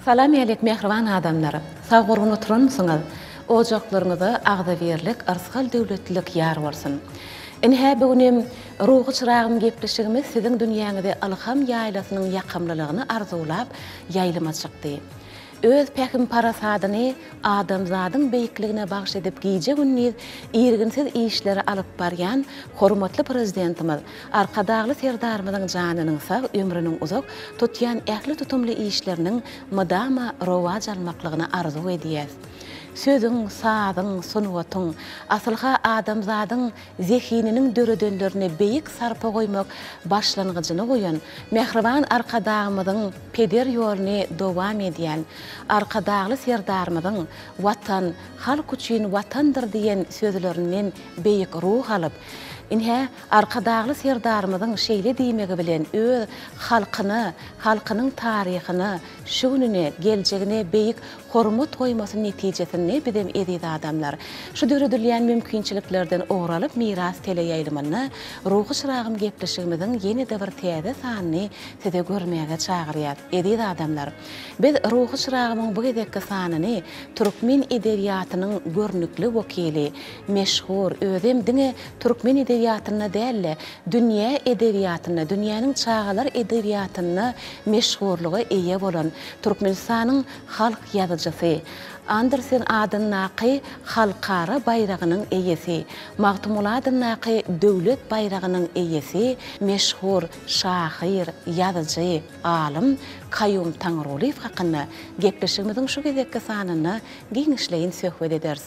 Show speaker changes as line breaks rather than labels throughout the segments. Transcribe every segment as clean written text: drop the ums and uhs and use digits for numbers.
Salam älek mähriban adamlar! Sag gurgun oturanmysyňyz? Ojaklaryňyza agzybirlik, yrsgal döwletlilik ýar bolsun! Ine-hä bu günem Ruhy çyragym gepleşigimiz siziň dünýäňize ylham ýaýlasynyň ýakymlylygyny arzuwlap ýaýlyma çykdy. Öz pähim-parasadyny adamzadyň beýikligine bagyş edip gije-gündiz irginsiz işleri alyp barýan hormatly Prezidentimiz Arkadagly Serdarymyzyň janynyň sag, ömrüniň uzak, tutýan ähli tutumly işleriniň mydama rowaç almaklygyny arzuw edýäs. Sözüň, sazyň, sungatyň, asylha adamzadyň zehininiň döredenlerine beýik sarpa goýmak başlangyjyny goýan mähriban Arkadagymyzyň peder ýoluny dowam edýän Arkadagly Serdarymyzyň Watan, halk üçin Watandyr diýen sözlerinden beýik ruh alyp, ine, Arkadagly Serdarymyzyň şeýle diýmegi bilen öz halkyna, halkynyň taryhyna, şu gününe, geljegine beýik hormat goýmasy netijesinde bizem eziz adamlar, şu döredilýän mümkinçiliklerden ugur alyp Miras teleýaýlymynda Ruhy çyragym gepleşigimiziň ýene-de bir täze sanyny size görmäge çagyrýas. Eziz adamlar, biz Ruhy çyragymyň bu gezekki sanyny türkmen edebiýatynyň görnükli wekili, meşhur, özem diňe türkmen edebiýatynda däl-de, dünýä edebiýatynda, dünýäniň çagalar edebiýatynda meşhurlyga eýe bolan Türkmenistanyň halk ýazyjysy, Andersen adyndaky Halkara baýragynyň eýesi, Magtymguly adyndaky Döwlet baýragynyň eýesi, meşhur şahyr, ýazyjy, alym Kaýum Taňrygulyýew hakynda gepleşigimiziň şu gezekki sanynda giňişleýin söhbet ederis.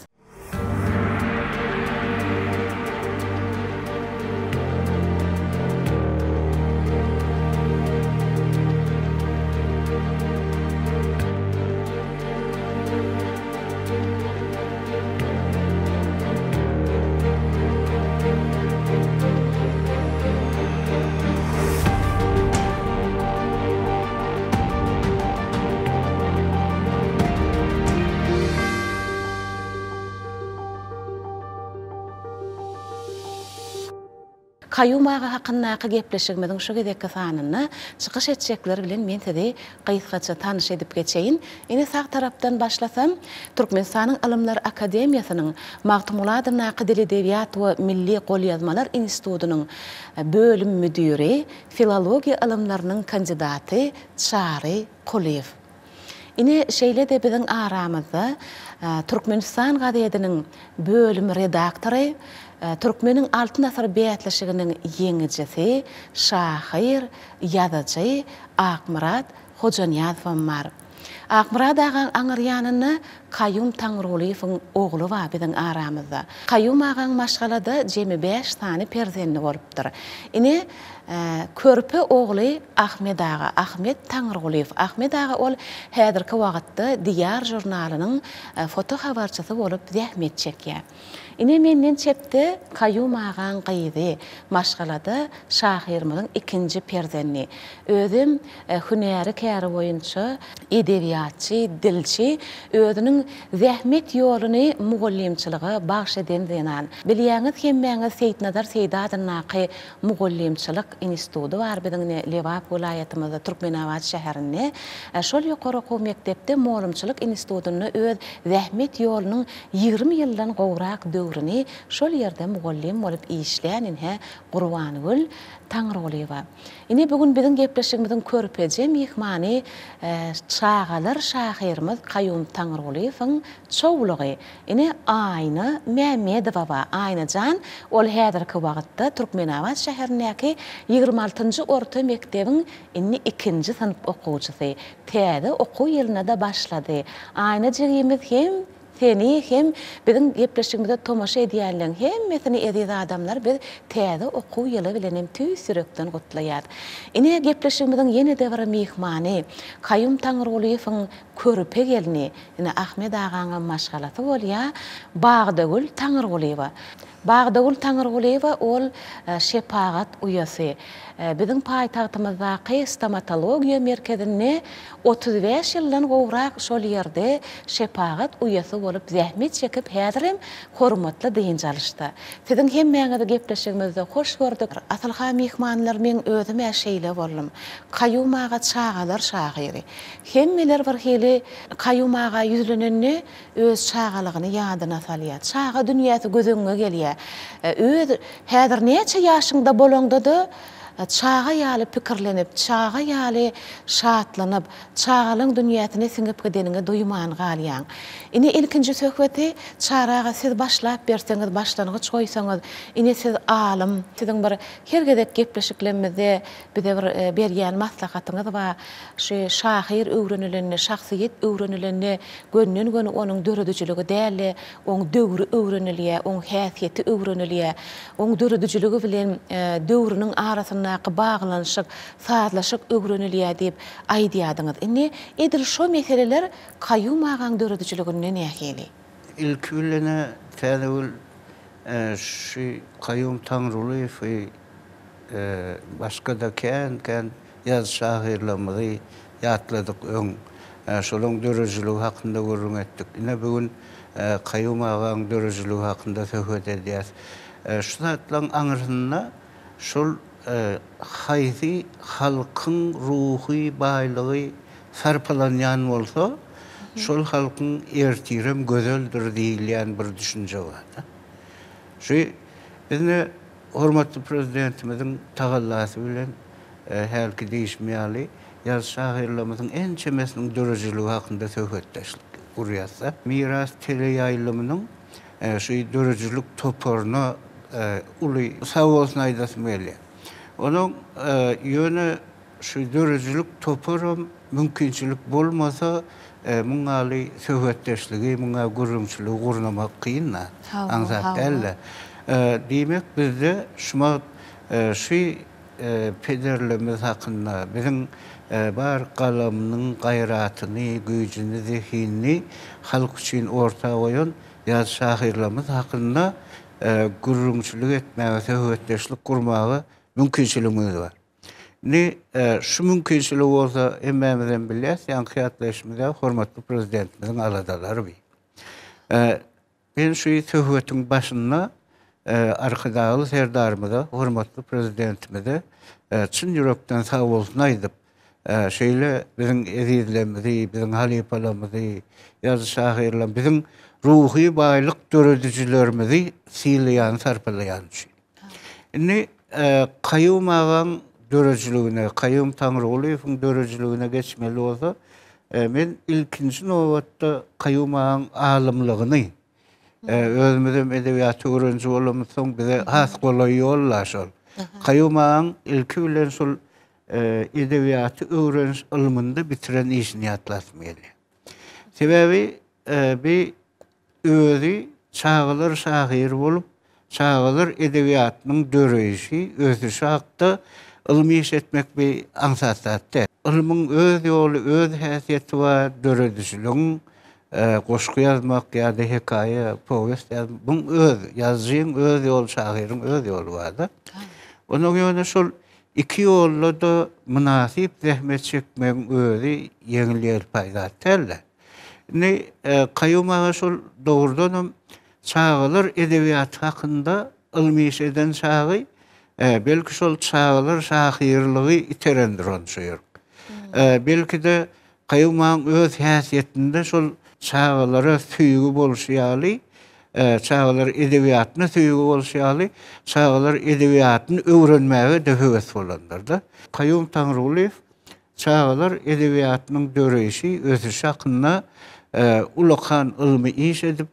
Kaýum aga hakyndaky gepleşigimiziň şu gezekki sanynda çykyş etjekler bilen men sizi gysgaça tanyş edip geçeýin. Ine sag tarapdan başlasam, Türkmenistanyň Ylymlar akademiýasynyň Magtymguly adyndaky Dil-edebiýat we milli golýazmalar institutynyň bölüm müdiri, filologiýa ylymlarynyň kandidaty Çary Kulyýew. Ine, şeýle-de biziň aramyzda Türkmenistan gazetiniň bölüm redaktory, Türkmeniň Altyn asyr bäsleşiginiň ýeňijisi, şahyr, ýazyjy Akmyrat Hojanyýazowam bar. Akmyrat agaň aňyr ýanynda Kaýum Taňrygulyýewiň ogly bar biziň aramyzda. Kaýum agaň maşgalada jemi bäş sany perzendi bolupdyr. Ine, körpe ogly Ahmet aga, Ahmet Taňrygulyýew. Ahmet aga ol häzirki wagtda Diýar žurnalynyň foto habarçysy bolup zähmet çekýär. Ine menden çepde Kaýum agaň gyzy, maşgalada şahyrymyzyň ikinji perzendi. Özem hünäri-käri boýunça edebiýatçy, dilçi, özüniň zähmet ýoluny mugallymçylyga bagyş eden zenan. Bilýäňiz hemmäňiz Seýitnazar Seýdi adyndaky mugallymçylyk institudy bar biziň ine Lebap welaýatymyzda Türkmenabat şäherinde. Şol ýokary okuw mekdepde molumçylyk institutynda öz zähmet ýolunyň 20 ýyldan gowrak döwrüni şol ýerde mugallym bolup işlän ine Gurbangül Taňrygulyýewa. Ine bu gün biziň gepleşigimiziň körpeje myhmany çagalar şahyrymyz Kaýum Taňrygulyýewiň çowlugy ine Aýna Mämmedowa bar. Aýna jan ol häzirki wagtda Türkmenabat şäherindäki 26-njy orta mekdebiň indi ikinji synp okuwçysy. Täze okuw ýylyna-da başlady. Aýna jigimiz hem Seni hem biziň gepleşigimize tomaşa edýänleň hemmesini eziz adamlar biz täze okuw ýyly bilen hem tüýs ýürekden gutlaýas. Ine gepleşigimiziň ýene-de bir myhmany Kaýum Taňrygulyýewiň körpe gelni ine Ahmet agaňam maşgalasy bolýa Bagdagül Taňrygulyýewa. Bagdagül Taňyrgulyýewa ol şepagat uýasy. Biziň paýtagtymyzdaky stomatologiýa merkezinde 35 ýyldan gowrak şol ýerde şepagat uýasy bolup zähmet çekip häzirem hormatly dynç alyşda. Siziň hemmäňizi gepleşigimizde hoş gördük. Asylha myhmanlar meň özüm-ä şeýle boldum. Kaýum aga çagalar şahyry. Hemmeler bir hili Kaýum aga ýüzlenende öz çagalygyny ýadyna salýar. Çaga dünýäsi göz öňüňe gelýär. Öz häzir näçe ýaşyňda bolaňda-da çaga ýaly pikirlenip, çaga ýaly şatlanyp, çagalaň dünýäsine siňip gideniňi duýman galýaň. Ine ilkinji söhbeti Çary aga siz başlap berseňiz, başlangyç goýsaňyz, ine siz alym, siziň bir her gezek gepleşiklemizde bize bir berýän maslahatyňyz bar. Şu şahyr öwrenilende, şahsyýet öwrenilende gönden-göni onuň döredijiligi däl-de, oň döwri öwrenilýär, oň häsiýeti öwrenilýär. Oň döredijiligi bilen döwrüniň arasyndaky baglanyşyk, sazlaşyk öwrenilýär diýip aýdýardyňyz. Indi edil şo meseleler Kaýum agaň döredijiliginde nähili?
Ilki bilen-ä Täzegül şu Kaýum Taňrygulyýewi başga-da kän-kän ýazyjy-şahyrlarymyzy ýatladyk öň. Şolaryň döredijiligi hakynda gürrüň etdik. Ine, bu gün Kaýum agaň döredijiligi hakynda söhbet edýäs. Şu zatlaryň aňyrsynda şol haýsy halkyň ruhy baýlygy sarpalanýan bolsa, şol halkyň ertirem gözeldir diýilýän bir düşünje bar-da. Şu biz ine hormatly Prezidentimiziň tagallasy bilen hälki diýşim ýaly ýazyjy-şahyrlarymyzyň ençemesiniň döredijiligi hakynda söhbetdeşlik gurýas-da. Miras teleýaýlymynyň şu döredijilik toparyna uly sagbolsun aýdasym gelýär. Onuň ýöne şu döredijilik toparam mümkinçilik bolmasa muň ýaly söhbetdeşligi, muň ýaly gürrüňçiligi gurnamak kyn-da, aňsat däl-de. Diýmek bizde şu wagt şu pederlerimiz hakynda biziň bar galamynyň gaýratyny, güýjüni, zehinini halk üçin orta goýan ýazyjy-şahyrlarymyz hakynda gürrüňçilik etmäge, söhbetdeşlik gurmaga mümkinçiligimiz bar. Indi şu mümkinçiligi bolsa hemmämizem bilýäs, ýaňky ýatlaýşymyz ýaly hormatly Prezidentimiziň aladalary bi. Men şu söhbetiň başynda Arkadagly Serdarymyza, hormatly Prezidentimize çyn ýürekden sagbolsun aýdyp, şeýle biziň ezizlerimizi, biziň halypalarymyzy, ýazyjy-şahyrlarymyzy, biziň ruhy baýlyk döredijilerimizi sylaýany, sarpalaýany üçin. Indi Kaýum agaň döredijiligine, Kaýum Taňrygulyýewiň döredijiligine geçmeli bolsa, men ilkinji nobatda Kaýum agaň alymlygyny, özümizem edebiýaty öwreniji bolamyzsoň bize has golaý ýol-da şol. Kaýum agaň ilki bilen şol edebiýaty öwreniş ylmynda bitiren işini ýatlasym gelýär. Sebäbi bi Özi çagalar şahyry bolup, çagalar edebiýatynyň döreýşi, ösüşi hakda ylmy iş etmek bir aňsat zat däl. Ylmyň öz ýoly, öz häsiýeti bar, döredijiligiň, goşgy ýazmak ýa-da hekaýa, powest ýazmak, buň öz, ýazyjyň öz ýoly, şahyryň öz ýoly bar-da. Onuň ýöne şol iki ýolda-da mynasyp zähmet çekmegiň özi ýeňil-ýelpaý zat däl-de. Indi Kaýum aga şol dogrudanam çagalar edebiýaty hakynda ylmy iş eden çagy, belki şol çagalar şahyrlygy iterendir ony şu ýerik. Belki-de Kaýum agaň öz häsiýetinde şol çagalara söýgi bolşy ýaly, çagalar edebiýatyna söýgi bolşy ýaly, çagalar edebiýatyny öwrenmäge-de höwes bolandyr-da. Kaýum Taňrygulyýew Çagalar edebiýatynyň döreýşi, ösüşi hakynda ullakan ylmy iş edip,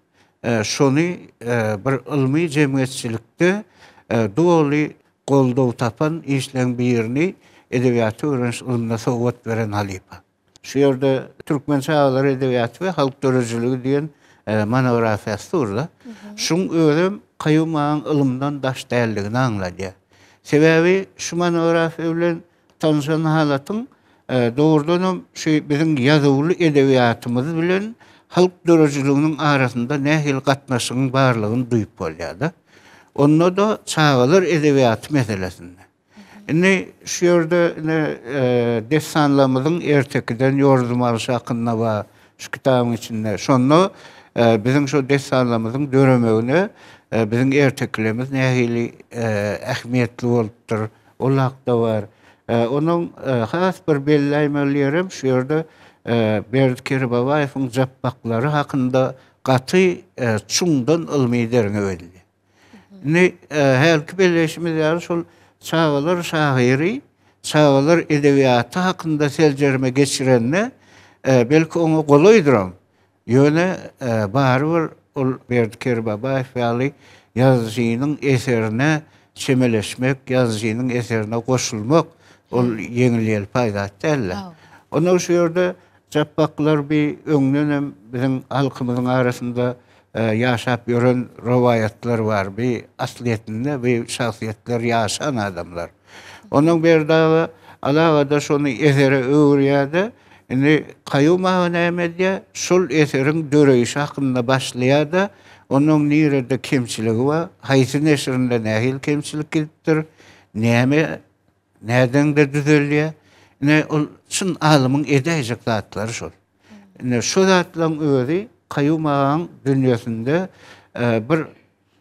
şony bir ylmy jemgyýetçilikde doly goldaw tapan işleň birini edebiýaty öwreniş ylmyna sowgat beren halypa. Şu ýerde Türkmen çagalar edebiýaty we halk döredijiligi diýen monografiýasy dur-da. Şuň özem Kaýum agaň ylymdan daş däldigini aňladýar. Sebäbi şu monografiýa bilen Tanşan halatyň dogrudanam şu biziň ýazuwly edebiýatymyz bilen halk döredijiliginiň arasynda nähili gatnaşygyň barlygyny duýup bolýar-da. Onda-da çagalar edebiýaty meselesinde. Indi şu ýerde ine dessanlarymyzyň ertekiden ýordum alşy hakynda bar şu kitabyň içinde. Şonda biziň şu dessanlarymyzyň döremegine biziň ertekilerimiz nähili ähmiýetli bolupdyr, ol hakda bar. Onuň has bir belläýmeli ýerem şu ýerde Berdi Kerbabaýewiň Japbaklary hakynda gaty çuňdan ylmy derňew edilýär. Indi hälki belleýşimiz ýaly şol çagalar şahyry çagalar edebiýaty hakynda seljerme geçirende belki oňa golaýdyram. Ýöne barybir ol Berdi Kerbabaýew ýaly ýazyjynyň eserine çemeleşmek, ýazyjynyň eserine goşulmak ol ýeňil-ýelpaý zat däl-de. Onda şu ýerde Japbaklar bi öňdenem biziň halkymyzyň arasynda ýaşap ýören rowaýatlar bar. Bi aslyýetinde bi şahsyýetler ýaşan adamlar. Ondan Berdi aga alagada şony esere öwürýär-de, indi Kaýum aga näme edýär? Şol eseriň döreýşi hakynda başlaýar-da, onuň nirede kemçiligi bar, haýsy neşirinde nähili kemçilik gidipdir, näme Nädeňde düzelýär. Ine, ol çyn alymyň edäýjek zatlary şol. Ine, şu zatlaryň özi Kaýum agaň dünýesinde bir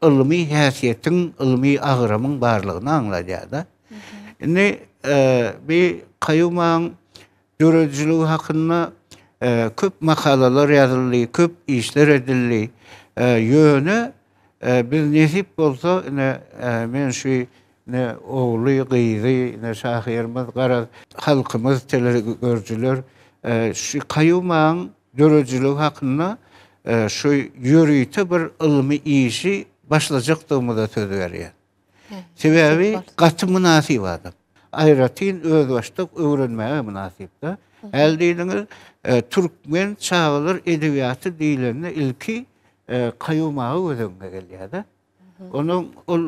ylmy häsiýetiň, ylmy agramyň barlygyny aňladýar-da. Indi bi Kaýum agaň döredijiligi hakynda köp makalalar ýazyldy, köp işler edildi. Ýöne biz nesip bolsa, ine, men şu ine ogly, gyzy, ine şahyrymyz, garaz, halkymyz, telegörüjiler şu Kaýum agaň döredijiligi hakynda şu ýörite bir ylmy işi başlajakdygymyza söz berýän. Sebäbi gaty mynasyp adam. Aýratyn özbaşdak öwrenmäge mynasyp-da. Häli diýdiňiz, türkmen çagalar edebiýaty diýlende ilki Kaýum aga göz öňüňe gelýär-de. Onuň ol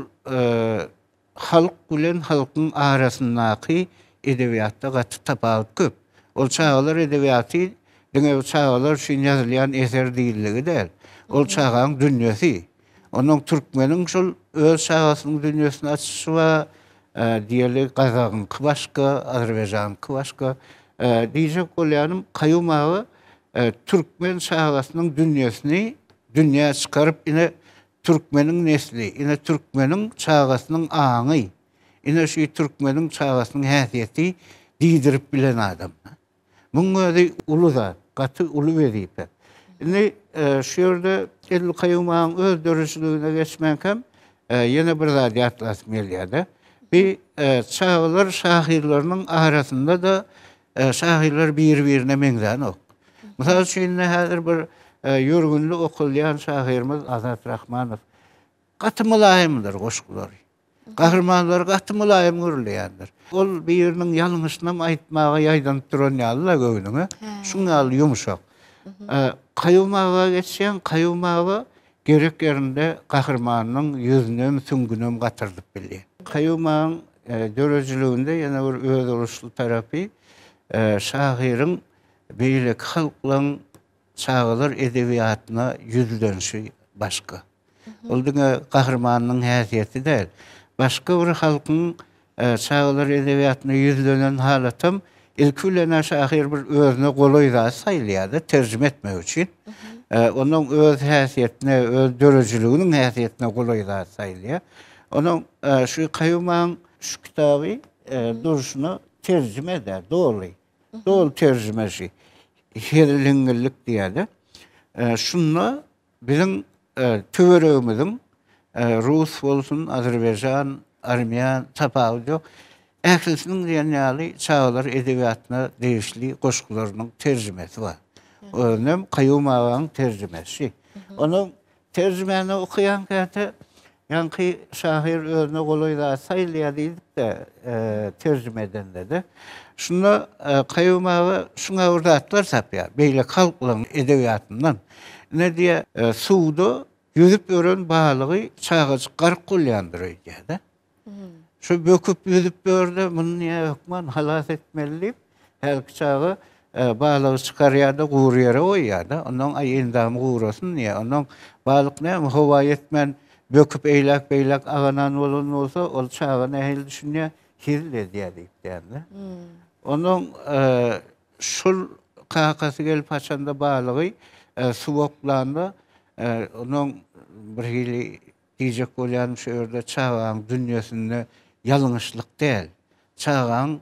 halk bilen halkyň arasyndaky edebiýatda gaty tapawut köp. Ol çagalar edebiýaty diňe bir çagalar üçin ýazylýan eser diýildigi däl. Ol çagaň dünýesi. Onuň türkmeniň şol öz çagasynyň dünýesini açyşy bar, diýeli gazagyňky başga, azerbaýjanyňky başga. Diýjek bolýanym, Kaýum aga türkmen çagasynyň dünýesini dünýä çykaryp, ine türkmeniň nesli, ine türkmeniň çagasynyň aňy, ine şu türkmeniň çagasynyň häsiýeti diýdirip bilen adam. Muň özi uly zat, gaty uly wezipe. Indi şu ýerde edil Kaýum agaň öz döredijiligine geçmänkäm, ýene bir zady ýatlasym gelýär-de. Bir çagalar şahyrlarynyň arasynda-da şahyrlar biri-birine meňzänok. Mysal üçin, indi häzir bir ýörgünli okalýan şahyrymyz Azat Rahmanow gaty mylaýymdyr goşgulary. Gahrymanlary gaty mylaýym gürleýändir. Ol biriniň ýalňyşynam aýtmaga ýaýdanyp duran ýaly-la göwnüňe. Şuň ýaly ýumşak. Kaýum aga geçýäň, Kaýum aga gerek ýerinde gahrymanynyň ýüzünem, süňňünem gatyrdyp bilýär. Kaýum agaň döredijiliginde ýene bir özboluşly tarapy, şahyryň beýleki halklaryň çagalar edebiýatyna ýüzlenişi başga. Ol diňe gahrymanynyň häsiýeti däl. Başga bir halkyň çagalar edebiýatyna ýüzlenen halatam ilki bilen-ä şahyr bir özüne golaý zat saýlaýar-da, terjime etmek üçin. Onuň öz häsiýetine, öz döredijiliginiň häsiýetine golaý zat saýlaýar. Onuň şu Kaýumaň şu kitaby durşuna terjime-dä, doly. Doly terjimesi. Hezil-hiňňillik diýýär-de. Şunda Biziň töweregimiziň rus bolsun, azerbaýjan, armýan tapawudy ýok. Ählisiniň diýen ýaly çagalar edebiýatyna degişli goşgularynyň terjimesi bar. Özünem Kaýum agaň terjimesi. Onuň terjimäni okaýan käte ýaňky şahyr özüne golaý zat saýlaýar diýdik-de terjime edende-de. Şunda Kaýum aga şuňa bir zatlar tapýar. Beýleki halklaryň edebiýatyndan. Ine diýýär, suwda ýüzüp ýören balygy çagajyk gark bolýandyr öýdýär-de. Şu böküp ýüzüp ýör-de, muny diýýär, hökman halas etmeli diýip, hälki çaga balygy çykarýar-da, gury ýere goýýar-da. Onnoň aý endamy gurasyn diýýär. Onnoň balyk näme, howa ýetmän. böküp eýläk-beýläk aganan bolan bolsa, ol çaga nähili düşünýär? Hezil edýär diýip dälmi? Onuň şol kakasy gelip haçanda balygy suwa oklanda, onuň bir hili diýjek bolýanym şu ýerde çagaň dünýesinde ýalňyşlyk däl. Çagaň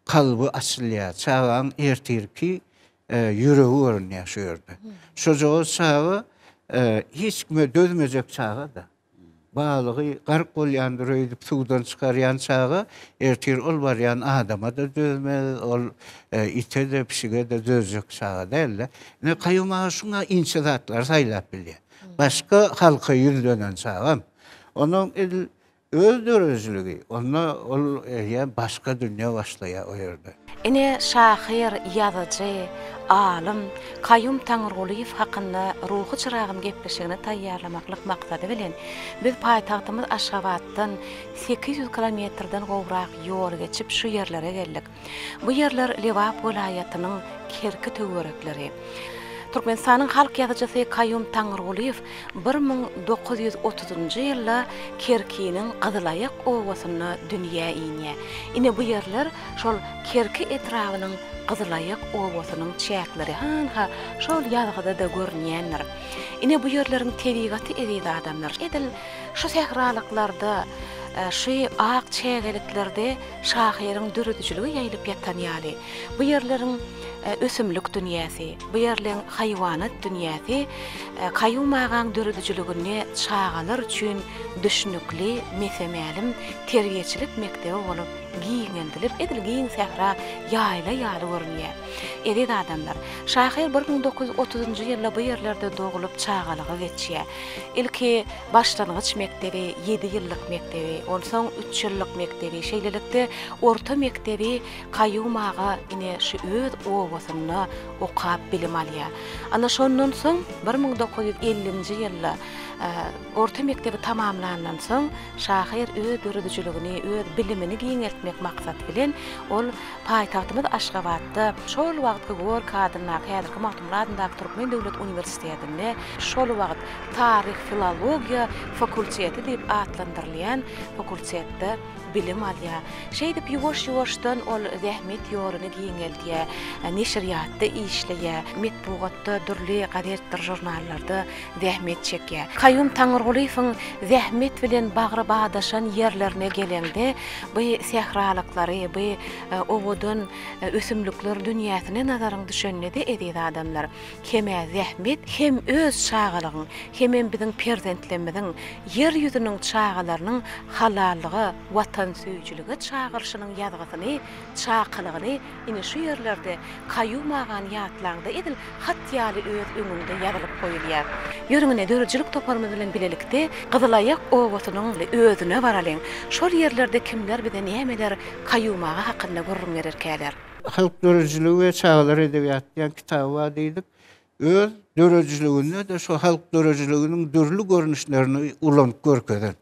kalby açylýar, çagaň ertirki ýüregi görünýär şu ýerde. Şojagaz çaga hiç kime dözmejek çaga-da. Balygy gark bolýandyr öýdüp suwdan çykarýan çaga ertir ol barýan adama-da dözmez, ol ite-de, pişige-de dözjek çaga däl-de. Ine, Kaýum aga şuňa inçe zatlary saýlap bilýär. Başga halka ýüzlenen çagam. Onuň edil Öz döredijiligi, onda ol eýýäm başga dünýä başlaýar o ýerde.
Ine, şahyr, ýazyjy, alym Kaýum Taňrygulyýew hakynda Ruhy çyragym gepleşigini taýýarlamaklyk maksady bilen, biz paýtagtymyz Aşgabatdan 800 kilometrden gowrak ýol geçip şu ýerlere geldik. Bu ýerler Lebap welaýatynyň Kerki töwerekleri. Türkmenistanyň halk ýazyjysy Kaýum Taňrygulyýew 1930-njy ýylda Kerkiniň Gyzylaýak obasynda dünýä inýär. Ine bu ýerler şol Kerki etrabynyň Gyzylaýak obasynyň çäkleri hanha şol ýazgyda-da görünýändir. Ine bu ýerleriň tebigaty eziz adamlar edil şu sähralyklarda şu ak çägeliklerde Şahyryň döredijiligi ýaýylyp ýatan ýaly. Bu ýerleriň ösümlik dünýäsi, bu ýerleň haýwanat dünýäsi Kaýum agaň döredijiliginde çagalar üçin düşnükli, mese-mälim terbiýeçilik mekdebi bolup giňeldilip, edil giň sähra, ýaýla ýaly görünýär. Eziz adamlar, şahyr 1930-njy ýylda bu ýerlerde doglup, çagalygy geçýär. Ilki başlangyç mekdebi, ýedi ýyllyk mekdebi, onsoň üç ýyllyk mekdebi, şeýlelikde, orta mekdebi Kaýum aga ine şu öz obasynda okap bilim alýar. Ana şondan soň 1950-nji ýylda orta mekdebi tamamlandan soň şahyr öz döredijiligini, öz bilimini giňeltmek maksat bilen ol paýtagtymyz Aşgabatda şol wagtky Gorkiý adyndaky, häzirki Magtymguly adyndaky Türkmen döwlet uniwersitetinde şol wagt taryh-filologiýa fakulteti diýip atlandyrylýan fakultetde bilim alýar. Şeýdip ýuwaş-ýuwaşdan ol zähmet ýoluny giňeldýär, neşirýatda işleýär, metbugatda, dürli gazetdir žurnallarda zähmet çekýär. Kaýum Taňyrgulyýewiň zähmet bilen bagry badaşan ýerlerine geleňde, bu sähralyklary, bu owadan ösümlikler dünýäsine nazaryň düşende-de eziz adamlar, Hem-ä zähmet, hem öz çagalygyň, hemem biziň perzentlemmiziň, ýer ýüzüniň çagalarynyň halallyga, watansöýüjilige çagyryşynyň ýazgysyny, çakylygyny ine şu ýerlerde Kaýum agany ýatlaňda edil hat ýaly öz öňüňde ýazylyp goýulýar. Ýörüň ine döredijilik toparymyz bilen bilelikde Gyzylaýak obasynyň özüne baralyň. Şol ýerlerde kimler bize nämeler Kaýum aga hakynda gürrüň bererkäler.
Halk döredijiligi we çagalar edebiýaty diýen kitaby bar diýdik. Öz döredijiliginde-de şu halk döredijiliginiň dürli görnüşlerini ulanyp görkezen.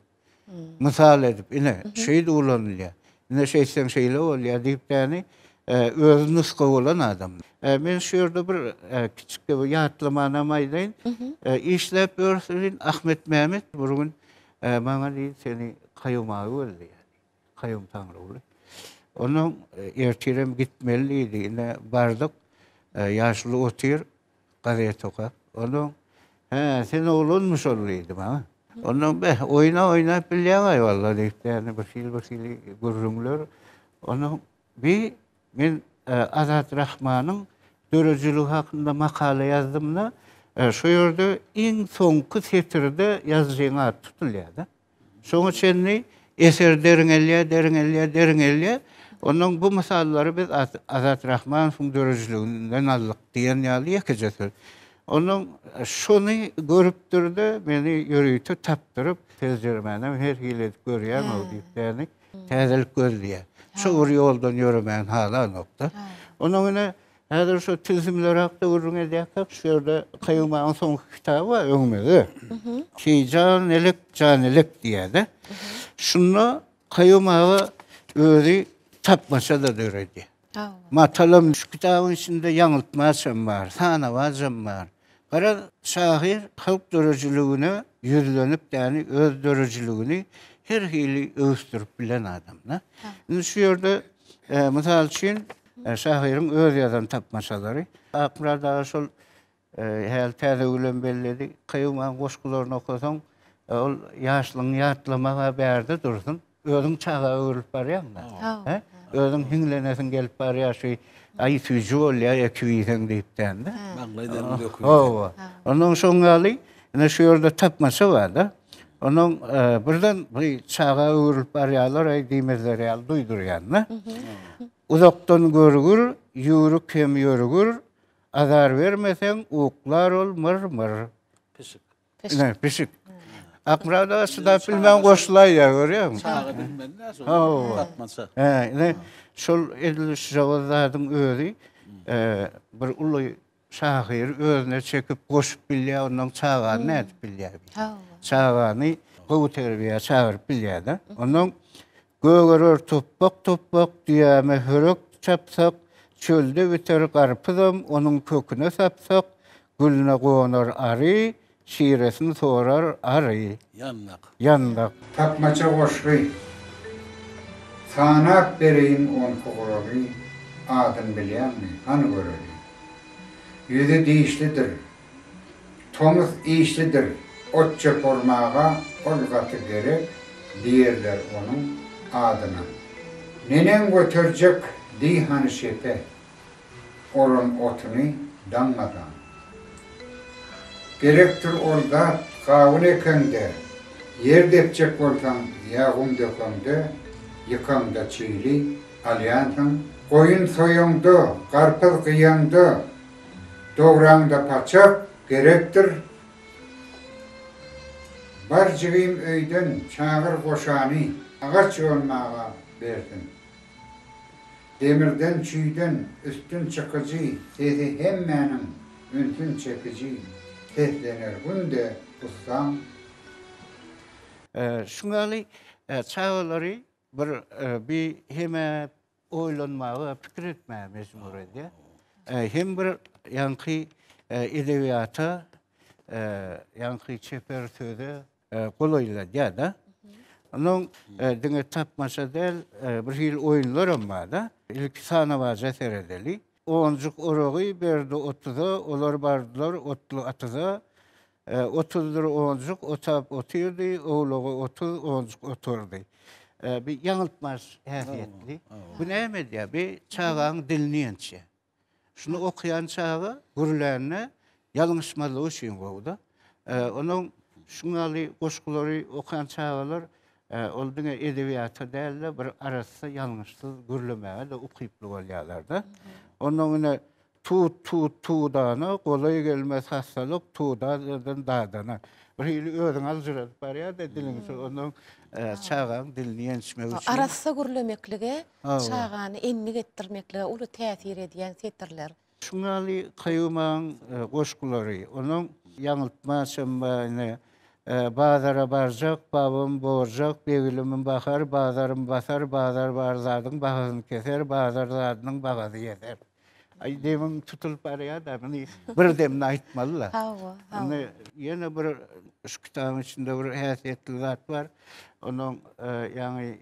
Mysal edip, ine, şeýdip ulanylýar. Ine, şeýtseň şeýle bolýar diýip ýagny özi nusga bolan adam. Men şu ýerde bir kiçik bir ýatlamanam aýdaýyn. Işläp ýörüs, Ahmet Mehmet bir gün maňa diýdi, seni Kaýum aga gözleýär. Kaýum Taňryguly. Ondan ertirem gitmeli diýdi. Ine bardyk. Ýaşuly otyr, gazet okap. Ondan, Hä, sen oglanmy şol diýdi maňa. Ondan, Beh, oýna oýnap bilýäň-aý walla diýip, ýagny bir hili bir hili gürrüňler. Ondan bi men Azat Rahmanyň döredijiligi hakynda makala ýazdym-da, şo ýerde iň soňky setirde ýazyjyň ady tutulýar-da. Şoňa çenli eser derňelýär, derňelýär, derňelýär. Ondan bu mysallary biz Azat Rahmanowyň döredijiliginden aldyk diýen ýaly ýekeje söz. Ondan şony görüpdir-de, meni ýörite tapdyryp, seljermänem her hili edip görýän-ow diýip, ýagny täzelik gözleýär. Şo bir ýoldan ýöremäni halanok-da. Ondan ine Häzir şu tilsimler hakda gürrüň edýärkäk, şu ýerde Kaýum agaň soňky kitaby bar öňümizde. Heýjan elek, jan elek diýýär-de. Şunda Kaýum aga özi tapmaça-da döredýär. Matalam şu kitabyň içinde ýaňyltmaçam bar, sanawajam bar. Garaz, şahyr halk döredijiligine ýüzlenip däni öz döredijiligini her hili ösdürip bilen adam-da. Indi şu ýerde, mysal üçin, şahyryň öz ýazan tapmaçalary. Akmyrat aga şol Häli Täzegülem belledi. Kaýumyň goşgularyny okasaň, ol ýaşlygyňy ýatlamaga bärde dursun, özüň çaga öwrülip barýaň-da. Hä? Özüň hiňlenesiň gelip barýar şu, aý süýji bolýar ekip iýseň diýip dände.
Maňlaý deriň döküldi.
Hawa. Onnoň şoň ýaly, ine şu ýerde tapmaça bar-da. Onnoň birden bir çaga öwrülip barýarlar-aý diýmezleri ýaly duýdurýan-da. Uzakdan görgür, ýüwrük hem ýörgür, Azar bermeseň, uklar ol myr-myr.
Pişik.
Ine, pişik. Akmyrat aga çydap bilmän goşulaýýar, görýäňmi?
Çaga bilmeli-dä şol. Hawa. Tapmaça.
Hä, ine, şol edil şujagaz zadyň özi bir uly şahyry özüne çekip goşup bilýär, onnoň çagany nädip bilýär?
Hawa.
Çagany gowy terbiýä çagyryp bilýär-de. Onnoň Gögerer topbak-topbak, düýäme hörek çapsak, Çölde biter garpyzam, onuň köküne sapsak, Gülüne gonar ary, şiresin sorar ary.
Ýandak.
Ýandak.
Tapmaça goşgy. Sanap bereýin onki guraly, Adyn bilýäňmi, hany göreli. Ýüzi dişlidir, Tomus işlidir, ot-çöp ormaga ol gaty gerek diýerler onuň adyna. Neneň göterjek diý hany şepe, oran otuny daňmasaň. Gerekdir ol zat gawun ekeňde, ýer depjek bolsaň ýa gum dökeňde, ýykaňda çigli alýansyň. Goýun soýaňda, garpyz gyýaňda, Dograňda paçak gerekdir. Bar jigim öýden çagyr goşany agaç ýonmaga bersin. Demirden çüýden üstün çykyjy sesi hemmäniň ünsün çekiji seslener günde ussaň.
Şuň ýaly çagalary bir bi hemä oýlanmaga, pikir etmäge mejbur edýär. Hem bir ýaňky edebiýata, ýaňky çeper söze golaýladýar-da. Onuň diňe tapmaça däl, bir hili oýunlaram bar-da. Ilki sanawaja seredeli. Onjuk oragy berdi otuza, olar bardylar otly atyza. Otuzdyr onjuk otap otyrdy, owlagy 30 onjuk oturdy. Bi ýaňyltmaç häsiýetli. Bu näme edýär? Bi çagaň dilini ýençýär. Şuny okaýan çaga gürlände ýalňyşmazlygy üçin gowy-da. Onuň şuň ýaly goşgulary okan çagalar ol diňe edebiýata däl-de, bir arassa ýalňyşsyz gürlemäge-de ukyply bolýarlar-da. Ondan ine Tut, tut, tudana, golaý gelmez hassalyk, tudadan dadana. Bir hili özüňi aljyradyp barýar-da diliň, ondan çagaň dilini ýençmek üçin.
Arassa gürlemeklige, çagany endik etdirmeklige uly täsir edýän setirler.
Şuň ýaly Kaýumaň goşgulary, onuň Ýaňyltmaçam bar ine, Bazara barjak, babam borjak, begilimim bahar, bazarym basar, bazar bar zadyň bahasyny keser, bazar zadynyň bagasy ýeser. Aý demiň tutulyp barýar-da, muny bir demde aýtmaly-da.
Hawa, hawa.
Indi ýene bir şu kitabyň içinde bir häsiýetli zat bar. Onuň ýaňy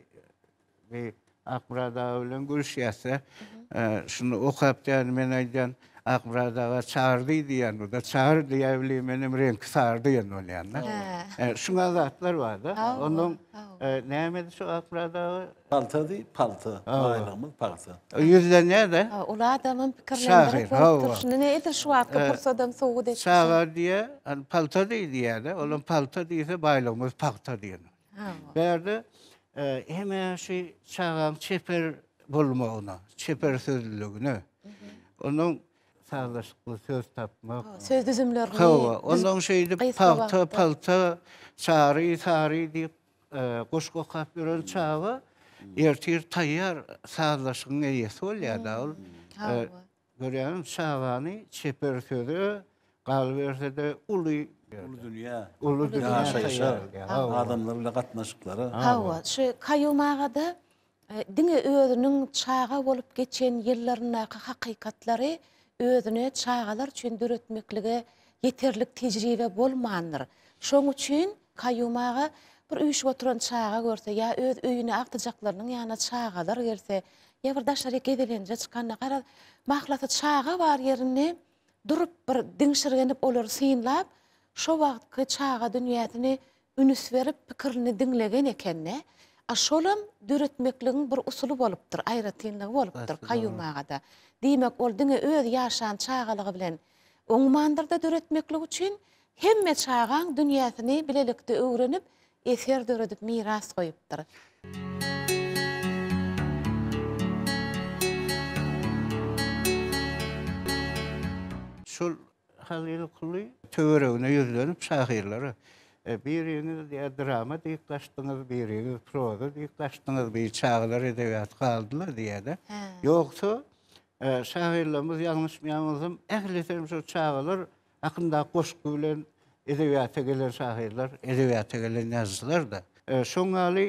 bir Akmyrat aga bilen gülüşýäs-de. Şuny okap diýýän, men aýdýan, Akmyrat aga çagyrdy diýýän, bu-da çagyr diýýär weli, menem reňki sary diýen bolýan-da. Şuňa zatlar bar-da. Onuň nämedi şu Akmyrat aga?
Palta diý, palta. Baýlygymyz pagta.
Ýüzlenýär-de.
Uly adamam pikirlendirip bolup durşuny ine edil şu wagtky pursadam sowgat etdi.
Çaga diýýär, hany palta diý diýýär-de, olam palta diýse baýlygymyz pagta diýen. Bärde hem-ä şu çagaň çeper bolmagyna, çeper sözlüligine, onuň sazlaşykly söz tapmak.
Söz düzümlerini.
Hawa, ondan şeýdip pagta, palta, çary, sary diýip Goşgy okap ýören çaga ertir taýýar sazlaşygyň eýesi bolýar-da ol. Görýäňmi, çagany çeper söze, galyberse-de uly
uly dünýä,
uly dünýä
ýaşaýşa, adamlar bilen gatnaşyklara.
Hawa, şu Kaýum aga-da diňe özüniň çaga bolup geçen ýyllaryndaky hakykatlary özüne çagalar üçin döretmeklige. ýeterlik tejribe bolmandyr. Şoň üçin Kaýum aga bir üýşüp oturan çaga görse ýa öz öýüne agtyjaklarynyň ýanyna çagalar gelse, ýa bir daşaryk gezelenje çykanda, garaz, mahlasy çaga bar ýerinde durup bir diňşirgenip olary synlap, şo wagtky çaga dünýäsini ünüs berip pikirini diňlegen eken-de. A şolam döretmekligiň bir usuly bolupdyr, aýratynlygy bolupdyr Kaýum agada. Diýmek, ol diňe öz ýaşan çagalygy bilen oňmandyr-da döretmeklik üçin, hemme çagaň dünýäsini bilelikde öwrenip, eser döredip miras goýupdyr.
Şol Halyl Kuly töweregine ýüzlenip şahyrlara, Biriňiz diýýär drama diýip gaçdyňyz, biriňiz proza diýip gaçdyňyz, bir çagalar edebiýaty galdy-la diýýär-de. Ýogsa şahyrlarymyz ýalňyşmaýan bolsam, ählisi hem şol çagalar hakyndaky goşgy bilen edebiýata gelen şahyrlar, edebiýata gelen ýazyjylar-da. Şoň ýaly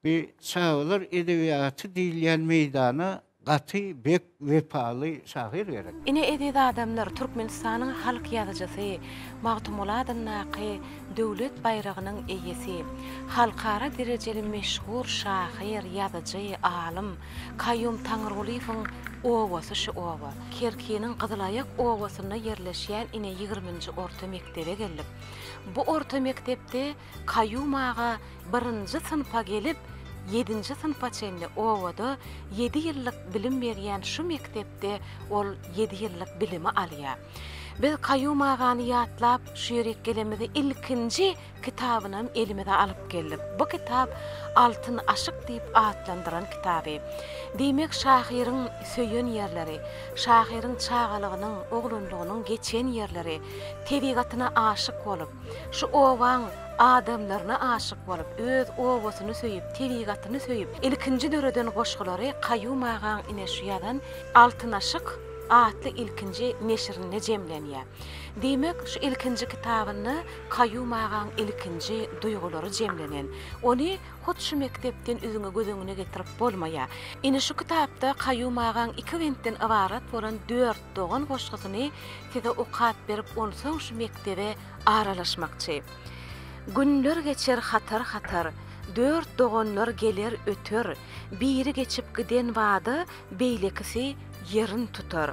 Bir çagalar edebiýaty diýilýän meýdana gaty bek wepaly şahyr gerek.
Ine eziz adamlar Türkmenistanyň halk ýazyjysy, Magtymguly adyndaky Döwlet baýragynyň eýesi, halkara derejeli meşhur şahyr, ýazyjy, alym Kaýum Taňrygulyýewiň obasy şu oba. Kerkiniň Gyzylaýak obasynda ýerleşýän ine ýigriminji orta mekdebe geldik. Bu orta mekdepde Kaýum aga birinji synpa gelip, ýedinji synpa çenli obada ýedi ýyllyk bilim berýän şu mekdepde ol ýedi ýyllyk bilimi alýar. Biz Kaýum agany ýatlap, şu ýerik gelemizde ilkinji kitabynam elimize alyp geldik. Bu kitap Altyn aşyk diýip atlandyran kitaby. Diýmek, şahyryň söýen ýerleri, şahyryň çagalygynyň, oglanlygynyň geçen ýerleri, tebigatyna aşyk bolup, Şu obaň adamlaryna aşyk bolup, öz obasyny söýüp, tebigatyny söýüp, ilkinji döreden goşgulary Kaýum agaň ine şu ýazan Altyn aşyk atly ilkinji neşirinde jemlenýär. Diýmek, şu ilkinji kitabynda Kaýum agaň ilkinji duýgulary jemlenen. Ony hut şu mekdepden üzňe göz öňüne getirip bolmaýar. Ine şu kitapda Kaýum agaň iki bentden ybarat bolan dört dogan goşgusyny size okap berip onsoň şu mekdebe aralaşmakçy. Günler geçer hatar-hatar, Dört doganlar geler öter, Biri geçip giden bada Beýlekisi ýerin tutar.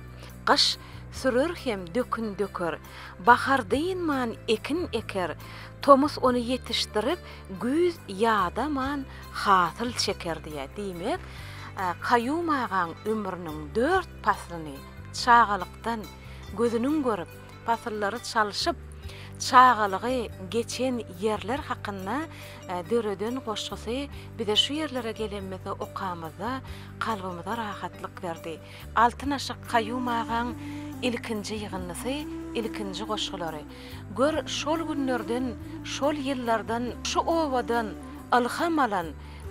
Gyş sürer hem dökün döker, Bahar dynman ekin eker, Tomus ony ýetişdirip, Güýz ýadaman hasyl çeker diýýär. Diýmek, Kaýum agaň ömrüniň dört paslyny çagalykdan gözüniň görüp, pasyllary çalşyp, çagalygy geçen ýerler hakynda döreden goşgusy bize şu ýerlere gelenimizde okamyzda kalbymyza rahatlyk berdi. Altyn aşyk Kaýum agaň ilkinji ýygyndysy, ilkinji goşgulary. Gör, şol günlerden, şol ýyllardan, şu obadan ylham alan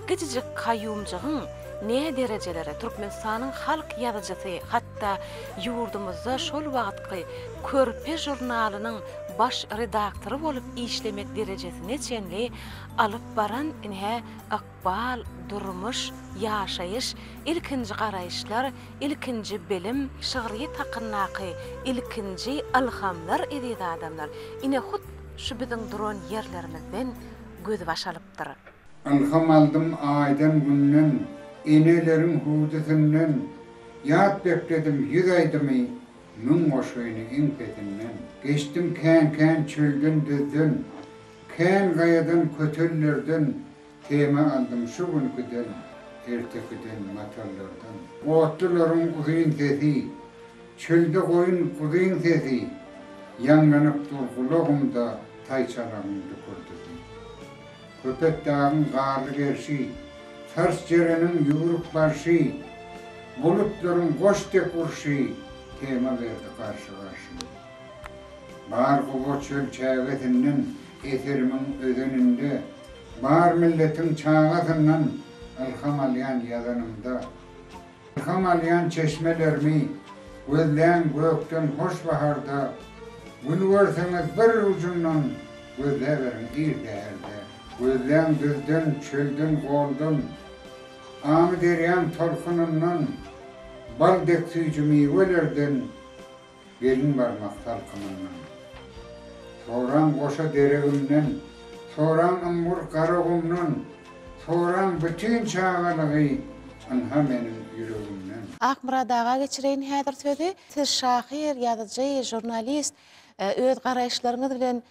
Kiçijik Kaýumjygyň nä derejelere Türkmenistanyň halk ýazyjysy, hatda ýurdumyzda şol wagtky Körpe žurnalynyň baş redaktory bolup işlemek derejesine çenli alyp baran ine ykbal, durmuş, ýaşaýyş, ilkinji garaýyşlar, ilkinji bilim, şygryýet hakyndaky ilkinji ylhamlar eziz adamlar, ine hut şu biziň duran ýerlerimizden gözbaş alypdyr.
Ylham aldym aýdan-günden, eneleriň hüwdüsinden, Ýat bekledim ýüz aýdymy, müň goşgyny iň pesinden. Geçdim kän-kän çölden-düzden, kän gaýadan, kötellerden, Tema aldym şu günküden, ertekiden, matallardan. Otlularyň uzyn sesi, çölde goýun-guzyň sesi, Ýaňlanyp dur gulagymda taýçanagyň dükürdisi. Köpetdagyň garly gerşi, Sars jereniň ýüwrük barşy, Bulutlaryň goş dek urşy Tema berdi garşy-garşy. Bar guba çöl çägesinden Eserimiň özeninde, Bar milletiň çagasyndan Ylham alýan ýazanymda. Ylham alýan çeşmelerimi Gözläň gökden hoş baharda, Gün görseňiz bir ujundan Gözläberiň ir säherde. Gözläň düzden, çölden, goldan, Amyderýaň tolkunyndan, Bal dek süýji miwelerden, Gelin barmak salkymyndan. Soraň goşa deregimden, Soraň ymgyr Garagumdan, Soraň bütin çagalygy, Ynha meniň ýüregimden.
Akmyrat aga geçireýin häzir sözi. Siz şahyr, ýazyjy, žurnalist. Öz garaýyşlaryňyz bilen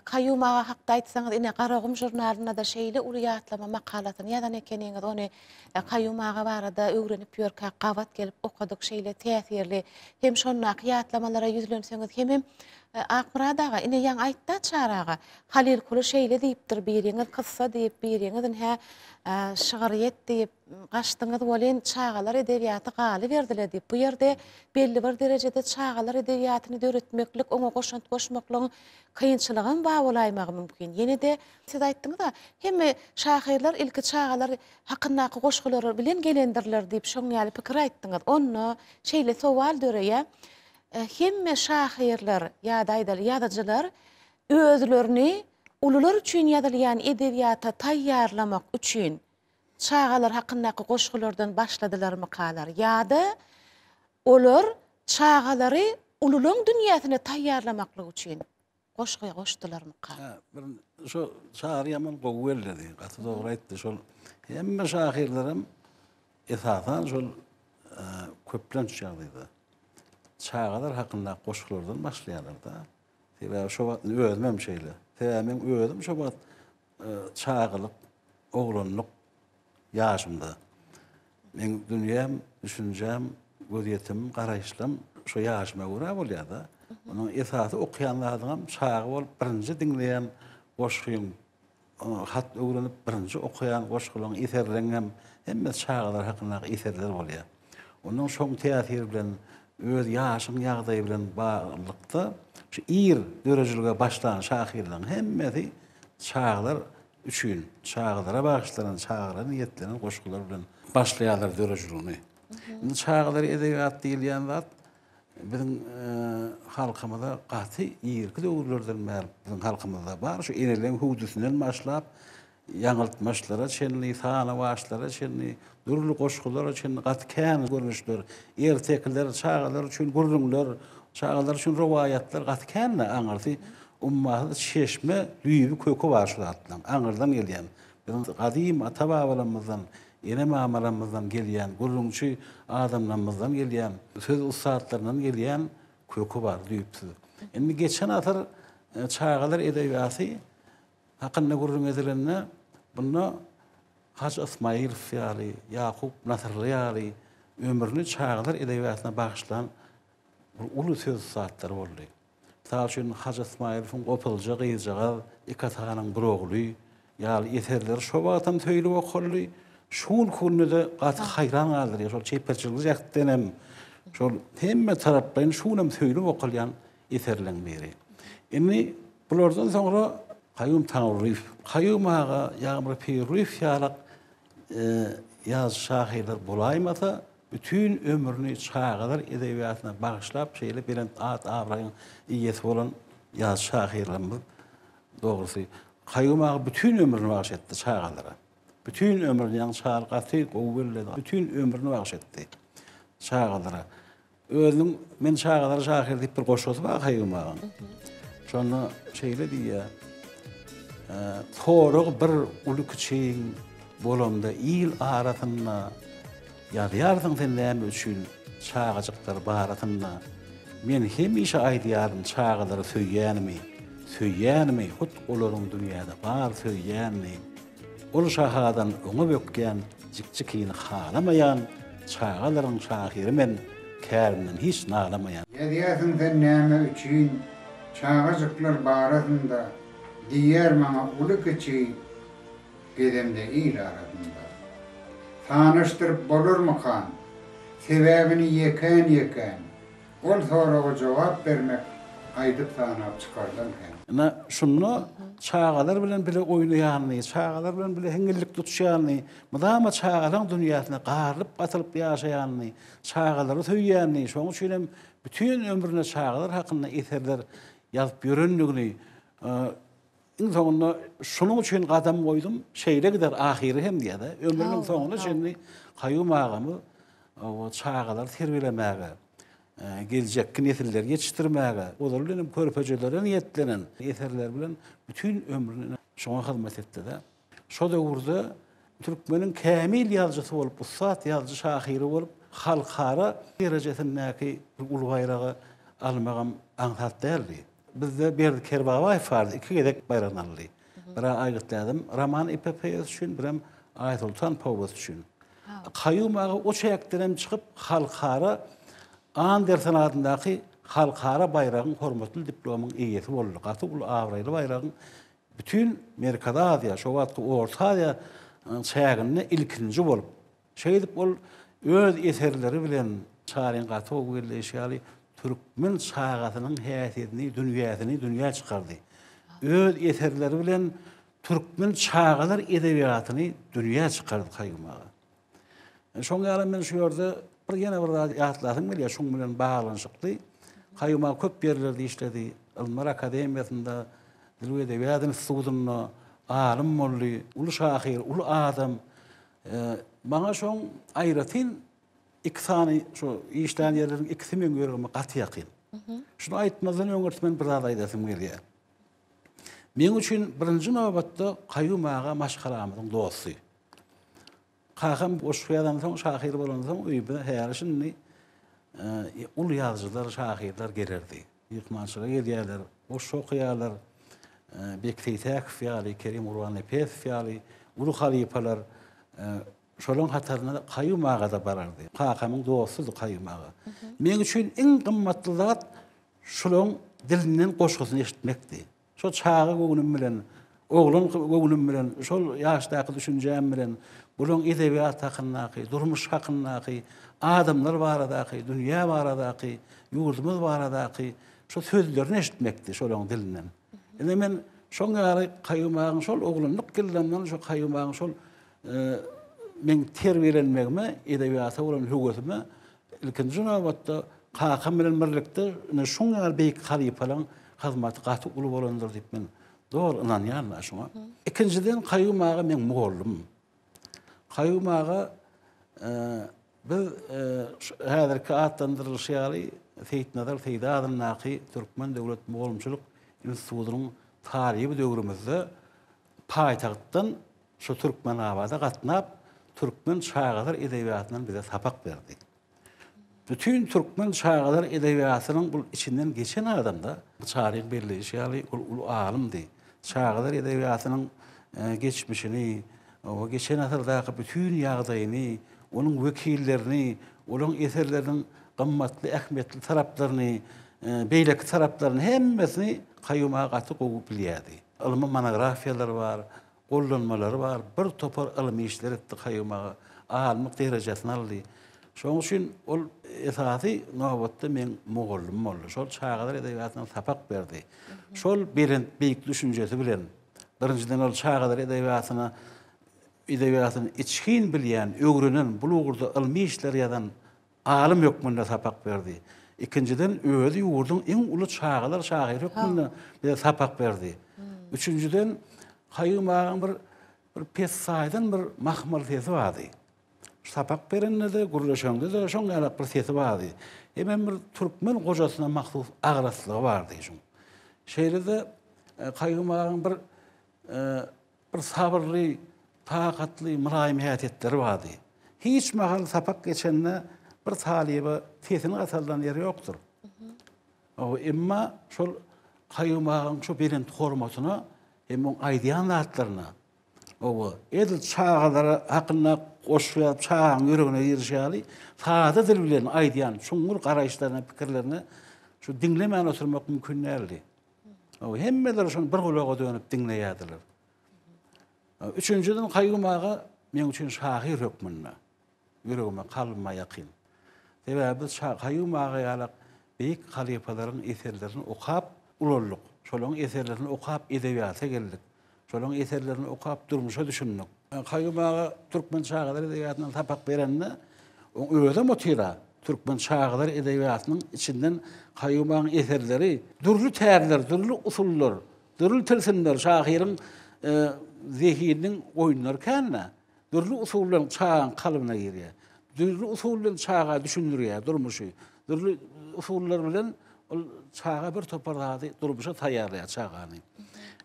Kaýum aga hakda aýtsaňyz, ine Garagum žurnalynda-da şeýle uly ýatlama makalasyny ýazan ekeniňiz, ony Kaýum aga barada öwrenip ýörkäk gabat gelip okadyk, şeýle täsirli. Hem şondaky ýatlamalara ýüzlenseňiz, hemem Akmyrat aga, ine ýaňy aýtda Çary aga, Halyl Kuly şeýle diýipdir, biriňiz kyssa diýip, biriňiz ine şygryýet diýip, gaçdyňyz welin çagalar edebiýaty galyberdi-le diýip, bu ýerde belli bir derejede çagalar edebiýatyny döretmeklik, oňa goşant goşmaklygyň kynçylygam bar bolaýmagy mümkin. Ýene-de siz aýtdyňyz-a, hemme şahyrlar ilki çagalar hakyndaky goşgulary bilen gelendirler diýip, şoň ýaly pikir aýtdyňyz. Onda şeýle sowal döreýär, hemme şahyrlar ýa-da aýdaly ýazyjylar özlerini ulular üçin ýazylýan edebiýata taýýarlamak üçin çagalar hakyndaky goşgulardan başladylarmykalar ýa-da olar çagalary ululaň dünýäsine taýýarlamaklyk üçin goşgy goşdularmyka?
Hä, bir şo Çary ýaman gowy belledi, gaty dogry aýtdy. Şol hemme şahyrlaram esasan şol köplenç ýagdaýda çagalar hakyndaky goşgulardan başlaýarlar-da. Sebäbi şo wagt özüm hem şeýle. Sebäbi meň özüm şo wagt çagalyk, oglanlyk ýaşymda meň dünýäm, düşünjäm, gözýetimim, garaýyşlarym şo ýaşyma görä bolýar-da. Onuň esasy okaýan zadyňam çaga bolup birinji diňleýän goşgyň, hat öwrenip birinji okaýan goşgularyň, eserleriň hem hemmesi çagalar hakyndaky eserler bolýar. Ondan şoň täsiri bilen öz ýaşyň ýagdaýy bilen baglylykda şu ir döredijilige başlan şahyrlaryň hemmesi çagalar üçin, çagalara bagyşlanan, çagalara niýetlenen goşgular bilen başlaýarlar döredijiligini. Indi çagalar edebiýat diýilýän zat biziň halkymyza gaty irki döwürlerden bäri biziň halkymyzda bar. Şu eneleriň hüwdüsinden başlap ýaňyltmaçlara çenli, sanawaçlara çenli, dürli goşgulara çenli gaty kän görnüşler, ertekiler, çagalar üçin gürrüňler, çagalar üçin rowaýatlar gaty kän-de aňyrsy ummasyz çeşme, düýbi, köki bar şu zatlaryň, aňyrdan gelýän, biziň gadym ata-babalarymyzdan, ene-mamalarymyzdan gelýän, gürrüňçi adamlarymyzdan gelýän, söz ussatlaryndan gelýän köki bar düýpsüz. Indi geçen asyr çagalar edebiýaty Hakynda gürrüň edilende, bunda Hajy Ysmaýylow ýaly, Ýakup Nasyrly ýaly ömrüni çagalar edebiýatyna bagyşlan bir uly söz ussatlary boldy. Mysal üçin, Hajy Ysmaýylowyň Gopuzja gyzjagaz, Iki atanyň bir ogly ýaly eserleri şo wagtam söýlüp okaldy, şu günki günde-de gaty haýran galdyrýar. Şol çeperçilik jähtden hem, şol hemme taraplaýyn şu günem söýlüp okalýan eserleň biri. Indi bulardan soňra Kaýum Taňrylyýew, Kaýum aga, Ýagmyr Pirliýew ýalak ýazyjy şahyrlar bolaýmasa, bütin ömrüni çagalar edebiýatyna bagyşlap şeýle belent at-abraýyň eýesi bolan ýazyjy şahyrlarymyz dogrusy Kaýum aga bütin ömrüni bagyş etdi çagalara. Bütin ömrüni, ýaňy Çary gaty gowy belledi, bütin ömrüni bagyş etdi çagalara. Özüniň Men çagalara şahyr diýip bir goşgusy bar Haýym agaň. Şonda şeýle diýýär. Sorag bir uly kiçiň bolanda il arasynda ýazýarsyň sen näme üçin çagajyklar barasynda. Men hemişe aýdýaryn çagalary söýýänimi, söýýänimi hut olaryň dünýäde bar söýýänini. Ol şahadan öňe bökýän jikjikini halamaýan çagalaryň şahyry men, kärimden hiç nalamaýan.
Ýazýarsyň sen näme üçin çagajyklar barasynda diýýär maňa uly-kiçi gezemde il arasynda. Sanaşdyryp bolarmykan sebäbini ýekän-ýekän. Ol soraga jogap bermek aýdyp-sanap çykardan kän.
Ine, şunda çagalar bilen bile oýnaýanyny, çagalar bilen bile hiňňillik tutuşýanyny, mydama çagalaň dünýäsine garylyp-gatylyp ýaşaýanyny, çagalary söýýänini, şonuň üçin hem bütin ömrüne çagalar hakynda eserler ýazyp ýörendigini, iň soňunda şunuň üçin gadam goýdum, şeýle gider ahyry hem diýýär-de. Ömrüniň soňuna çenli Kaýum agamyz çagalary terbiýelemäge. geljekki nesilleri ýetişdirmäge, ozaly bilen hem körpejelere niýetlenen eserleri bilen bütin ömrüni şoňa hyzmat etdi-de. Şo döwürde türkmeniň kämil ýazyjysy bolup, ussat ýazyjy-şahyry bolup, halkara derejesindäki bir uly baýragy almagam aňsat däldi. Bizde Berdi Kerbabaýew bardy, iki gezek baýragyny aldy. Bir-ä Aýgytly ädim roman-epopeýasy üçin, birem Aýsoltan powesti üçin. Kaýum aga o çäkdenem çykyp, halkara Andersen adyndaky halkara baýragyň hormatly diplomyň eýesi boldy. Gaty uly abraýly baýragyň bütin Merkezi Aziýa, şo wagtky Orta Aziýa çäginde ilkinji bolup, şeýdip ol öz eserleri bilen Çaryň gaty gowy belleýşi ýaly, türkmen çagasynyň häsiýetini, dünýäsini dünýä çykardy. Öz eserleri bilen türkmen çagalar edebiýatyny dünýä çykardy Kaýum aga. Şoň ýaly men şu ýerde bir ýene bir zat ýatlasym gelýär, şuň bilen baglanyşykly. Kaýum aga köp ýerlerde işledi. Ylymlar akademiýasynda, Dil we edebiýat institutynda alym boldy, uly şahyr, uly adam. Maňa şoň aýratyn iki sany şu işlän ýerleriň ikisi meň ýüregime gaty ýakyn. Şuny aýtmazdan öňürti men bir zat aýdasym gelýär. Meň üçin birinji nobatda Kaýum aga maşgalamyzyň dosty. Kakam goşgy ýazansoň, şahyr bolansoň öýümize häli-şindi uly ýazyjylar, şahyrlar gelerdi. Myhmançylyga gelýärler, goşgy okaýarlar. Bek Seýtäkow ýaly, Kerim Gurbannepesow ýaly uly halypalar şolaryň hatarynda Kaýum aga-da barardy. Kakamyň dostudy Kaýum aga. Meň üçin iň gymmatly zat şolaryň dilinden goşgusyny eşitmekdi. Şol çaga göwnüm bilen, oglan göwnüm bilen, şol ýaşdaky düşünjäm bilen bulaň edebiýat hakyndaky, durmuş hakyndaky, adamlar baradaky, dünýä baradaky, ýurdumyz baradaky şo sözlerini eşitmekdi şolaň dilinden. Indi men şoň ýaly Kaýum agaň şol oglanlyk ýyllaryndan şo Kaýum agaň şol meň terbiýelenmegime, edebiýata bolan höwesime Ilkinji nobatda, kakam bilen birlikde ine şuň ýaly beýik halypalaryň hyzmaty gaty uly bolandyr diýip men doly ynanýan da şuňa. Ikinjiden Kaýum aga meň mugallymym. Kaýum aga biz häzirki atlandyrylyşy ýaly Seýitnazar Seýdi adyndaky Türkmen döwlet mugallymçylyk institutynyň talyby döwrümizde paýtagtdan Şu Türkmenabada gatnap, türkmen çagalar edebiýatyndan bize sapak berdi. Bütin türkmen çagalar edebiýatynyň bul içinden geçen adam-da, Çaryň belleýşi ýaly, ol uly alymdy. Çagalar edebiýatynyň geçmişini, geçen asyrdaky bütin ýagdaýyny, onuň wekillerini, olaryň eserleriniň gymmatly, ähmiýetli taraplaryny, beýleki taraplaryny hemmesini Kaýum aga gaty gowy bilýärdi. Ylmy monografiýalary bar, gollanmalary bar, bir topar ylmy işler etdi Kaýum aga, alymlyk derejesini aldy. Şonuň üçin ol esasy nobatda meň mugallymym boldy. Şol çagalar edebiýatyndan sapak berdi. Şol belent, beýik düşünjesi bilen, birinjiden ol çagalar edebiýatyna edebiýatyny içgin bilýän, öwrenen, bul ugurda ylmy işler ýazan Alym hökmünde sapak berdi. Ikinjiden, özi ýurduň iň uly çagalar şahyry hökmünde bize sapak berdi. Üçünjiden, Kaýum agaň bir bir pessaýdan bir mahmal sesi bardy. Sapak berende-de, gürleşende-de şoň ýalak bir sesi bardy. Hemem bir türkmen gojasyna mahsus agraslygy bardy şuň. Şeýle-de Kaýum agaň bir Bir sabyrly, takatly, mylaýym häsiýetleri bardy. Hiç mahal sapak geçende bir talyba sesini gataldan ýeri ýokdur. Emma şol Kaýum agaň şo belent hormatyna hem oň aýdýan zatlaryna, oba, edil çagalara hakynda goşgy ýazyp çagaň ýüregine girişi ýaly sada dil bilen aýdýan çuňňur garaýyşlaryna, pikirlerine şu diňlemän oturmak mümkin däldi. Hemmeler şony bir gulaga dönüp diňleýärdiler. Üçünjiden Kaýum aga meň üçin şahyr hökmünde ýüregime, kalbyma ýakyn. Sebäbi biz Kaýum aga ýalak beýik halypalaryň eserlerini okap ulaldyk. Şolaryň eserlerini okap edebiýata geldik. Şolaryň eserlerini okap durmuşa düşündik. Kaýum aga türkmen çagalar edebiýatyndan sapak berende, oň özem otyr-a. Türkmen çagalar edebiýatynyň içinden Kaýum agaň eserleri dürli tärler, dürli usullar, dürli tilsimler, şahyryň zehininiň oýunlary kän-dä. Dürli usul bilen çagaň kalbyna girýär. Dürli usul bilen çaga düşündirýär durmuşy. Dürli usullar bilen ol çaga bir topar zady durmuşa taýýarlaýar çagany.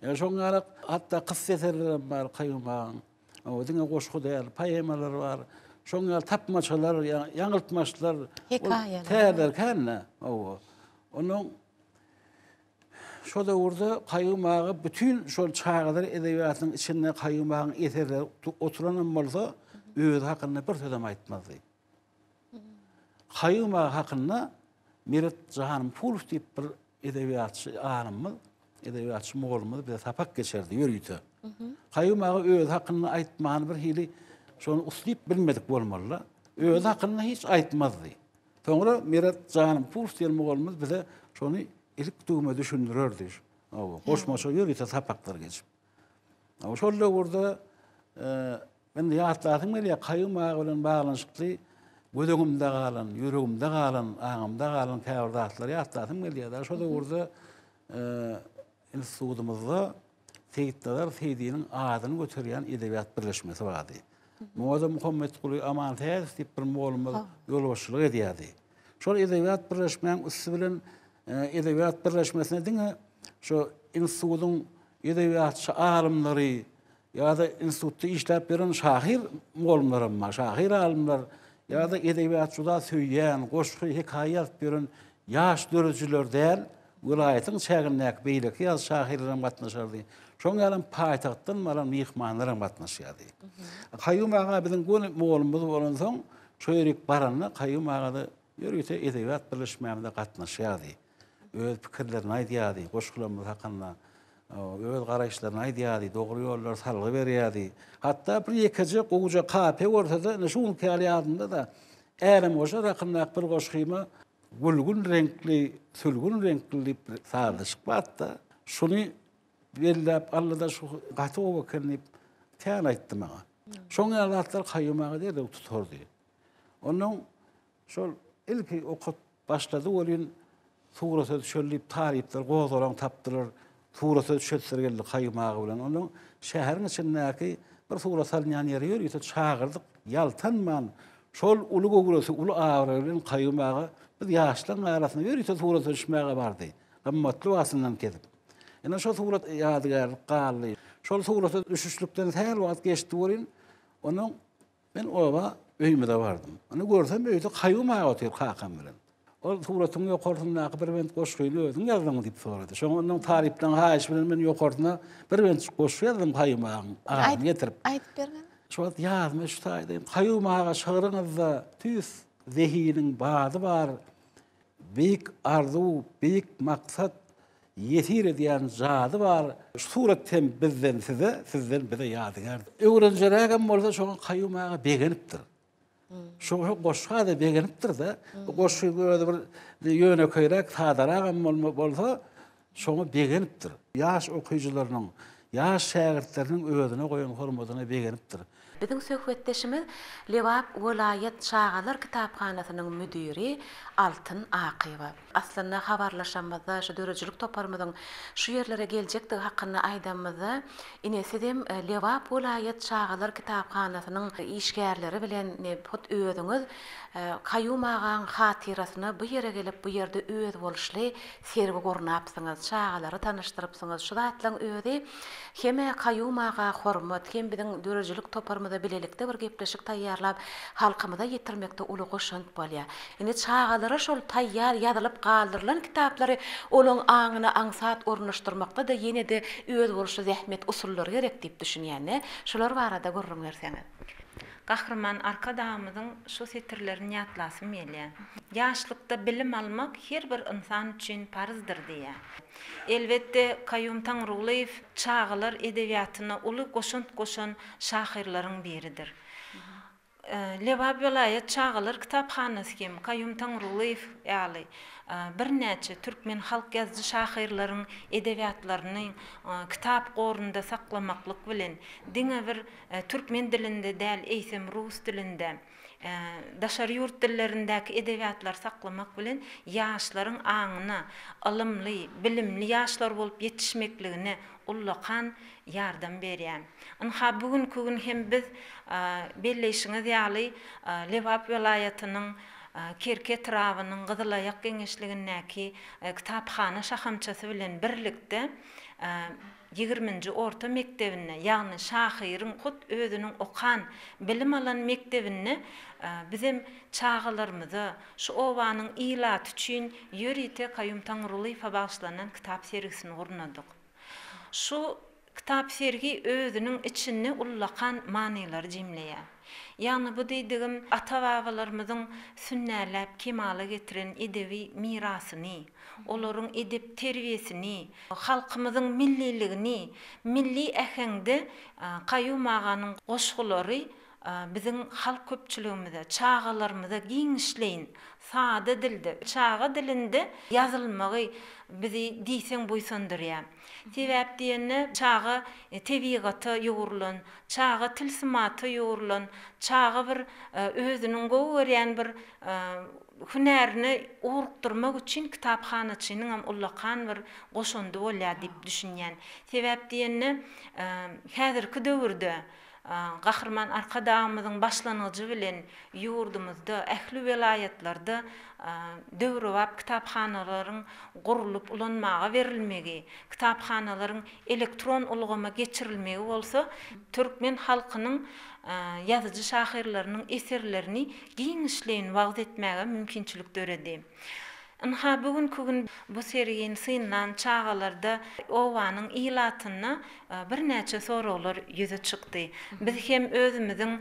Ýa şoň ýaly hatda kyssa eserleri hem bar Kaýum agaň. O diňe goşgy däl, poemalar bar. Şoň ýaly tapmaçalar, ýaňyltmaçlar,
hekaýalar.
Täzeler kän-de. Hawa. Onuň Şo döwürde Kaýum aga bütin şol çagalar edebiýatynyň içinde Kaýum agaň eserleri oturanam bolsa, özi hakynda bir sözem aýtmazdy. Kaýum aga hakynda Meret Janympulow diýip bir edebiýatçy alymymyz, edebiýatçy mugallymymyz bize sapak geçerdi ýörite. Kaýum aga özi hakynda aýtmany bir hili şony uslyp bilmedik bolmaly-da. Özi hakynda hiç aýtmazdy. Soňra Meret Janympulow diýen mugallymymyz bize şony ilik düwme düşündirerdi. Goşmaça ýörite sapaklar geçip. Şol döwürde men ýatlasym gelýär, Kaýum aga bilen baglanyşykly göz öňümde galan, ýüregimde galan, aňymda galan käbir zatlary ýatlasym gelýär. Şol döwürde institutymyzda Seýitnazar Seýdiniň adyny göterýän edebiýat birleşmesi bardy. Muňa-da Muhammetguly Amansähedow diýip bir mugallymymyz ýolbaşçylyk edýärdi. Şol edebiýat birleşmäň üsti bilen edebiýat birleşmesine diňe şu institutyň edebiýatçy alymlary ýa-da institutda işläp ýören şahyr mugallymlaram bar, şahyr alymlar ýa-da edebiýat juda söýýän, goşgy, hekaýa ýazyp ýören ýaş döredijiler däl, welaýatyň çägindäki beýleki ýazyjy şahyrlar hem gatnaşardy. Şoň ýalam paýtagtdan baran myhmanlar hem gatnaşýardy. Kaýum aga biziň göni mugallymymyz bolansoň, şo ýerik baranda Kaýum aga-da ýörite edebiýat birleşmämize gatnaşýardy. Öz pikirlerini aýdýardy, goşgularymyz hakynda öz garaýyşlaryny aýdýardy, dogry ýollary salgy berýärdi. Hatda bir ýekeje gowuja kapiýa görse-de, ine şu günki ýaly ýadymda-da, Älemgoşar hakyndaky bir goşgyma Gülgün reňkli, sülgün reňkli diýip bir sazlaşyk bardy-da. Şuny belläp aldy-da, şu gaty gowy eken diýip, kän aýtdy maňa. Şoň ýaly zatlar Kaýum aga derrew tutardy. Onnoň şol ilki okap başlady welin, surata düşeli diýip talyplar gozgalaň tapdylar. Surata düşesler geldi Kaýum aga bilen. Onnoň şäheriň içindäki bir surat salynýan ýere ýörite çagyrdyk, ýaltanman şol uly göwresi, uly abraýy bilen Kaýum aga biz ýaşlaryň arasynda ýörite surata düşmäge bardy. Gymmatly wagtyndan kesip. Ine şo surat ýadygärlik galdy. Şol surata düşüşlikden sähel wagt geçdi welin, onuň Men oba öýümize bardym. Ony görsem öýde Kaýum aga otyr kakam bilen. Ol suratyň ýokarsyndaky bir bent goşgyny özüň ýazdyňmy diýip sorady. Şoňa ondan talyplaryň haýyşy bilen men ýokarsyna bir bent goşgy ýazdym Kaýum agaň adyny getirip.
Aýdyp bergin.
Şu wagt ýadyma şu taýda Kaýum aga şygryňyzda tüýs zehiniň bady bar. Beýik arzuw, beýik maksat, ýesir edýän jady bar. Şu surat hem bizden size, sizden bize ýadygärdir. Öwrenjerägem bolsa şoňa Kaýum aga begenipdir. Şo goşga-da begenipdir-de. Bu goşgyň özi bir ýönekeýräk, sadaragam bolsa, şoňa begenipdir. Ýaş okyjylarynyň, ýaş şägirtleriniň özüne goýan hormatyna begenipdir.
Biziň söhbetdeşimiz Lebap welaýat çagalar kitaphanasynyň müdiri Altyn Akyýewa. Aslynda habarlaşamyzda, şu döredijilik toparymyzyň şu ýerlere geljekdigi hakynda aýdanymyzda, ine sizem Lebap welaýat çagalar kitaphanasynyň işgärleri bilen hut özüňiz Kaýum agaň hatyrasyna bu ýere gelip, bu ýerde özboluşly sergi gurnapsyňyz, çagalary tanyşdyrypsyňyz. Şu zatlaryň özi hem-ä Kaýum aga hormat, hem biziň döredijilik toparymyza bilelikde bir gepleşik taýýarlap, halkymyza ýetirmekde uly goşant bolýar. Indi çagalara şol taýýar ýazylyp galdyrylan kitaplary olaň aňyna aňsat ornaşdyrmakda-da ýene-de özboluşly zähmet usullary gerek diýip düşünýän-de. Şular barada gürrüň berseňiz.
Gahryman Arkadagymyzyň şu setirlerini ýatlasym gelýär. Ýaşlykda bilim almak her bir ynsan üçin parzdyr diýýär. Elbetde, Kaýum Taňrygulyýew çagalar edebiýatyna uly goşant goşan şahyrlaryň biridir. Lebap welaýat çagalar kitaphanasy hem Kaýum Taňrygulyýew ýaly birnäçe türkmen halk ýazyjy-şahyrlaryň edebiýatlaryny kitap gorunda saklamaklyk bilen, diňe bir türkmen dilinde däl, eýsem rus dilinde. Daşary ýurt dillerindäki edebiýatlary saklamak bilen ýaşlaryň aňyna ylymly, bilimli ýaşlar bolup ýetişmekligine ullakan ýardam berýär. Ynha, bu günki gün hem biz belleýşiňiz ýaly, Lebap welaýatynyň Kerki etrabynyň Gyzylaýak geňeşligindäki kitaphana şahamçasy bilen birlikde Ýigriminji orta mekdebinde, ýagny şahyryň hut özüniň okan, bilim alan mekdebinde bizem çagalarymyza, şu obanyň ilaty üçin ýörite Kaýum Taňrylyýewe bagyşlanan kitap sergisini gurnadyk. Şu kitap sergi özüniň içinde ullakan manylary jemleýär. Ýagny bu diýdigim ata-babalarymyzyň sünnäläp kemala getiren edebi mirasyny, olaryň edep-terbiýesini, halkymyzyň milliligini milli äheňde Kaýum aganyň goşgulary biziň halk köpçüligimize, çagalarymyza giňişleýin, sada dilde, çaga dilinde ýazylmagy bizi diýseň buýsandyrýar. Sebäp diýende, çaga tebigata ýugrulan, çaga tilsimata ýugrulan, çaga bir özüniň gowy görýän bir hünärine ugrukdyrmak üçin kitaphanaçynyňam ullakan bir goşandy bolýar diýip düşünýän. Sebäp diýende, häzirki döwürde Gahryman Arkadagymyzyň başlangyjy bilen ýurdumyzda, ähli welaýatlarda döwrebap kitaphanalaryň gurlup ulanmaga berilmegi, kitaphanalaryň elektron ulgama geçirilmegi bolsa türkmen halkynyň ýazyjy-şahyrlarynyň eserlerini giňişleýin wagyz etmäge mümkinçilik döredi. Ynha, bu günki gün bu sergini synlan çagalarda, obanyň ilatynda birnäçe soraglar ýüze çykdy. Biz hem özümiziň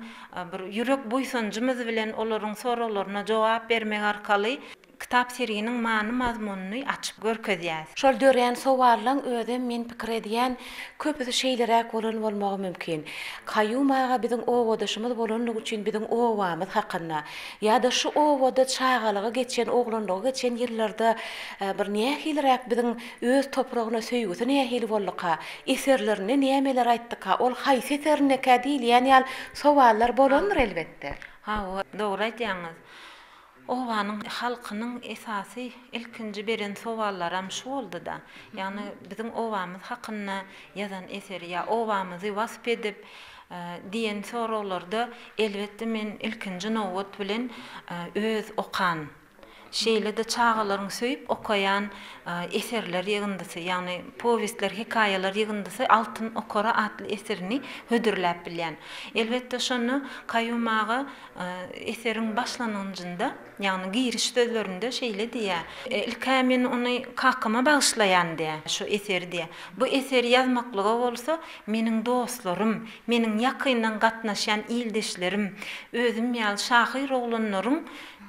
bir ýürek buýsanjymyz bilen olaryň soraglaryna jogap bermek arkaly kitap serginiň many-mazmunyny açyp görkezýäs.
Şol dörän sowallaň özem men pikir edýän, köpüsi şeýleräk bolan bolmagy mümkin. Kaýum aga biziň obadaşymyz bolanlygy üçin biziň obamyz hakynda, Ýa-da şu obada çagalygy geçen, oglanlygy geçen ýyllarda bir nähiliräk biziň öz topragyna söýgüsi nähili bolduka, eserlerinde nämeler aýtdyka, ol haýsy eserindekä diýilýän ýaly sowallar bolandyr elbetde.
Hawa, dogry aýdýaňyz. Obanyň halkynyň esasy ilkinji beren sowallaram şu boldy-da. Ýagny biziň obamyz hakynda ýazan eseri ýa obamyzy wasp edip diýen soraglarda elbetde men ilkinji nobat bilen öz okan, şeýle-de çagalaryň söýüp okaýan eserler ýygyndysy, ýagny powestler, hekaýalar ýygyndysy Altyn okara atly eserini hödürläp bilýän. Elbetde şonda Kaýum aga eseriň başlangyjynda Ýagny giriş sözlerinde şeýle diýýär, Ilk-ä men ony kakama bagyşlaýan diýýär, şu eseri diýýär. Bu eseri ýazmaklyga bolsa meniň dostlarym, meniň ýakyndan gatnaşýan ildeşlerim, özüm ýaly şahyr oglanlaryň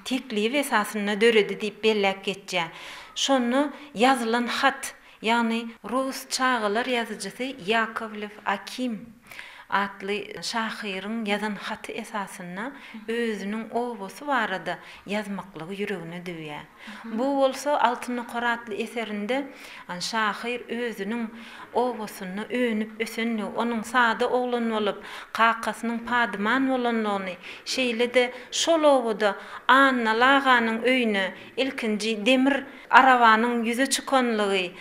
teklibi esasynda döredi diýip belläp geçýär. Şonda ýazylan hat, Ýagny rus çagalar ýazyjysy Ýakowlew Akim atly şahyryň ýazan haty esasynda özüniň obasy barada ýazmaklygy ýüregine düwýär. Bu bolsa Altyn nokar atly eserinde şahyr özüniň obasynda önüp-ösenligi, onuň sada oglan bolup, kakasynyň padyman bolanlygyny, şeýle-de şol obada Annaly aganyň öýüne ilkinji demir Arabanyň ýüze çykanlygy,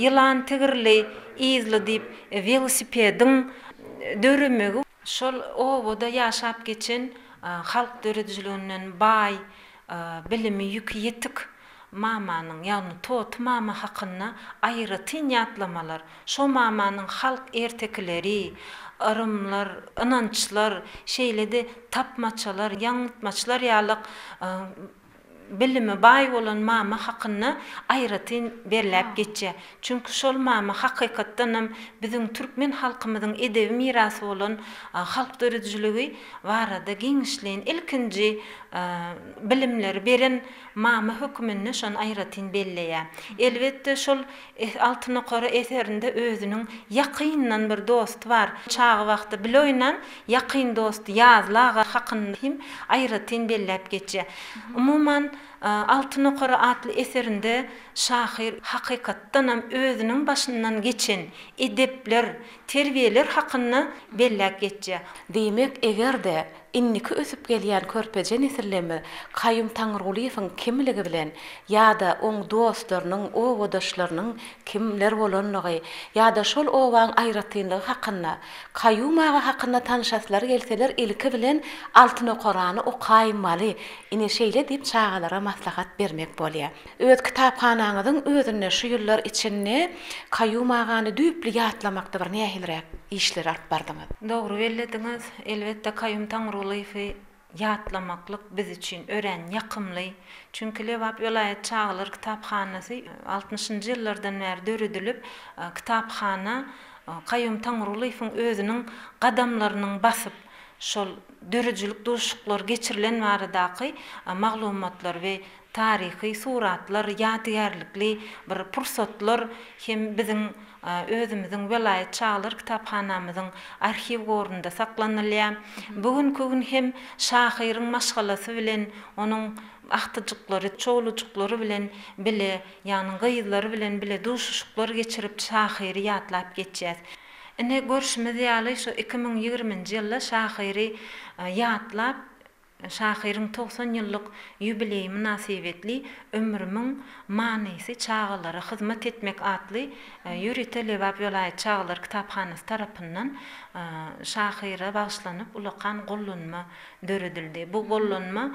ýylan tigirli yzly diýip welosipediň döremegi. Şol obada ýaşap geçen halk döredijiliginden baý, bilimi, ýüki ýetik mamanyň, ýagny Toty mama hakynda aýratyn ýatlamalar, şo mamanyň halk ertekileri, yrymlar, ynançlar, şeýle-de tapmaçalar, ýaňyltmaçlar ýaly bilimi baý bolan mama hakynda aýratyn belläp geçýär. Çünki şol mama hakykatdanam biziň türkmen halkymyzyň edebi mirasy bolan halk döredijiligi barada giňişleýin ilkinji bilimleri beren mama höküminde şony aýratyn belleýär. Elbetde şol Altyn okara eserinde özüniň ýakyndan bir dosty bar. Çaga wagty bile oýnan ýakyn dosty Ýazly aga hakynda hem aýratyn belläp geçýär. Umuman, Altyn okara atly eserinde şahyr hakykatdanam özüniň başyndan geçen edepler, terbiýeler hakynda belläp geçýär.
Diýmek, eger-de. Indiki ösüp gelýän körpeje nesillerimiz Kaýum Taňrygulyýewiň kimligi bilen ýa-da oň dostlarynyň, obadaşlarynyň kimler bolanlygy ýa-da şol obaň aýratynlygy hakynda, Kaýum aga hakynda tanyşaslary gelseler ilki bilen Altyn okarany okaýmaly, ine şeýle diýip çagalara maslahat bermek bolýar. Öz kitaphanaňyzyň özünde şu ýyllar içinde Kaýum agany düýpli ýatlamakda bir nähiliräk işleri alyp bardyňyz?
Dogry bellediňiz. Elbetde Kaýum Taňrygulyýewi ýatlamaklyk biz üçin örän ýakymly. Çünki Lebap welaýat çagalar kitaphanasy altmyşynjy ýyllardan bäri döredilip, kitaphana Kaýum Taňrygulyýewiň özüniň gadamlarynyň basyp, şol döredijilik duşuşyklary geçirilen baradaky maglumatlar we taryhy suratlar, ýadygärlikli bir pursatlar hem biziň özümiziň welaýat çagalar kitaphanamyzyň arhiw gorunda saklanylýar. Bu günki gün hem şahyryň maşgalasy bilen, onuň agtyjyklary, çowlujyklary bilen bile, ýagny gyzlary bilen bile duşuşyklar geçirip, şahyry ýatlap geçýäs. Ine, görşümiz ýaly, şu 2020-nji ýylda şahyry ýatlap, Şahyryň 90 ýyllyk ýubileýi mynasybetli Ömrümiň manysy çagalara hyzmat etmek atly ýörite Lebap welaýat çagalar kitaphanasy tarapyndan şahyra bagyşlanyp ulakan gollanma döredildi. Bu gollanma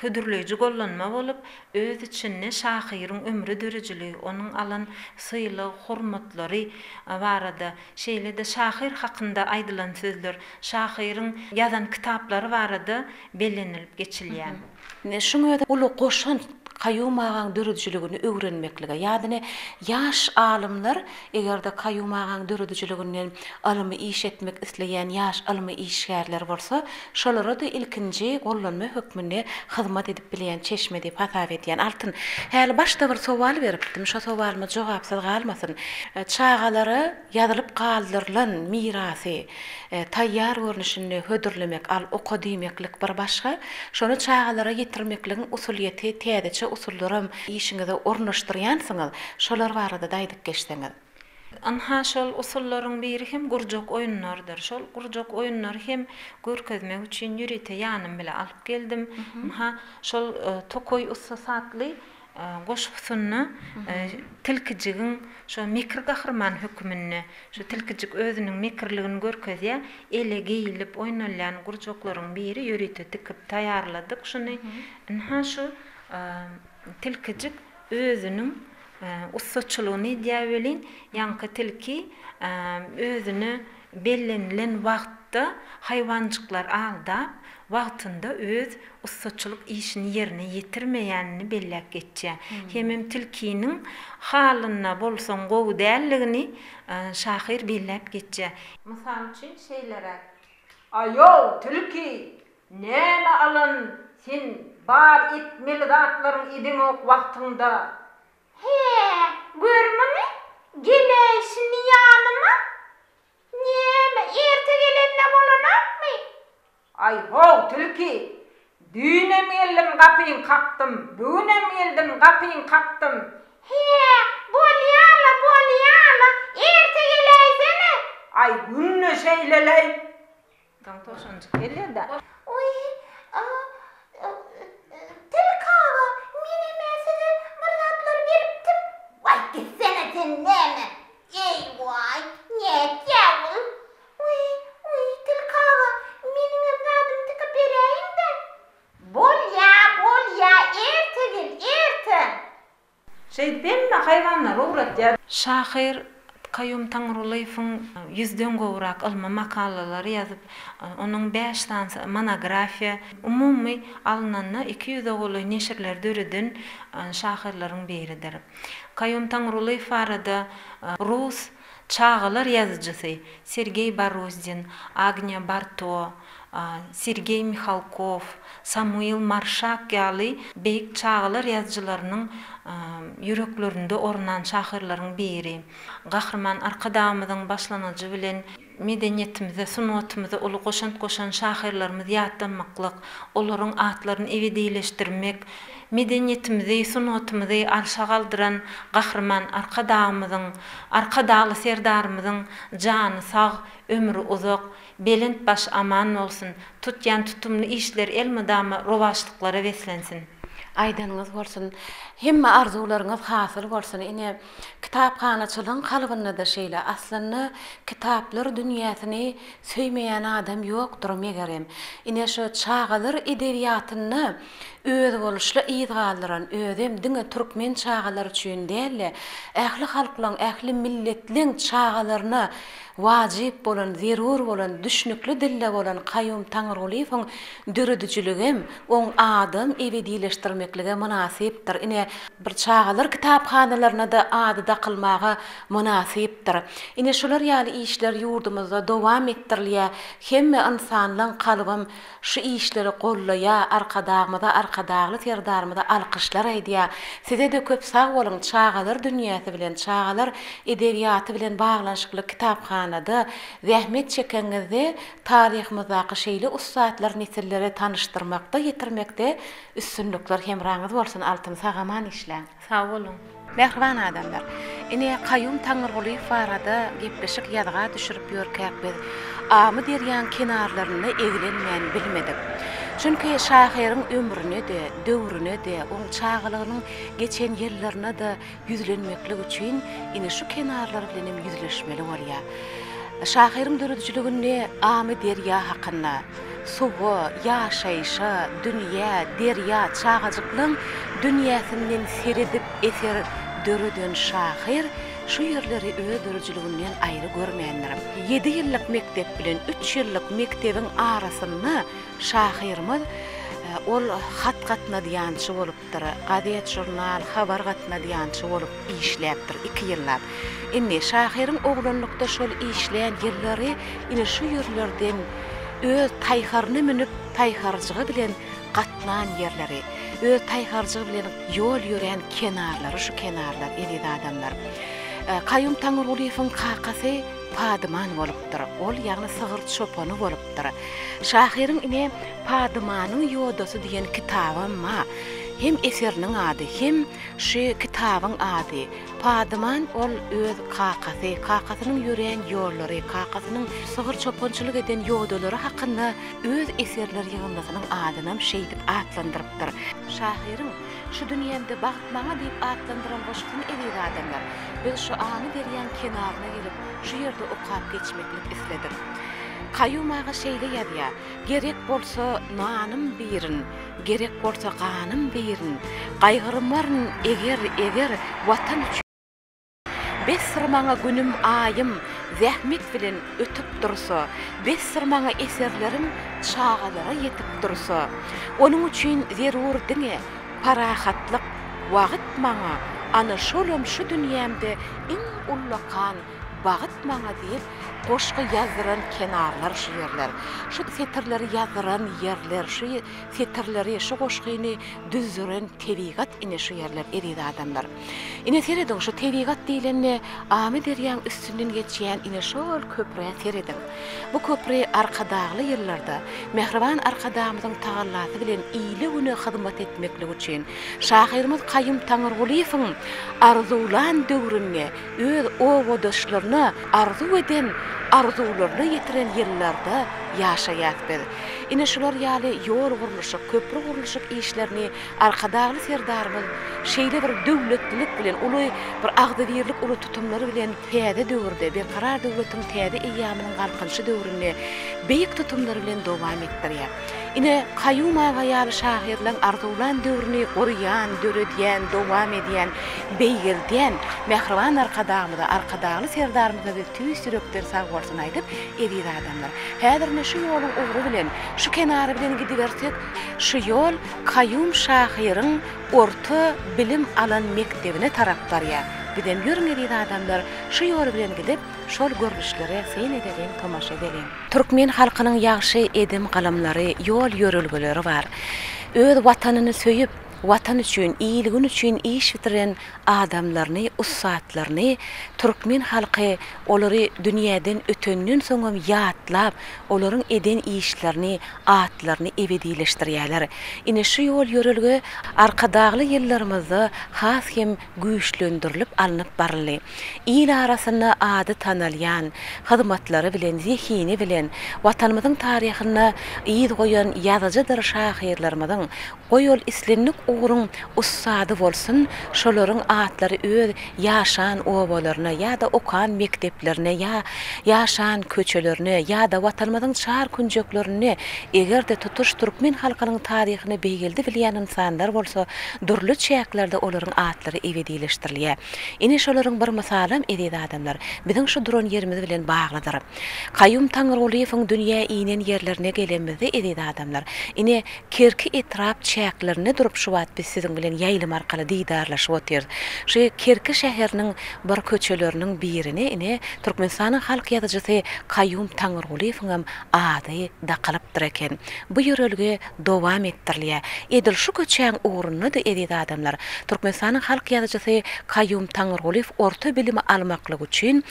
hödürleýji gollanma bolup, öz içinde şahyryň ömri döredijiligi, onuň alan sylag, hormatlary barada Şeýle-de şahyr hakynda aýdylan sözler, şahyryň ýazan kitaplary barada bellenilip geçilýär.
Ine, şuň özi uly goşant Kaýum agaň döredijiligini öwrenmeklige. Ýa-da ýaş alymlar eger-de Kaýum agaň döredijiliginden ylmy iş etmek isleýän ýaş ylmy işgärler bolsa, şolara-da ilkinji gollanma hökmünde hyzmat edip bilýän çeşme diýip hasap edýän. Altyn, häli başda bir sowal beripdim, şo sowalyma jogapsyz galmasyn. Çagalara ýazylyp galdyrylan mirasy taýýar görnüşinde hödürlemek, al, oka diýmeklik bir başga, şony çagalara ýetirmekligiň usulyýeti, täzeçe usullaram işiňize ornaşdyrýansyňyz, şolar barada-da aýdyp geçseňiz.
Ynha, şol usullaryň biri hem gurjak oýunlarydyr. Şol gurjak oýunlary hem görkezmek üçin ýörite ýanym bile alyp geldim. Ynha, şol Tokaý ussasy atly goşgusynda tilkijigiň şo mekir gahryman höküminde, şo tilkijik özüniň mekirligini görkezýär. Ele geýlip oýnalýan gurjaklaryň biri ýörite tikip taýýarladyk şuny. Ynha, şu tilkijik özüniň ussaçylygyny edýär welin, ýaňky tilki özüne bellenilen wagtda haýwanjyklary aldap, wagtynda öz ussaçylyk işini ýerine ýetirmeýänini belläp geçýär. Hemem tilkiniň halynda bolsaň gowy däldigini şahyr belläp geçýär. Mysal üçin, şeýleräk.
Aýow, tilki, näme alan sen bar etmeli zatlaryň edeňok wagtyňda.
Hä, gör muny, geläýşini ýanyma. Näme, erte gelende bolanokmy?
Aý how, tilki, düýnem geldim gapyňy kakdym, bu günem geldim gapyňy kakdym.
Hä, bolýa-la, bolýa-la, erte geläýsene.
Aý, günde şeýle-leý. Soň towşanjyk gelýär-de.
Oý, Tilki aga, menem-ä size bir zatlar beripdim. Waý, gitsene sen näme? Eý-waý, nätýä ol? Oý, oý, Tilki aga, meniňem zadymy tikip beräýiň-dä. Bolýa, bolýa, erte gel, erte.
Şeýdip hemme haýwanlary ugratýar.
Şahyr Kaýum Taňrylyýewiň ýüzden gowrak ylmy makalalary ýazyp, onuň bäş sanysy monografiýa, umumy alnanda iki ýüze golaý neşirleri döreden şahyrlaryň biridir. Kaýum Taňrylyýew barada rus çagalar ýazyjysy Sergeý Baruzdin, Agniýa Barto, Sergeý Mihalkow, Samuil Marşak ýaly beýik çagalar ýazyjylarynyň ýüreklerinde ornan şahyrlaryň biri. Gahryman Arkadagymyzyň başlangyjy bilen medeniýetimize, sungatymyza uly goşant goşan şahyrlarymyzy ýatlamaklyk, olaryň atlaryny ebedileşdirmek, medeniýetimizi, sungatymyzy arşa galdyran Gahryman Arkadagymyzyň, Arkadagly Serdarymyzyň jany sag, ömri uzak, Belent baş aman bolsun, tutýan tutumly işler elmydama rowaçlyklara beslensin.
Aýdanyňyz bolsun. Hemme arzuwlaryňyz hasyl bolsun. Ine, kitaphanaçylygyň kalbynda-da şeýle. Aslynda, kitaplar dünýäsini söýmeýän adam ýokdur, megerem. Ine, şu çagalar edebiýatynda özboluşly yz galdyran, özem diňe türkmen çagalary üçin däl-de, ähli halklaň, ähli milletleň çagalaryna wajyp bolan, zerur bolan, düşnükli dilde bolan Kaýum Taňrygulyýewiň döredijiligem oň adam ebedileşdirmeklige mynasypdyr. Ine, bir çagalar kitaphanalaryna-da ady dakylmaga mynasypdyr. Ine, şular ýaly işler ýurdumyzda dowam etdirilýär. Hemme ynsanlaň kalbam Şu işleri gollaýa Arkadagymyza Arkadagly Serdarymyza alkyşlar aýdýa. Sizede köp sag boluň çagalar dünýäsi bilen çagalar edebiýaty bilen baglanşykly kitaphanada zähmet çekeňizde taryhymyzdaky şeýle ussatlar nesillere tanyşdyrmakda ýetirmekde üstünlikler hemraňyz bolsun Altyn sag-aman işläň.
Sag boluň.
Mähriban adamlar! Ine, Kaýum Taňyrgulyýew barada gepleşik ýazga düşürip ýörkäk biz Amy derýaň kenarlarynda eglenmän bilmedik. Çünki şahyryň ömrüne-de, döwrüne-de, oň çagalygynyň geçen ýyllaryna-da ýüzlenmeklik üçin ine şu kenarlar bilenem ýüzleşmeli bolýar. Şahyryň döredijiliginde Amy derýa hakynda, Suwa, ýaşaýşa, dünýä, derýa, çagajyklaň dünýäsinden seredip eser döreden şahyr şu ýerleri öz döredijiliginden aýry görmändir. Ýedi ýyllyk mekdep bilen üç ýyllyk mekdebiň arasynda şahyrymyz ol hat gatnadýançy bolupdyr, gazet-žurnal, habar gatnadýançy bolup işläpdir iki ýyllap. Indi şahyryň oglanlykda şol işlän ýyllary ine şu ýerlerden öz taýharyna münüp taýharjygy bilen gatnan ýerleri, öz taýharjygy bilen ýol ýörän kenarlary şu kenarlar eziz adamlar. Kaýum Taňrygulyýewiň kakasy padyman bolupdyr. Ol ýagny sygyr çopany bolupdyr. Şahyryň ine Padymanyň ýodasy diýen kitabam bar. Hem eseriniň ady, hem şu kitabyň ady. Padyman ol öz kakasy, kakasynyň ýörän ýollary, kakasynyň sygyr çopançylyk eden ýodalary hakynda öz eserler ýygyndysynyň adynam şeýdip atlandyrypdyr. Şahyryň Şu dünýämde bagt maňa diýip atlandyran goşgusyny eziz adamlar, biz şu Amy derýaň kenaryna gelip, şu ýerde okap geçmeklik isledik. Kaýum aga şeýle ýazýar, Gerek bolsa nanym birin, Gerek bolsa ganym birin, Gaýgyrmaryn eger, eger Watan üçin. Besdir maňa günüm, aýym Zähmet bilen ötüp dursa, Besdir maňa eserlerim Çagalara ýetip dursa. Onuň üçin zerur diňe Parahatlyk, wagt maňa, Ana şolam şu dünýämde Iň ullakan Bagyt maňa diýip, goşgy ýazdyran kenarlar şu ýerler. Şu setirleri ýazdyran ýerler, şu setirleri, şu goşgyny düzdüren tebigat ine şu ýerler, eziz adamlar. Ine serediň, şu tebigat diýlende Amyderýaň üstünden geçýän ine şol köprä serediň. Bu köpri Arkadagly ýyllarda mähriban Arkadagymyzyň tagallasy bilen ile-güne hyzmat etmeklik üçin şahyrymyz Kaýum Taňyrgulyýewiň arzuwlan döwründe öz obadaşlaryna arzuw eden arzuwlaryna ýetiren ýyllarda ýaşaýas biz. Ine şular ýaly ýol gurluşyk, köpri gurluşyk işlerini Arkadagly Serdarymyz şeýle bir döwletlilik bilen, uly bir agzybirlik uly tutumlar bilen täze döwürde, Berkarar döwletiň täze eýýamynyň Galkynyşy döwründe beýik tutumlar bilen dowam etdirýär. Ine, Kaýum aga ýaly şahyrlaň arzuwlan döwrüni gurýan, döredýän, dowam edýän, beýgeldýän mähriban Arkadagymyza, Arkadagly Serdarymyza biz tüýs ýürekden sag bolsun aýdyp, eziz adamlar, häzir ine şu ýoluň ugry bilen, şu kenary bilen gidibersek, şu ýol Kaýum şahyryň orta bilim alan mekdebine tarap barýar. Bizem ýörüň eziz adamlar, şu ýol bilen gidip, şol görnüşlere syn edeliň, tomaşa edeliň. Türkmen halkynyň ýagşy edim-gylymlary, ýol-ýörelgeleri bar. Öz Watanyny söýüp. Watan üçin, il-gün üçin iş bitiren adamlaryny, ussatlaryny türkmen halky olary dünýäden ötenden soňam ýatlap, olaryň eden işlerini, atlaryny ebedileşdirýärler. Ine, şu ýol-ýörelge Arkadagly ýyllarymyzda has hem güýçlendirilip alnyp baryldy. Il arasynda ady tanalýan, hyzmatlary bilen, zehini bilen Watanymyzyň taryhynda yz goýan ýazyjydyr şahyrlarymyzyň, goý ol islendik ugruň ussady bolsun, şolaryň atlary öz ýaşan obalaryna ýa-da okan mekdeplerine ýa ýaşan köçelerine ýa-da Watanymyzyň çar künjeklerinde eger-de tutuş türkmen halkynyň taryhyny beýgeldi bilýän ynsanlar bolsa dürli çäklerde olaryň atlary ebedileşdirilýär. Ine şolaryň bir mysalam eziz adamlar, biziň şu duran ýerimiz bilen baglydyr. Kaýum Taňrygulyýewiň dünýä inen ýerlerine gelenimizde eziz adamlar, ine Kerki etrap çäklerinde durup şu wagt biz siziň bilen ýaýlym arkaly didarlaşyp otyrys. Şu Kerki şäheriniň bir köçeleriniň birine ine Türkmenistanyň halk ýazyjysy Kaýum Taňrygulyýewiňem ady dakylypdyr eken. Bu ýörelge dowam etdirilýär. Edil şu köçäň ugrunda-da eziz adamlar, Türkmenistanyň halk ýazyjysy Kaýum Taňrygulyýew orta bilimi almaklyk üçin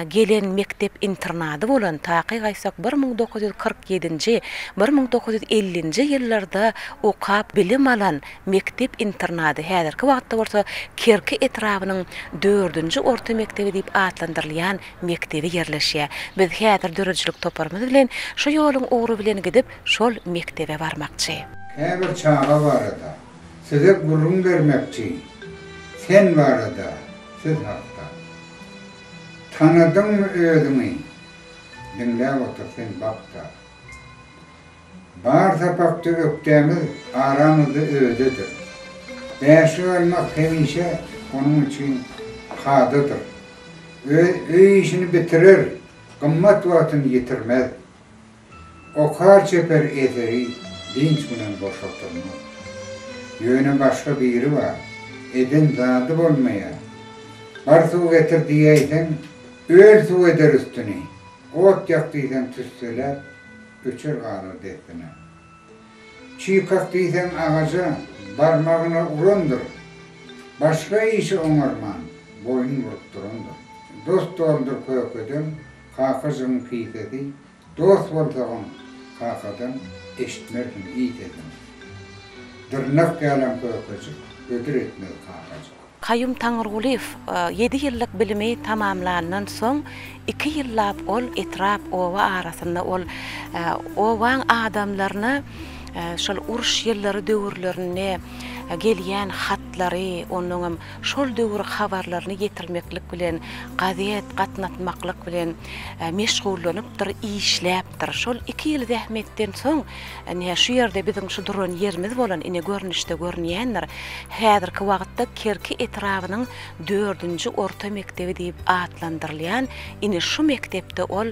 gelen mekdep-internady bolan, takyk aýtsak, 1947-nji, 1950-nji ýyllarda okap bilim alan mekdep-internady, häzirki wagtda bolsa Kerki etrabynyň dördünji orta mekdebi diýip atlandyrylýan mekdebi ýerleşýär. Biz häzir döredijilik toparymyz bilen şu ýoluň ugry bilen gidip, şol mekdebe barmakçy.
Käbir çaga barada size gürrüň bermekçi, sen barada, siz hakda. Tanadyňmy özüňi, diňläp otur sen bak-da. Bar sapakda ökdämiz aramyzda ödedir. Bäşlik almak hemişe onuň üçin kadadyr. Öz öý işini bitirer, gymmat wagtyny ýitirmez. Okar çeper eseri, dynç günem boş oturmaz. Ýöne başga biri bar, eden zady bolmaýar. Bar suw getir diýäýseň, öl suw eder üstüni. Ot ýak diýseň tüsseläp, öçer galar dessine. Çüý kak diýseň agaja barmagyna urandyr. Başga işi oňarman, boýun burup durandyr. Dost doldur kökeden, kakajygyň kisesi, Dost bolsagam kakadan eşitmersiň iý sesini. Dyrnak ýalam kökejik hödür etmez kakajyk.
Kaýum Taňrygulyýew ýedi ýyllyk bilimi tamamlandan soň iki ýyllap ol etrap, oba arasynda ol obaň adamlaryna şol uruş ýyllary döwürlerinde gelýän hatlary, onnoňam şol döwür habarlaryny ýetirmeklik bilen, gazet gatnatmaklyk bilen meşgullanypdyr, işläpdir. Şol iki ýyl zähmetden soň, ine, şu ýerde biziň şu duran ýerimiz bolan, ine, görnüşde görünýändir. Häzirki wagtda Kerki etrabynyň dördünji orta mekdebi diýip atlandyrylýan, ine, şu mekdepde ol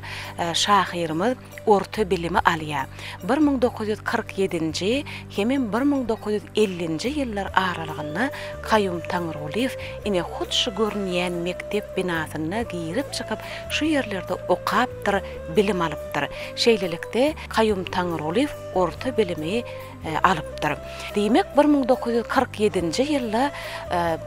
şahyrymyz orta bilimi alýar. 1947-nji hemem 1950-nji ýyllar aralygynda Kaýum Taňrygulyýew ine hut şu görünýän mekdep binasynda girip-çykyp şu ýerlerde okapdyr, bilim alypdyr. Şeýlelikde, Kaýum Taňrygulyýew orta bilimi alypdyr. Diýmek, 1947-nji ýylda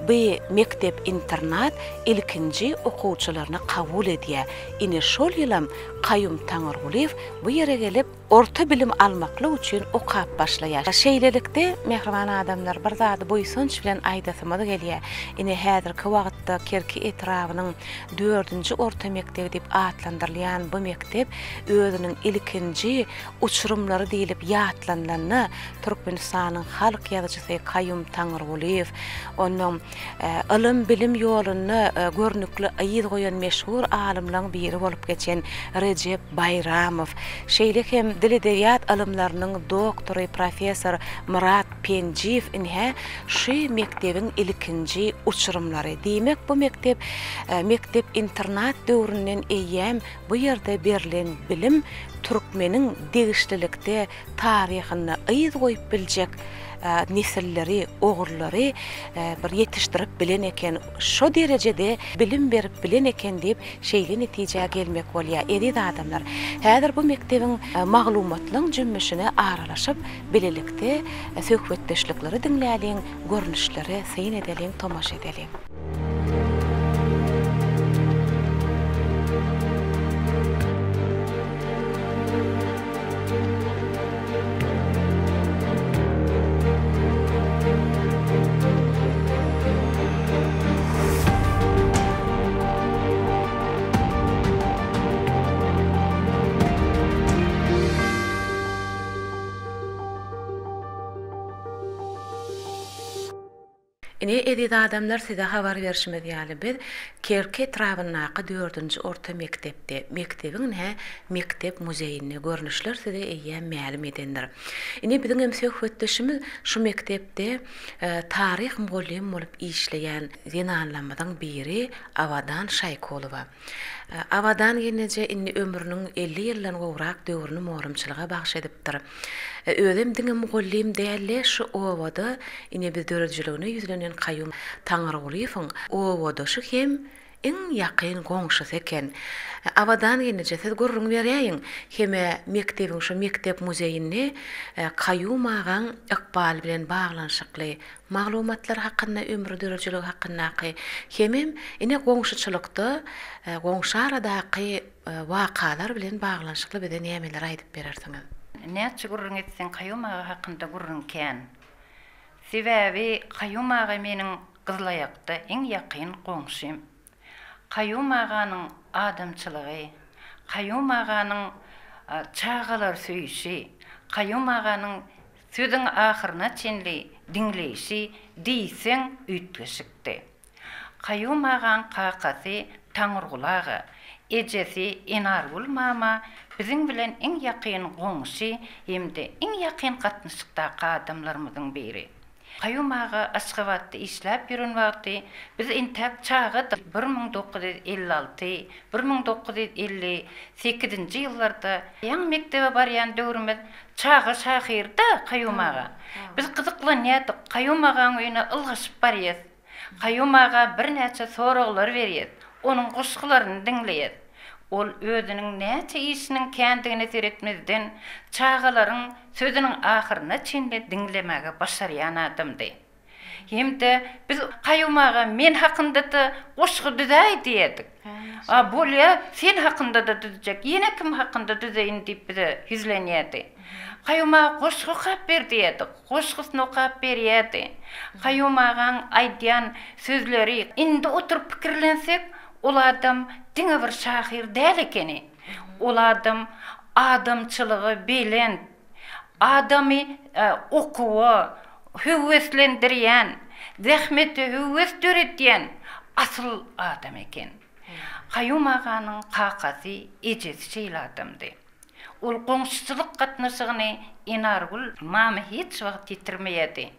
bu mekdep-internat ilkinji okuwçylaryny kabul edýär. Ine şol ýylam Kaýum Taňyrgulyýew bu ýere gelip, orta bilim almaklyk üçin okap başlaýar. Şeýlelikde, mähriban adamlar, bir zady buýsanç bilen aýdasymyz gelýär. Ine, häzirki wagtda Kerki etrabynyň dördünji orta mekdebi diýip atlandyrylýan bu mekdep özüniň ilkinji uçurymlary diýlip ýatlanylanda, Türkmenistanyň halk ýazyjysy Kaýum Taňyrgulyýew, onuň ylym-bilim ýolunda görnükli yz goýan meşhur alymlaryň biri bolup geçen Rejep Baýramow, şeýle hem dil-edebiýat ylymlarynyň doktory, professor Myrat Penjiýew ine, şu mekdebiň ilkinji uçurymlary. Diýmek, bu mekdep mekdep-internat döwründen eýýäm bu ýerde berlen bilim türkmeniň degişlilikde taryhynda yz goýup biljek. nesilleri, ogullary bir ýetişdirip bilen eken, şo derejede bilim berip bilen eken diýip, şeýle netijä gelmek bolýar. Eziz adamlar, häzir bu mekdebiň maglumatlaň jümmüşine aralaşyp, bilelikde söhbetdeşlikleri diňläliň, görnüşlere syn edeliň, tomaşa edeliň. Ine, eziz adamlar, size habar berşimiz ýaly, biz Kerki etrabyndaky dördünji orta mekdepde, mekdebiň ine, mekdep muzeýinde görnüşler size eýýäm mälim edendir. Ine, biziň hem söhbetdeşimiz şu mekdepde taryh mugallymy bolup işleýän zenanlarymyzyň biri Abadan Şaýkulowa. Abadan gelneje indi ömrüniň 50 ýyldan gowrak döwrüni mugallymçylyga bagyş edipdir. Özem diňe mugallym däl-de, şu obada ine biz döredijiligine ýüzlenen Kaýum Taňrygulyýewiň obadaşy hem iň ýakyn goňşusy eken. Abadan gelneje, siz gürrüň beräýiň, hem-ä mekdebiň şu mekdep muzeýinde Kaýum agaň ykbaly bilen baglanyşykly maglumatlar hakynda, ömri döredijiligi hakyndaky, hemem ine goňşuçylykda goňşy aradaky wakalar bilen baglanyşykly bize nämeler aýdyp berersiňiz?
Näçe gürrüň etseň Kaýum aga hakynda gürrüň kän. Sebäbi Kaýum aga meniň Gyzylaýakda iň ýakyn goňşym. Kaýum aganyň adamçylygy, Kaýum aganyň çagalary söýüşi, Kaýum aganyň sözüň ahyryna çenli diňleýşi diýseň üýtgeşikdi. Kaýum agaň kakasy Taňyrguly aga, ejesi Enargül mama biziň bilen iň ýakyn goňşy hem-de iň ýakyn gatnaşykdaky adamlarymyzyň biri. Kaýum aga Aşgabatda işläp ýören wagty biz entäk çagadyk, 1956, 1958-nji ýyllarda ýaňy mekdebe barýan döwrümiz çaga şahyr-da Kaýum aga. Biz gyzyklanýardyk, Kaýum agaň öýüne ylgaşyp barýas. Kaýum aga birnäçe soraglar berýär, onuň goşgularyny diňleýär. Ol özüniň näçe işiniň kändigine seretmezden, çagalaryň sözüniň ahyryna çenli diňlemäge başarýan adamdy. Hem-de biz Kaýum aga men hakynda-da goşgy düzäý diýerdik. A, bolýa, sen hakynda-da düzjek, ýene kim hakynda düzeýin diýip bize ýüzlenýärdi. Kaýum aga goşgy okap ber diýerdik. Goşgusyny okap berýärdi. Kaýum agaň aýdýan sözleri, indi oturyp pikirlensek, ol adam diňe bir şahyr däl ekeni. Ol adam adamçylygy belent, adamy okuwa höweslendirýän, zähmete höwes döredýän asyl adam eken. Kaýum aganyň kakasy, ejesi şeýle adamdy. Ol goňşuçylyk gatnaşygyny Enargül mama hiç wagt ýitirmeýärdi.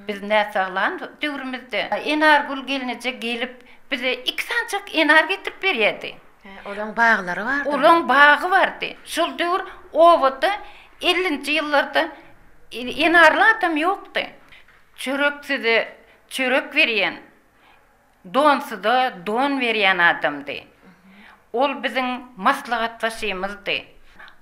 Biz näsaglan döwrümizde Enargül gelneje gelip, bize iki sanjak enar getirip berýärdi.
Olaň baglary bardymy?
Olaň bagy bardy. Şol döwür obada ellinji ýyllarda enarly adam ýokdy. Çöreksize çörek berýän, Donsuza don berýän adamdy. Ol biziň maslahatdaşymyzdy.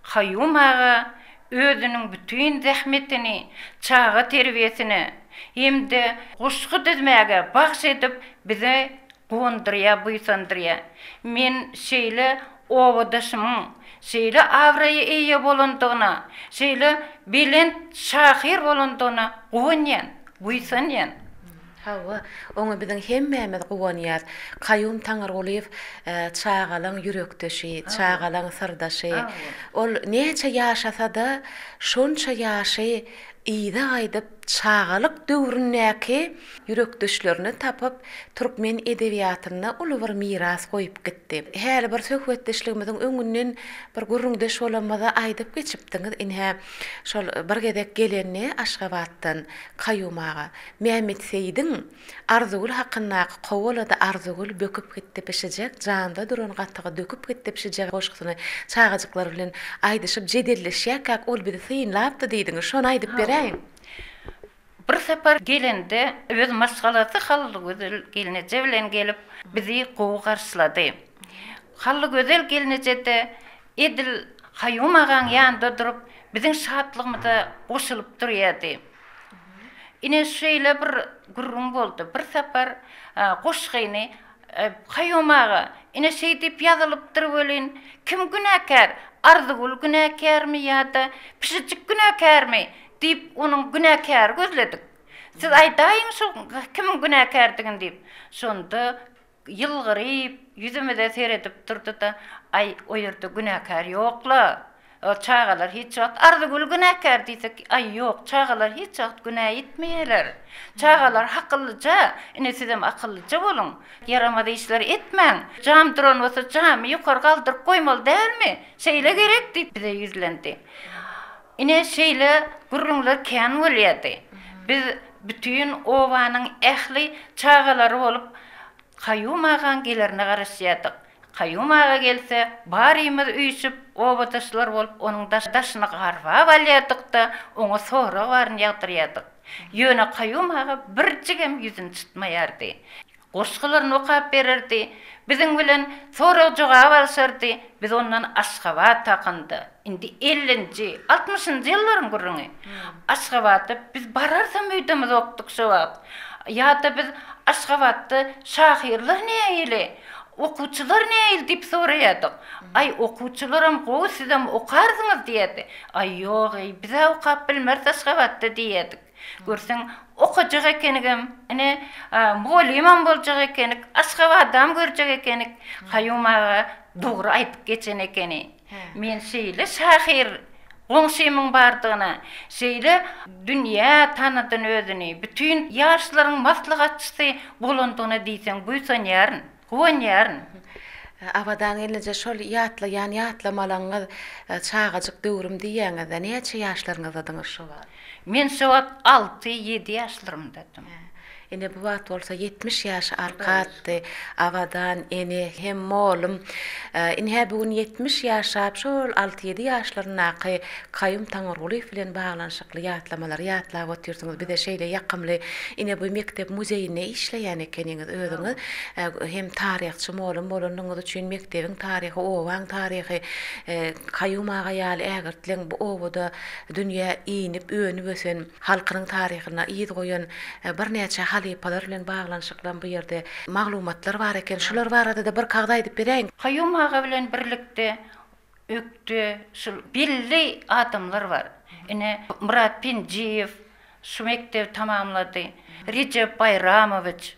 Kaýum aga özüniň bütin zähmetini çaga terbiýesine hem-de goşgy düzmäge bagş edip bizi guwandyrýar, buýsandyrýar. Men şeýle obadaşymyň şeýle abraýa eýe bolandygyna, şeýle belent şahyr bolandygyna guwanýan, buýsanýan.
Hawa, oňa biziň hemmämiz guwanýas. Kaýum Taňyrgulyýew çagalaň ýürekdeşi, çagalaň syrdaşy. Ol näçe ýaşasa-da, şonça ýaşy yza gaýdyp, çagalyk döwründäki ýürekdeşlerini tapyp, türkmen edebiýatynda uly bir miras goýup gitdi. Häli bir söhbetdeşligimiziň öňünden bir gürrüňdeş bolanymyzda aýdyp geçipdiňiz, ine, şol bir gezek gelende Aşgabatdan Kaýum aga, Mämmet Seýidiň Arzygül hakyndaky Kowalady Arzygül böküp gitdi pişijek, janda duran gatygy döküp gitdi pişijek goşgusyny çagajyklar bilen aýdyşyp jedelleşýärkäk ol bizi synlapdy diýdiňiz, şony aýdyp beräýiň.
Bir sapar gelende öz maşgalasy Hallygözel gelneje bilen gelip, bizi gowy garşylady. Hallygözel gelneje-de edil Kaýum agaň ýanynda durup, biziň şatlygymyza goşulyp durýardy. Ine, şeýle bir gürrüň boldy. Bir sapar goşgyny Kaýum aga, ine şeý diýip ýazylypdyr welin, kim günäkär, Arzygül günäkärmi ýa-da pişijik günäkärmi? diýip, onuň günäkäri gözledik. Siz aýdaýyň şu kimiň günäkärdigini diýip. Şonda ýylgyryp, ýüzümize seredip durdy-da, Aý, o ýerde günäkär ýok-la. Çagalar hiç wagt Arzygül günäkär diýsek, aý ýok, çagalar hiç wagt günä etmeýärler. Çagalar hakyllyja, ine sizem akyllyja boluň. Ýaramaz işleri etmäň. Jam duran bolsa jamy ýokary galdyryp goýmaly dälmi? Şeýle gerek diýip bize ýüzlendi. Ine şeýle gürrüňler kän bolýardy. Biz bütin obanyň ähli çagalary bolup Kaýum agaň gelerine garaşýardyk. Kaýum aga gelse, barymyz üýşüp, obadaşlar bolup onuň daşyny garbap alýardyk-da, oňa sorag baryny ýagdyrýardyk. Ýöne Kaýum aga birjigem ýüzüni çytmaýardy. Goşgularyny okap bererdi, biziň bilen sorag-jogap alşardy, biz ondan Aşgabat hakynda, indi ellinji, altmyşynjy ýyllaryň gürrüňi, Aşgabatda biz bararsam öýdemizokdyk şo wagt. Ýa-da biz Aşgabatda şahyrlar nähili, okuwçylar nähili diýip soraýardyk. Aý, okuwçylaram gowy, sizem okarsyňyz diýerdi. Aý, ýog-eý, biz-ä okap bilmeris Aşgabatda diýerdik. Görseň, okajak ekenigem, ine, mugallymam boljak ekenik, Aşgabadam görjek ekenik. Kaýum aga dogry aýdyp geçen ekeni. Men şeýle şahyr goňşymyň bardygyna, şeýle dünýä tanadan özüni, bütin ýaşlaryň maslahatçysy bolandygyna diýseň buýsanýaryn, guwanýaryn.
Abadan gelneje şol ýatlaýan ýatlamalaňyz çagajyk döwrüm diýýäňizde näçe ýaşlaryňyzdadyňyz şo wagt?
Men şo wagt alty, ýedi ýaşlarymdadym.
Ine bu wagt bolsa 70 ýaş arka atdy. Abadan ene hem molum. Ine bu gün 70 ýaşap, şol alty-ýedi ýaşlaryndaky Kaýum Taňyrgulyýew bilen baglanyşykly ýatlamalary ýatlap otyrsyňyz. Bize şeýle ýakymly ine bu mekdep muzeýinde işleýän ekeniňiz özüňiz. Hem taryhçy molum bolanlygyňyz üçin mekdebiň taryhy, obaň taryhy, Kaýum aga ýaly ägirtleň bu obada dünýä inip, önüp-ösen, Halkynyň taryhynda yz goýan birnäçe halypalar bilen baglanyşyklam bu ýerde maglumatlar bar eken. Şular barada-da bir kagyz aýdyp beräýiň.
Kaýum aga bilen birlikde ökde şul belli adamlar bar. Ine, Myrat Penjiýew şu mekdebi tamamlady. Rejep Baýramowiç,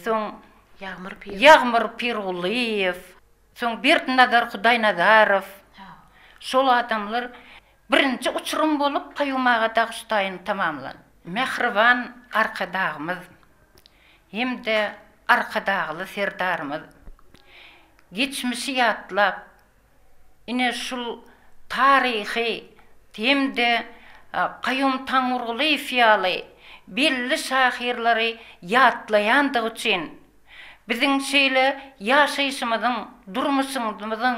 soň Ýagmyr Pirgulyýew, soň Berdinazar Hudaýnazarow. Şol adamlar Birinji uçurym bolup Kaýum aga Dagştaýyny tamamlan. Mähriban Arkadagymyz hem-de Arkadagly Serdarymyz geçmişi ýatlap, ine şul taryhy hem-de Kaýum Taňňyrgulyýew ýaly belli şahyrlary ýatlaýandygy üçin biziň şeýle ýaşaýşymyzyň, durmuşymyzyň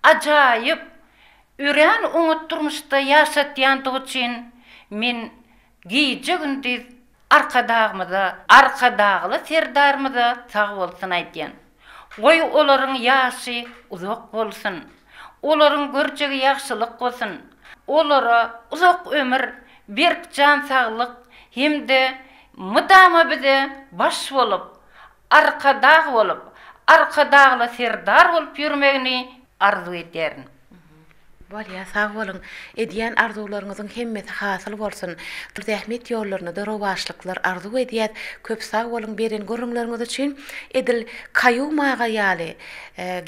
ajaýyp Örän oňat durmuşda ýaşatýandygy üçin men gije-gündiz Arkadagymyza, Arkadagly Serdarymyza sag bolsun aýdýan. Goý olaryň ýaşy uzak bolsun. Olaryň görjegi ýagşylyk bolsun. Olara uzak ömür, berk jan saglyk hem-de mydama bize baş bolup, Arkadag bolup, Arkadagly Serdar bolup ýörmegini arzuw edýärin.
Bolýa sag boluň. Edýän arzuwlaryňyzyň hemmesi hasyl bolsun. Zähmet ýollarynada rowaçlyklar arzuw edýäs. Köp sag boluň beren gürrüňleriňiz üçin. Edil Kaýum aga ýaly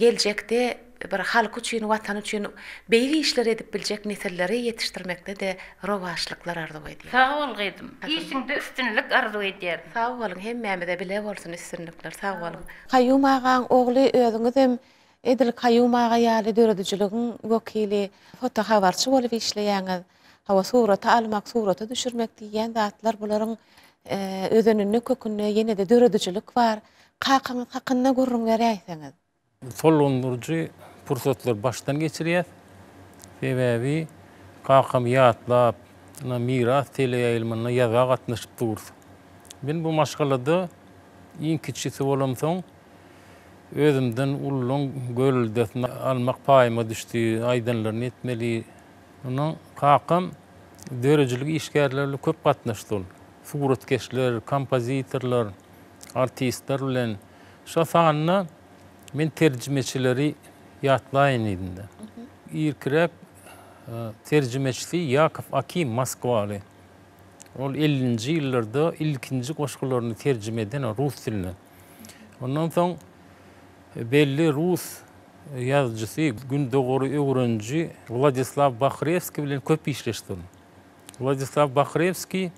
geljekde bir halky üçin watany üçin beýik işler edip biljek nesilleri ýetişdirmekde-de rowaçlyklar arzuw edýäs.
Sag bol gyzym. Işiňde üstünlik arzuw edýärin.
Sag boluň hemmämize bile bolsun üstünlikler sag boluň. Kaýum agaň ogly özüňizem Edil Kaýum aga ýaly döredijiligiň wekili, fotohabarçy bolup işleýäňiz. Hawa, surata almak, surata düşürmek diýýän zatlar bularyň özeninde, kökünde ýene-de döredijilik bar. Kakaňyz hakynda gürrüň beräýseňiz.
Tolgundyryjy pursatlary başdan geçirýäs. Sebäbi kakamy ýatlap. Ynha, Miras teleýaýlymynda ýazga gatnaşyp durus. Men bu maşgalada iň kiçisi bolamsoň, özümden ululaň göreldesini almak paýyma düşdi, aýdanlaryny etmeli. Ondan kakam döredijilik işgärleri bilen köp gatnaşdy ol. Suratkeşler, kompozitorlar, artistler bilen. Şo sanda men terjimeçileri ýatlaýyn diýdim-de. Irkiräk terjimeçisi Ýakow Akim moskwaly. Ol ellinji ýyllarda ilkinji goşgularyny terjime eden rus diline. Ondan soň belli rus ýazyjysy, gündogary öwreniji Wladislaw Bahrewskiý bilen köp işleşdi ol. Wladislaw Bahrewskiý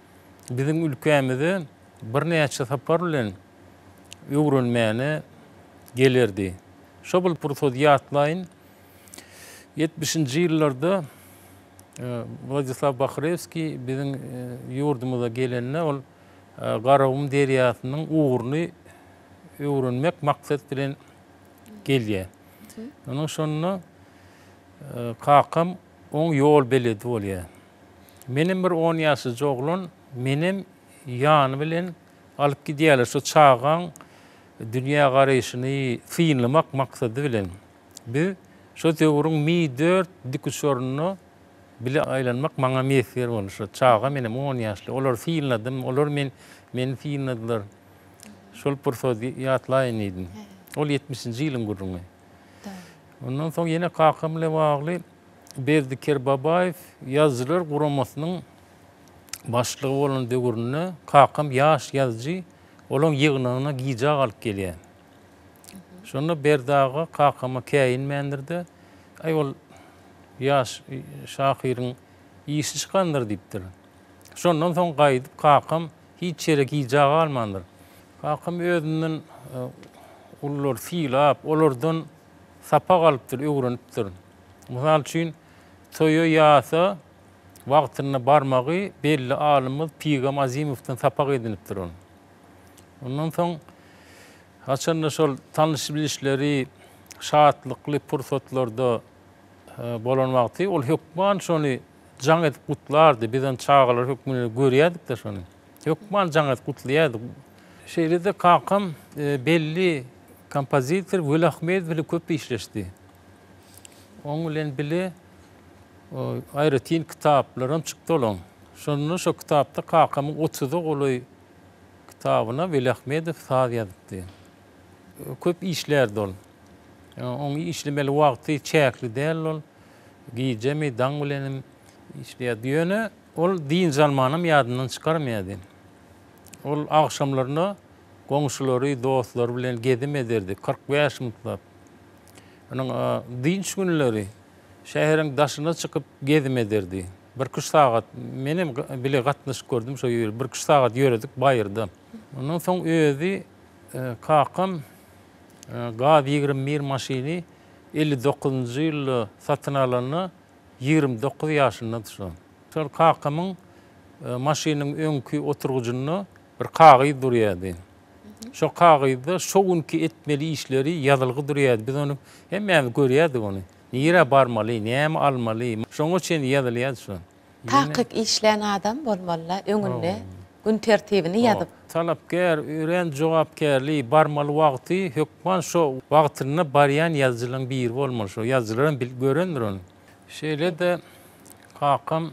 biziň ülkämize birnäçe sapar bilen öwrenmäne gelerdi. Şo bir pursady ýatlaýyn. Ýetmişinji ýyllarda Wladislaw Bahrewskiý biziň ýurdumyza gelende ol Garagum derýasynyň ugruny öwrenmek maksat bilen gelýär. Onuň şonda kakam oň ýol beledi bolýar. Menem bir on ýaşlyja oglan, menem ýany bilen alyp gidýärler şo çagaň dünýä garaýşyny synlamak maksady bilen. Biz şo döwrüň Mi dört dikuçarynda bile aýlanmak maňa miýesser boldy. Şo çaga menem on ýaşly. Olary synladym, olar men meni synladylar. Şol pursady ýatlaýyn diýdim. Ol ýetmişinji ýylyň gürrüňi. Ondan soň ýene kakam bilen bagly Berdi Kerbabaýew Ýazyjylar guramasynyň başlygy bolan döwründe kakam ýaş ýazyjy olaň ýygnagyna gijä galyp gelýär. Şonda Berdi aga kakama käýinmändir-de, Aý, ol ýaş şahyryň işi çykandyr diýipdir. Şondan soň gaýdyp kakam hiç ýere gijä galmandyr. Kakam özünden ululary sylap, olardan sapak alypdyr, öwrenipdir. Mysal üçin, toýa ýasa wagtynda barmagy belli alymymyz Pygam Azymowdan sapak edinipdir ol. Ondan soň haçanda şol tanyş-bilişleri şatlykly pursatlarda bolan wagty ol hökman şony jaň edip gutlardy. Biz ony çagalar hökmünde görýärdik-de şony. Hökman jaň edip gutlaýardy. Şeýle-de kakam belli kompozitor Weli Ahmedow bilen köp işleşdi. Oň bilen bile aýratyn kitaplaram çykdy olaň. Şonda şo kitapda kakamyň otuza golaý kitabyna Weli Ahmedow saz ýazypdy. Köp işlärdi ol. Oň işlemeli wagty çäkli däldi ol. Gijemi, daň bilenem işleýärdi. Ýöne ol dynç almanam ýadyndan çykarmaýardy. Ol agşamlaryna goňşulary, dostlary bilen gezim ederdi, 45 minutlap. Onuň dynç günleri şäheriň daşyna çykyp gezim ederdi. Birküç sagat, menem bile gatnaşyp gördüm şo ýeri, birküç sagat ýöredik baýyrda. Ondan soň özi kakam Gaz 21 maşyny 59-njy ýylda satyn alanda 29 ýaşyndady şo. Şol kakamyň maşynyň öňki oturgyjynda bir kagyz durýardy. Şo kagyzda şo günki etmeli işleri ýazylgy durýardy. Biz ony hemmämiz görýärdik ony. Nirä barmaly, näme almaly, şoňa çenli ýazylýardy şo.
Takyk işlän adam bolmaly-da, öňünde gün tertibini ýazyp.
Talapkär, örän jogapkärli, barmaly wagty hökman şo wagtynda barýan ýazyjylaryň biri bolmaly. Şo ýazyjylaram bilip görendir ony. Şeýle-de kakam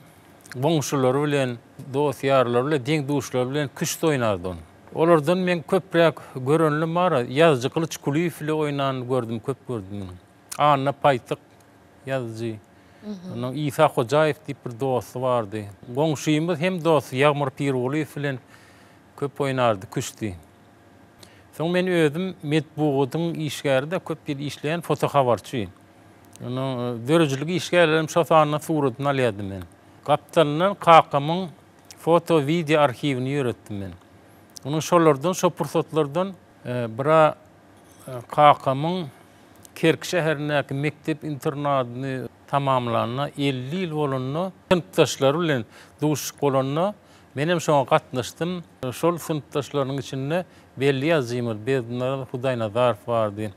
goňşulary bilen, dost-ýarlary bilen, deň-duşlary bilen küşt oýnardy ony. Olardan meň köpräk görenlim bar. Ýazyjy Gylyç Kulyýew bile oýnanyny gördüm, köp gördüm men. Anna Paýtyk ýazyjy. Ondan Isa Hojaýew diýip bir dosty bardy. Goňşymyz hem dosty Ýagmyr Pirgulyýew bilen köp oýnardy küşti. Soň men özüm metbugatyň işgäri-de köp ýyl işleýän fotohabarçy. Ondan döredijilik işgärlerem şo sanda suratyny alýardym men. Gapdalyndan kakamyň foto wideo arhiwini ýöretdim men. Onuň şolardan şo pursatlardan bira kakamyň Kerki şäherindäki mekdep-internadyny tamamlanyna 50 ýyl bolanda, synpdaşlary bilen duşuşyk bolanda, menem şoňa gatnaşdym. Şol synpdaşlarynyň içinde belli ýazyjymyz Berdinazar Hudaýnazarow bardy,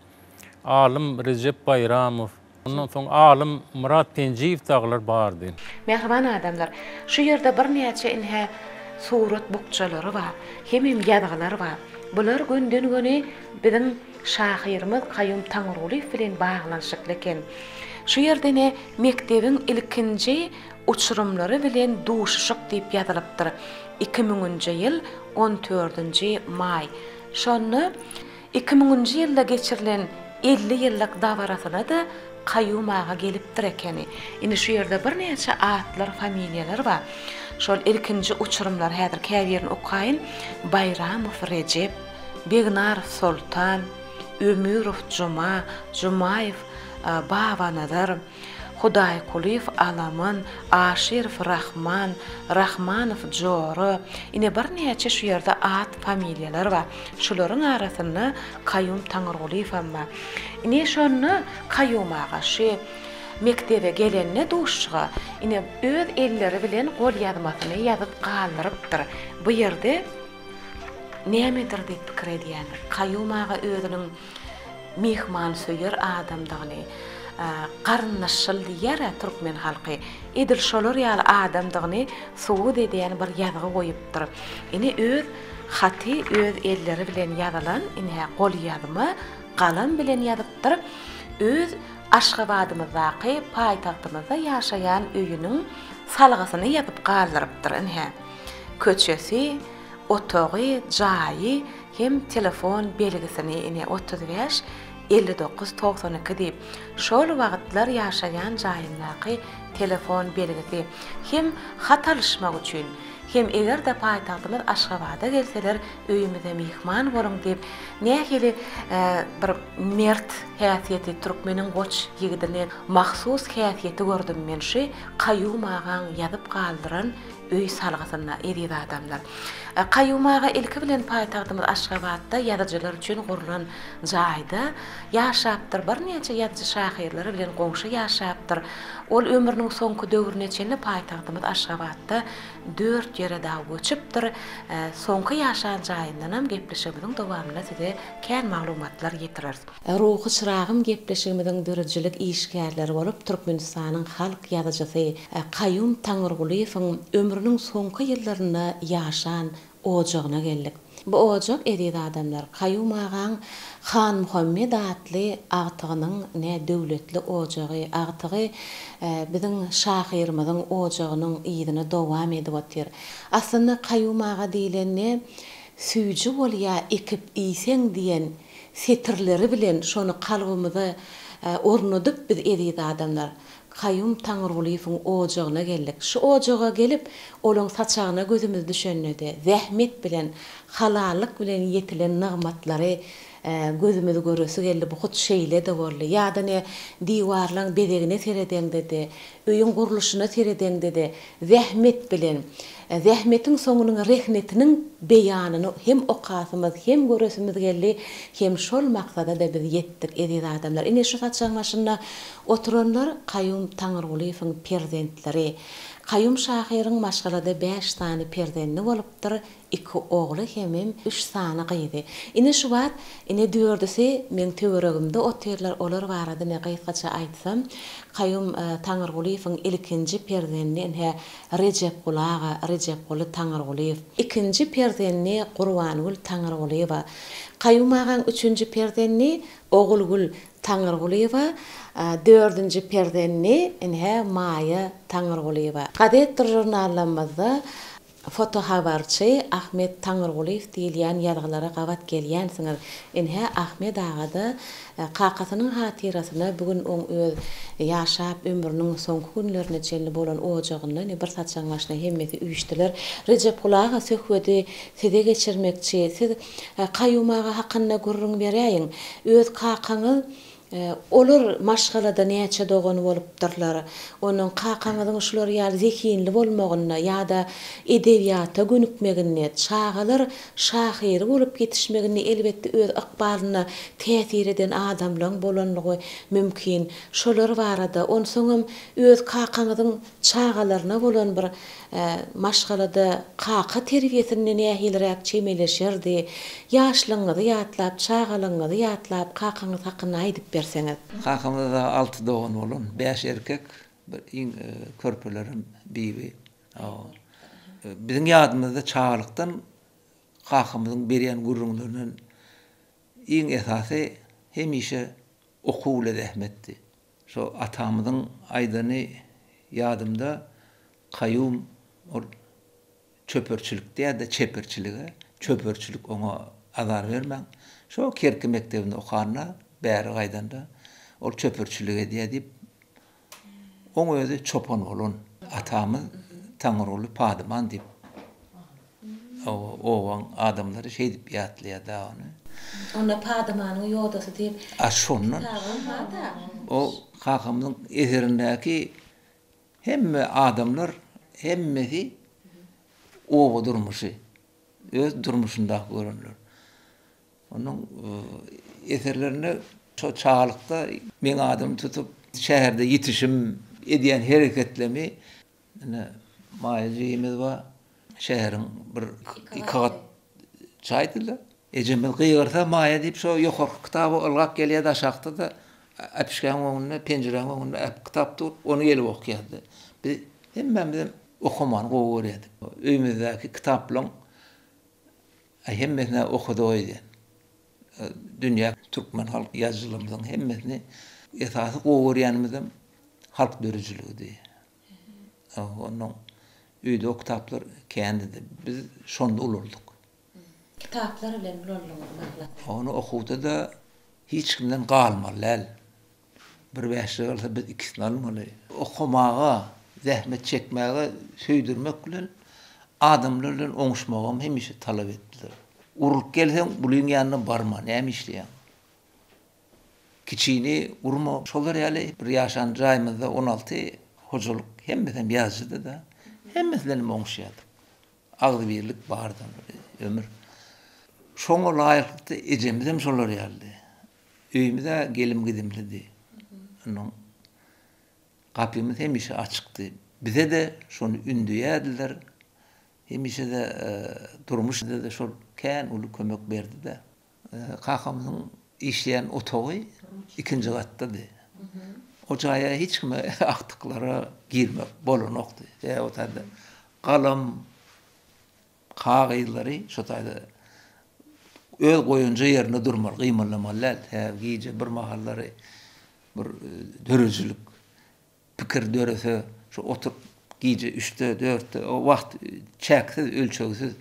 alym Rejep Baýramow. Ondan soň alym Myrat Penjiýew dagylar bardy.
Mähriban adamlar, şu ýerde birnäçe inhä surat bukjalary bar, hemem ýazgylar bar. Bular gönden-göni biziň şahyrymyz Kaýum Taňrygulyýew bilen baglanyşykly eken. Şu ýerde ine mekdebiň ilkinji uçurymlary bilen duşuşyk diýip ýazylypdyr. Iki müňünji ýyl on dördünji maý. Şonda Iki müňünji ýylda geçirilen 50 ýyllyk dabarasyna-da Kaýum aga gelipdir ekeni. Indi şu ýerde birnäçe atlar, familiýalar bar. Şol ilkinji uçurymlar häzir käbirini okaýyn, Baýramow Rejep, Begnarow Soltan, Ömürow Juma, Jumaýew Babanazar, Hudaýkulyýew Alaman, Aşyrow Rahman, Rahmanow Jora, ine birnäçe şu ýerde at, familiýalar bar. Şularyň arasynda Kaýum Taňyrgulyýewem bar. Ine şonda Kaýum aga şu mekdebe gelende duşuşyga, ine öz elleri bilen golýazmasyny ýazyp galdyrypdyr. Bu ýerde nämedir diýip pikir edýäňiz. Kaýum aga özüniň myhmansöýer adamdygyny, garyndaşçyl diýýär-ä türkmen halky, edil şolar ýaly adamdygyny subut edýän bir ýazgy goýupdyr. Ine öz haty öz elleri bilen ýazylan, ine golýazma, galam bilen ýazypdyr. Öz Aşgabadymyzdaky paýtagtymyzda ýaşaýan öýüniň salgysyny ýazyp galdyrypdyr, ine, köçesi, otagy, jaýy, hem telefon belgisini ine 35 59 92 diýip, şol wagtlar ýaşaýan jaýyndaky telefon belgisi hem hat alyşmak üçin, hem eger-de paýtagtymyz Aşgabada gelseler öýümize myhman boluň diýip, nähili bir mert häsiýeti, türkmeniň goç ýigidine mahsus häsiýeti gördüm men şu Kaýum agaň ýazyp galdyran öý salgysynda, eziz adamlar. Kaýum aga ilki bilen paýtagtymyz Aşgabatda ýazyjylar üçin gurlan jaýda ýaşapdyr, birnäçe ýazyjy-şahyrlar bilen goňşy ýaşapdyr. Ol ömrüniň soňky döwrüne çenli paýtagtymyz Aşgabatda dört ýere dagy göçüpdir. Soňky ýaşan jaýyndanam gepleşigimiziň dowamynda size kän maglumatlar ýetireris. Ruhy çyragym gepleşigimiziň döredijilik işgärleri bolup Türkmenistanyň halk ýazyjysy Kaýum Taňyrgulyýewiň ömrüniň soňky ýyllarynda ýaşan ojagyna geldik. Bu ojak, eziz adamlar, Kaýum agaň Hanmuhammet atly agtygynyň ne döwletli ojagy, agtygy biziň şahyrymyzyň ojagynyň yzyny dowam edip otyr. Aslynda Kaýum aga diýlende süýji bolýa ekip iýseň diýen setirleri bilen şony kalbymyza ornadyp biz eziz adamlar Kaýum Taňyrgulyýewiň ojagyna geldik. Şu ojaga gelip, olaň saçagyna gözümiz düşende-de, zähmet bilen, halallyk bilen ýetilen nygmatlary gözümiz göresi geldi. Bu hut şeýle-de boldy. Ýa-da ne diwarlaň bezegine seredeňde-de, öýüň gurluşyna seredeňde-de, zähmet bilen, zähmetiň soňunyň rehnetiniň beýanyny hem okasymyz, hem göresimiz geldi, hem şol maksada-da biz ýetdik, eziz adamlar. Ine, şu saçagyň başynda oturanlar Kaýum Taňyrgulyýewiň perzentleri. Kaýum şahyryň maşgalada bäş sany perzendi bolupdyr, Iki ogly hemem üç sany gyzy. Ine şu wagt ine dördüsi meň töweregimde otyrlar, olar barada ine gysgaça aýtsam, Kaýum Taňyrgulyýewiň ilkinji perzendi ine Rejepguly aga, Rejepguly Taňyrgulyýew. Ikinji perzendi Gurbangül Taňyrgulyýewa. Kaýum agaň üçünji perzendi Ogulgül Taňyrgulyýewa, dördünji perzendi ine Maýa Taňyrgulyýewa. Gazetdir žurnallarymyzda Fotohabarçy Ahmet Taňyrgulyýew diýilýän ýazgylara gabat gelýänsiňiz. Ine, Ahmet aga-da kakasynyň hatyrasyna bu gün oň öz ýaşap ömrüniň soňky günlerine çenli bolan ojagynda ine bir saçagyň başyna hemmesi üýşdüler. Rejepguly aga söhbedi size geçirmekçi. Siz Kaýum aga hakynda gürrüň beräýiň. Öz kakaňyz Olar maşgalada näçe dogan bolupdyrlar? Onuň kakaňyzyň şular ýaly zehinli bolmagynda ýa-da edebiýata gönükmeginde, çagalar şahyry bolup ýetişmeginde elbetde öz ykbalyna täsir eden adamlaň bolanlygy mümkin. Şolar barada, onsoňam öz kakaňyzyň çagalaryna bolan bir Maşgalada kaka terbiýesinde nähiliräk çemeleşerdi? Ýaşlygyňyzy ýatlap, çagalygyňyzy ýatlap, kakaňyz hakynda aýdyp beriň. berseňiz.
Kakamyzda alty dogan bolan, bäş erkek, bir iň körpelerem Bibi. Biziň ýadymyzda çagalykdan kakamyzyň berýän gürrüňlerinden iň esasy hemişe okuw bilen zähmetdi. Şo atamyzyň aýdany ýadymda, Kaýum ol çöperçilik däl-de çeperçilige, çöperçilik oňa azar bermäň. Şo Kerki mekdebinde okanda, bäri gaýdanda ol çöperçilik edýär diýip, oň özi çopan bolan atamyz Taňryguly Padyman diýip, obaň adamlary şeýdip ýatlaýar da ony.
Onda Padymanyň ýodasy diýip
A şondan
kitabam bar-da.
O kakamyzyň eserindäki Hemme adamlar hemmesi oba durmuşy, öz durmuşyndaky görenler. Onuň eserlerinde şo çagalykda meň adymy tutup şäherde ýitişim, edýän hereketlemi ine Maýa jigimiz bar, şäheriň bir iki gat jaýdy-da. Ejemiz gygyrsa Maýa diýip şo ýokarky kitaba ylgap gelýärdi aşakda-da äpişgäň öňünde, penjiräň öňünde äp kitap dur, ony gelip okýardy. Biz hemmämizem okamany gowy görýärdik. Öýümizdäki kitaplaryň hemmesini okadyk öýdýän. Dünýä türkmen halk ýazyjylarymyzyň hemmesini esasy gowy görýänimizem halk döredijiligidi. Onnoň öýde o kitaplar kändidi. Biz şonda ulaldyk.
Kitaplar bilen ulaldyňyz mahlasy.
Ony okuwda-da hiç kimden galmaly däl. Bir bäşlik alsa biz ikisini almaly. Okamaga, zähmet çekmäge söýdürmek bilen adamlar bilen oňuşmagam hemişe talap etdiler. Urlup gelseň ulyň ýanyna barma, näme işleýäň? Kiçini urma. Şolar ýaly bir ýaşan jaýymyzda 16 hojalyk hemmesem ýazyjydy-da. Hemmesi bilenem oňuşýardyk. Agzybirlik bardy ömür. Şoňa laýyklykda ejemizem şolar ýalydy. Öýümiz-ä gelim-gidimlidi. Onuň gapymyz hemişe açykdy. Bize-de şony ündeýärdiler. Hemişe-de durmuş bize-de şol kän uly kömek berdi-de. Kakamyzyň işleýän otagy ikinji gatdady. O jaýa hiç kime agtyklara girmek bolanokdy. Sebäbi o taýda galam, kagyzlary şo taýda öz goýanja ýerinde durmaly, gymyldamaly däl. Sebäbi gije bir mahallary bir döredijilik Pikir dörese, şo oturyp gije üçde, dörtde, o wagt çäksiz, ölçegsiz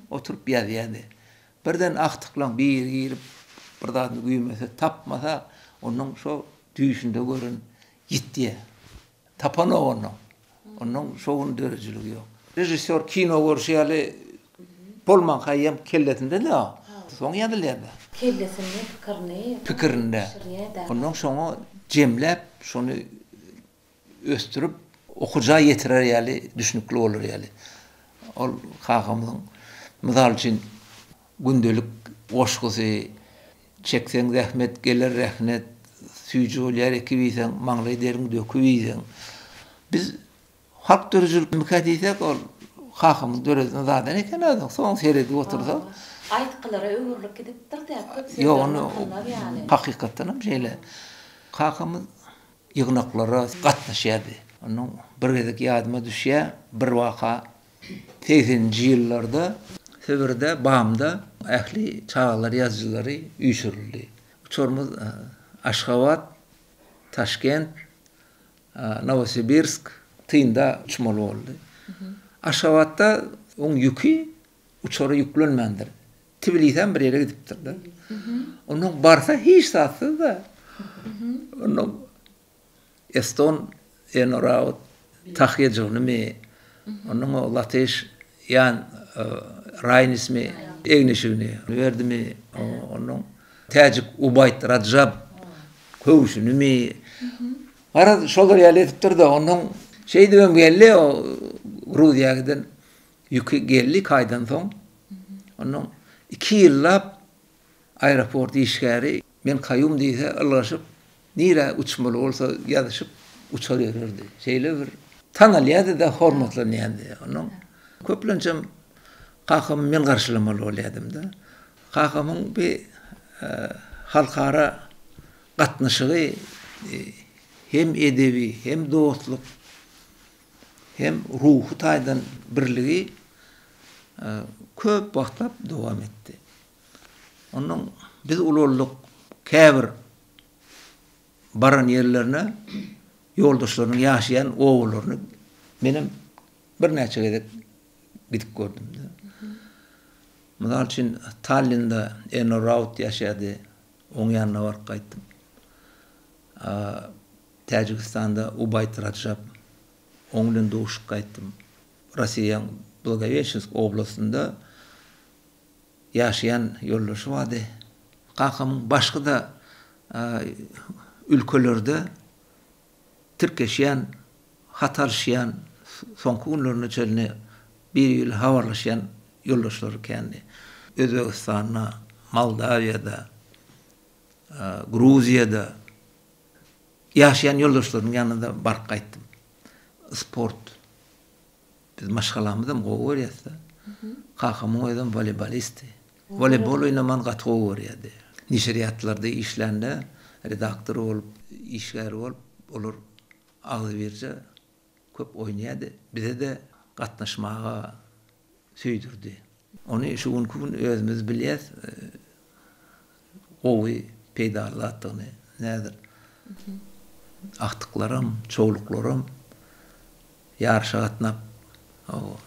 oturyp ýazýardy. Birden agtyklaň biri girip, bir zadyny güýmese, tapmasa, onuň şo düýşünde gören ýitýär. Tapanok onnoň. Onnoň şo gün döredijiligi ýok. Režissýor kino görşi ýaly bolmanka hem kellesinde-de, soň ýazylýar-da.
Kellesinde pikirini
Pikirinde.
bişirýär-de.
Onnoň şoňa jemläp, şony ösdürip, okyja ýetirer ýaly, düşnükli bolar ýaly. Ol kakamyzyň, mysal üçin, gündelik goşgusy, Çekseň zähmet, geler rehnet, Süýji bolýar ekip iýseň, maňlaý deriňi döküp iýseň. Biz Halk döredijilikmikä diýsek, ol kakamyz döreden zadan eken özüň. Soň seredip otursak.
Aýtgylara öwrülip gidipdir-dä, köp sözler
Ýok, ony
matallar ýaly.
hakykatdan hem şeýle. Kakamyz ýygnaklara gatnaşýardy. Onuň bir gezek ýadyma düşýär, bir waka segseninji ýyllarda Sibirde, Bamda ähli çagalar ýazyjylary üýşürildi. Uçarymyz Aşgabat, Taşkent, Nowosibirsk synda uçmaly boldy. Aşgabatda oň ýüki uçara ýüklenmändir. Tbilisem bir ýere gidipdir-de. Ondan barsa hiç zatsyz-da. Ondan eston Enoraut tahýajygynymy, ondan o latyş Ýan Raýnismi egin-eşigini berdimi, ondan täjik Ubaýt Rajab köwşünimi, garaz, şolar ýaly edipdir-de, ondan şeýdibem geldi, o Gruziýa giden ýüki geldi iki aýdan soň. Ondan iki ýyllap aeroport işgäri men Kaýum diýse ylgaşyp, nirä uçmaly bolsa ýazyşyp uçar ýörerdi. Şeýle bir tanalýardy-da, hormatlanýardy. Ondan köplençem kakamy men garşylamaly bolýardym-da. Kakamyň bir halkara. gatnaşygy hem edebi, hem dostluk, hem ruhy taýdan birligi köp wagtlap dowam etdi. Ondan biz ulaldyk, käbir baran ýerlerine ýoldaşlarynyň ýaşaýan obalaryny menem birnäçe gezek gidip gördüm. Mysal üçin, Tallinde Enno Raut ýaşaýardy, oň ýanyna baryp gaýtdym. Täjigistanda Ubaýt Rajab, oň bilen duşup gaýtdym. Rossiýaň Blagoweşensk oblastynda ýaşaýan ýoldaşy bardy. Kakamyň başga-da ülkelerde tirkeşýän, hat alyşýan, soňky günlerine çenli bir-biri habarlaşýan ýoldaşlary kändi. Özbegistanda, Moldawiýada, Gruziýada ýaşaýan ýoldaşlarynyň ýanyna-da baryp gaýtdym. Sport Biz maşgalamyzam gowy görýäs-de. Kakamyň özem woleýbolistdi. Woleýbol oýnamany gaty gowy görýärdi. Neşirýatlarda işlände redaktor bolup, işgär bolup, olar agzybirje köp oýnaýardy. Bize-de gatnaşmaga söýdürdi. Ony şu günki gün özümiz bilýäs, gowy, peýdaly zatdygyny. Näzir agtyklaram, çowluklaram ýaryşa gatnap,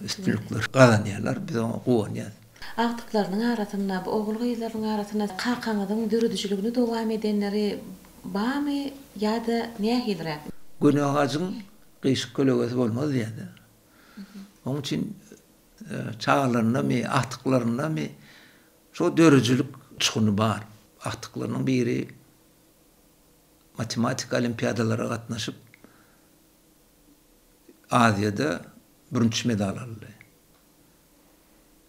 üstünlikler gazanýarlar. Biz oňa guwanýas.
Agtyklarynyň arasynda, bu ogul-gyzlarynyň arasynda kakaňyzyň döredijiligini dowam edenleri barmy ýa-da nähiliräk?
Göni agajyň gyşyk kölegesi bolmaz diýýärler. Onuň üçin çagalarynda-my, agtyklarynda-my şo döredijilik uçguny bar. Agtyklarynyň biri matematika olimpiadalara gatnaşyp, Aziýada bürünç medal aldy.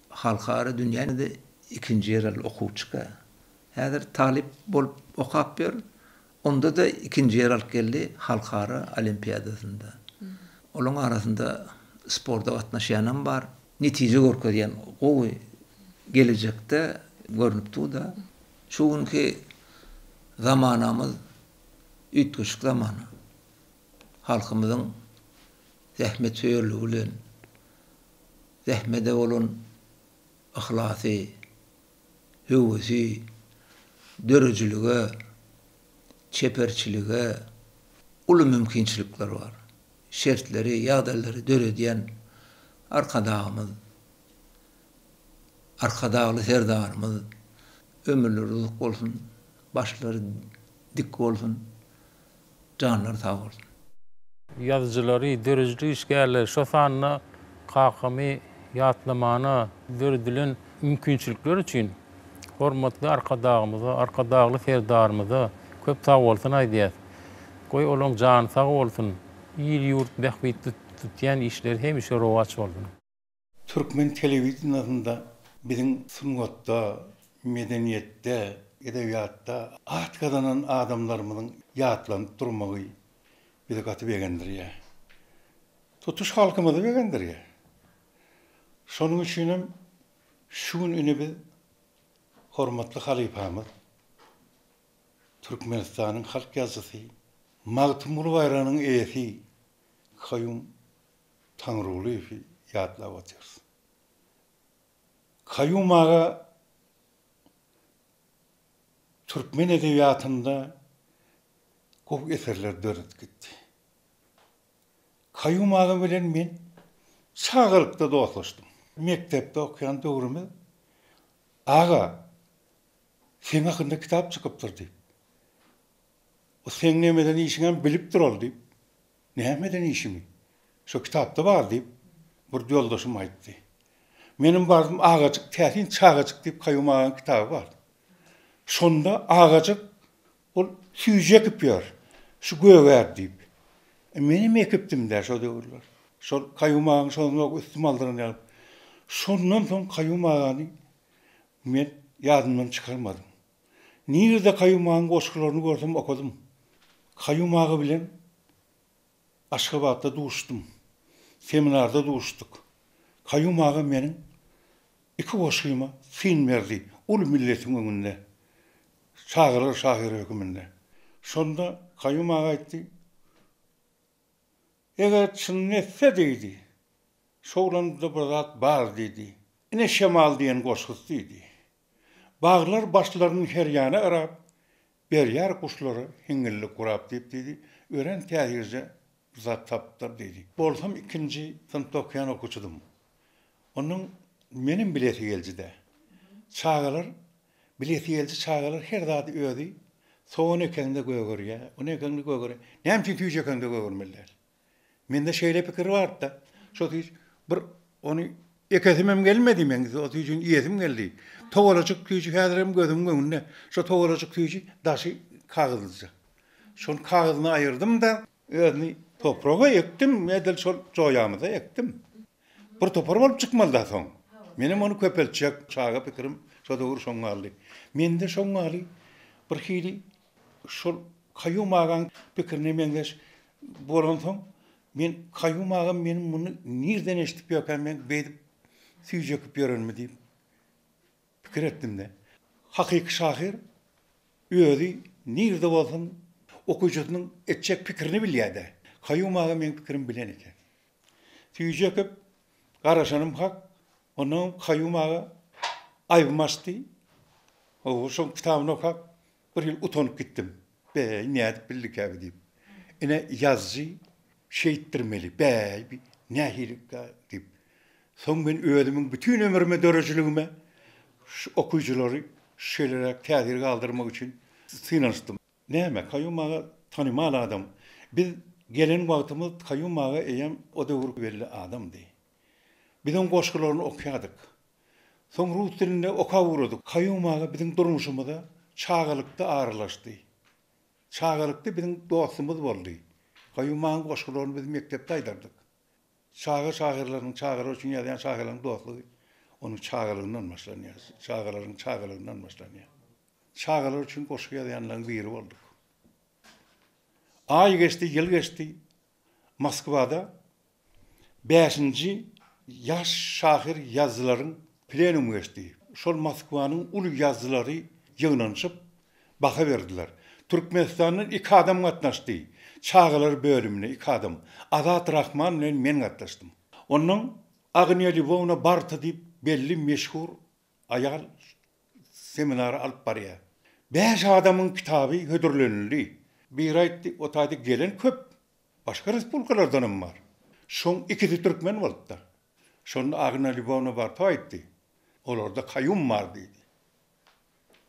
Halkara dünýäde ikinji ýer aldy okuwçyka. Häzir talyp bolup okap ýör. Onda-da ikinji ýer alyp geldi halkara olimpiadasynda. Olaryň arasynda sporta gatnaşýanam bar. Netije görkezýän gowy gelejekde görnüp dur-da. Şu günki zamanamyz üýtgeşik zamana. Halkymyzyň zähmetsöýerligi bilen, zähmede bolan yhlasy, höwesi, döredijilige, çeperçilige uly mümkinçilikler bar. Şertleri, ýagdaýlary döredýän Arkadagymyz, Arkadagly Serdarymyz ömürleri uzak bolsun, başlary dik bolsun, janlary sag bolsun.
Ýazyjylary, döredijilik işgärleri, şo sanda kakamy ýatlamana döredilen mümkinçilikler üçin hormatly Arkadagymyza, Arkadagly Serdarymyza köp sagbolsun aýdýas. Goý, olaň jany sag bolsun, il-ýurt bähbitli tutýan işleri hemişe rowaç bolsun!
Türkmen telewideniýasynda biziň sungatda, medeniýetde, edebiýatda at gazanan adamlarymyzyň ýatlanyp durmagy bizi gaty begendirýär. Tutuş halkymyzy begendirýär. Şonuň üçinem şu gün ine biz hormatly halypamyz, Türkmenistanyň halk ýazyjysy, Magtymguly baýragynyň eýesi Kaýum Taňrygulyýewi ýatlap otyrys. Kaýum aga türkmen edebiýatynda gowy eserler döredip gitdi. Kaýum aga bilen men çagalykda dostlaşdym. Mekdepde okaýan döwrümiz Aga, seň hakynda kitap çykypdyr diýip. O seň nemeden işiňem bilipdir ol diýip. Näme eden işimi? Şo kitapda bar diýip, bir ýoldaşym aýtdy. Menem bardym, Agajyk täsin çagajyk diýip Kaýum agaň kitaby bar. Şonda Agajyk ol süýji ekip ýör, şu gögär diýip. E, menem ekipdim-dä şo döwürler. Şol Kaýum agaň şonda üstüm aldyran ýaly. Şondan soň Kaýum agany men ýadymdan çykarmadym. Nirede Kaýum agaň goşgularyny görsem okadym. Kaýum aga bilen Aşgabatda duşdum. Seminarda duşduk. Kaýum aga meniň iki goşgyma syn berdi uly milletiň öňünde. Çagalar şahyry höküminde. Şonda Kaýum aga aýtdy, Eger çynyny etse diýdi, şowlanda bir zat bar diýdi. Ine şemal diýen goşgusy diýdi. Baglar başlaryny her ýana yrap, berýär guşlara hiňňillik gurap diýip diýdi, örän täsirje bir zat tapypdyr diýdi. Bolsam ikinji synpda okaýan okuwçydym. Onnoň menem bilesigeliji-dä. Çagalar, bilesigeliji çagalar her zady özi sogan ekeňde gögerýär, ony ekeňde gögerýär. Näme üçin süýji ekeňde gögermeli däl? Mende şeýle pikir bardy-da, şo süýji bir ony ekesimem gelmedi meň, o süýjini iýesim geldi. Togalajyk süýji häzirem gözümiň öňünde. Şo togalajyk süýji daşy kagyzlyja. Şony kagyzyny aýyrdym-da, özüni topraga ekdim, edil şol joýamyza ekdim. Bir topar bolup çykmaly-da soň. Menem ony köpeltjek, çaga pikirim şo döwür şoň galdy. Mende şoň ýaly bir hili şol Kaýum agaň pikirine meňzeş bolansoň, men Kaýum agam meniň muny nirden eşidip ýörkäm men beýdip süýji ekip ýörenimi diýip pikir etdim-de. Hakyky şahyr özi nirde bolsun okyjysynyň etjek pikirini bilýär-de. Kaýum aga meň pikirimi bilen eken. Süýji ekip garaşanym hak. Onnoň Kaýum aga aýbymy açdy. Hawa, şoň kitabyny okap bir hili utanyp gitdim. Bäý, nädip bildikä bi diýip. Ine, ýazyjy şeýtdirmeli, bäý, bi nähilikä diýip. Soň men özümiň bütin ömrüme döredijiligime şu okyjylary şeýleräk täsir galdyrmak üçin synanyşdym. Näme, Kaýum aga tanymal adam. Biz gelen wagtymyz Kaýum aga eýýäm o döwür belli adamdy. Biz oň goşgularyny okýardyk. Soň rus dilinde okap ugradyk. Kaýum aga biziň durmuşymyza çagalykda aralaşdy. Çagalykda biziň dostumyz boldy. Kaýum agaň goşgularyny biz mekdepde aýdardyk. Çaga şahyrlarynyň, çagalar üçin ýazýan şahyrlaryň dostlugy onuň çagalygyndan başlanýar. Çagalaryň çagalygyndan başlanýar. Çagalar üçin goşgy ýazýanlaryň biri bolduk. Aý geçdi, ýyl geçdi. Moskwada bäşinji ýaş şahyr ýazyjylaryň plenumy geçdi. Şol Moskwanyň uly ýazyjylary ýygnanyşyp, baha berdiler. Türkmenistandan iki adam gatnaşdy. Çagalar bölümine iki adam. Azat Rahman bilen men gatnaşdym. Onnoň Agniýa Lwowna Barta diýip belli meşhur aýal seminary alyp barýar. Bäş adamyň kitaby hödürlenildi. Biri aýtdy, o taýda gelen köp. Başga respublikalardanam bar. Şoň ikisi türkmen bolupdyr. Şonda Agniýa Lwowna Barta aýtdy, Olarda Kaýum bar diýdi.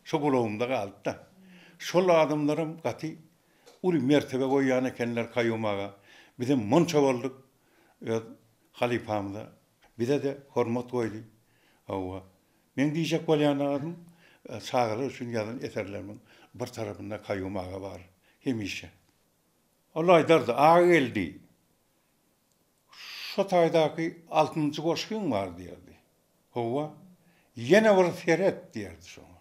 Şo gulagymda galdy-da. Şol adamlaram gaty uly mertebe goýýan ekenler Kaýum aga. Bizem monça bolduk öz halypamyza. Bize-de hormat goýdy. Hawa. Meň diýjek bolýan zadym, çagalar üçin ýazan eserlerimiň bir tarapynda Kaýum aga bar. Hemişe. Ol aýdardy, Agageldi, Şo taýdaky altynjy goşgyň bar diýerdi. Howwa. Ýene bir seret diýerdi şoňa.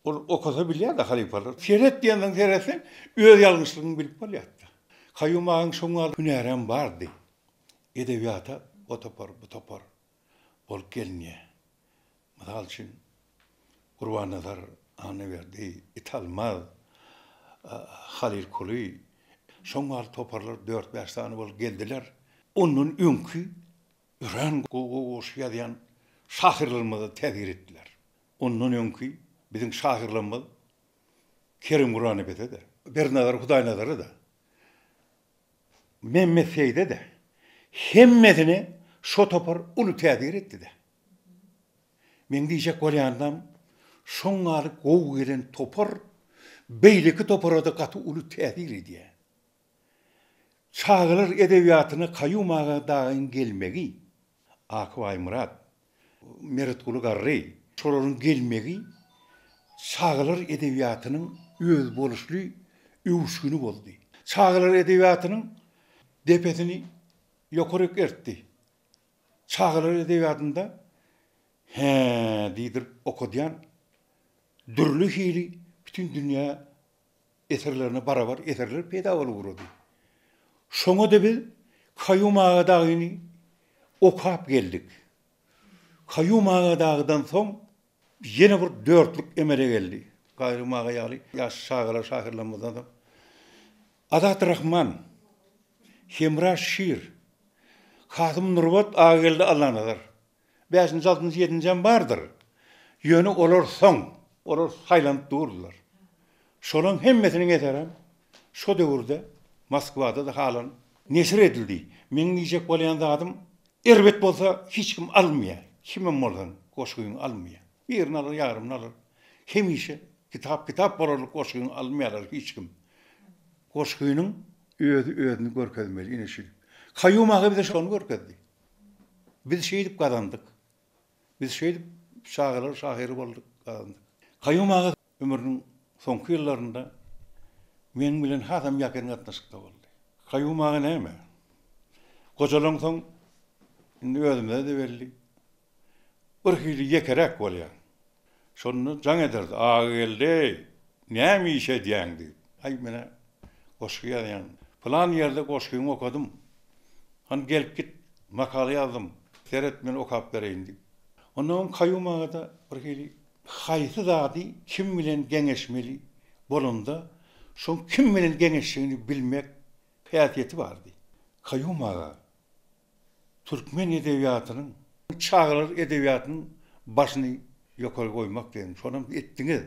Ol okasa bilýär-de halypalar. Seret diýensoň seretseň, öz ýalňyşlygyňy bilip bolýar-da. Kaýum agaň şoň ýaly hünärem bardy. Edebiýata o topar, bu topar bolup gelinýär. Mysal üçin, Gurbannazar Annaberdi, Italmaz, Halyl Kuly, şoň ýaly toparlar dört-bäş sany bolup geldiler. Ondan öňki örän gowy-gowy goşgy ýazýan şahyrlarymyza täsir etdiler. Ondan öňki biziň şahyrlarymyz Kerim Gurbanepese-de, Berdinazar Hudaýnazara-da, Memmet Seýide-de, hemmesine şo topar uly täsir etdi-de. Meň diýjek bolýanam, şoň ýaly gowy gelen topar beýleki topara-da gaty uly täsir edýär. Çagalar edebiýatyna Kaýum aga dagyň gelmegi, Aky Baýmyrat, Meretguly Garry, şolaryň gelmegi çagalar edebiýatynyň özboluşly öwüşgini boldy. Çagalar edebiýatynyň depesini ýokaryk ertdi. Çagalar edebiýatynda hä diýdirip okadýan dürli hili bütin dünýä eserlerine barabar eserler peýda bolup ugrady. Şoňa-da biz Kaýum aga dagyny okap geldik. Kaýum aga dagydan soň ýene bir dörtlük emele geldi. Kaýum aga ýaly ýaş çagalar şahyrlarymyzdan soň. Azat Rahman, Hemra Şir, Kasym Nurbat, Agageldi Allanazar. Bäşinji, altynjy, ýedinjem bardyr. Ýöne olar soň, olar saýlanyp durdular. Şolaň hemmesiniň eserem şo döwürde Moskwada-da halanyp neşir edildi. Meň diýjek bolýan zadym, erbet bolsa hiç kim almaýar. Kimem bolsaň goşgyňy almaýar. Birini alar, ýarymyny alar. Hemişe kitap kitap bolarlyk goşgyňy almaýarlar hiç kim. Goşgynyň özi özüni görkezmeli ine şeýdip. Kaýum aga bize şony görkezdi. Biz şeýdip gazandyk. Biz şeýdip çagalar şahyry bolduk, gazandyk. Kaýum aga ömrüniň soňky ýyllarynda meniň bilen hasam ýakyn gatnaşykda boldy. Kaýum aga näme? Gojalansoň indi özümize-de belli. Bir hili ýekeräk bolýaň. Şonda jaň ederdi, Agageldi, näme iş edýäň diýip. Aý, men-ä goşgy ýazýan. Pylan ýerde goşgyňy okadym. Hany gelip git, makala ýazdym. Seret, men okap bereýin diýip. Onnoňam Kaýum aga-da bir hili haýsy zady kim bilen geňeşmeli bolanda, şoň kim bilen geňeşjegini bilmek häsiýeti bardy. Kaýum aga Türkmen edebiýatynyň, çagalar edebiýatynyň başyny ýokary goýmak diýen, şonam etdiňiz.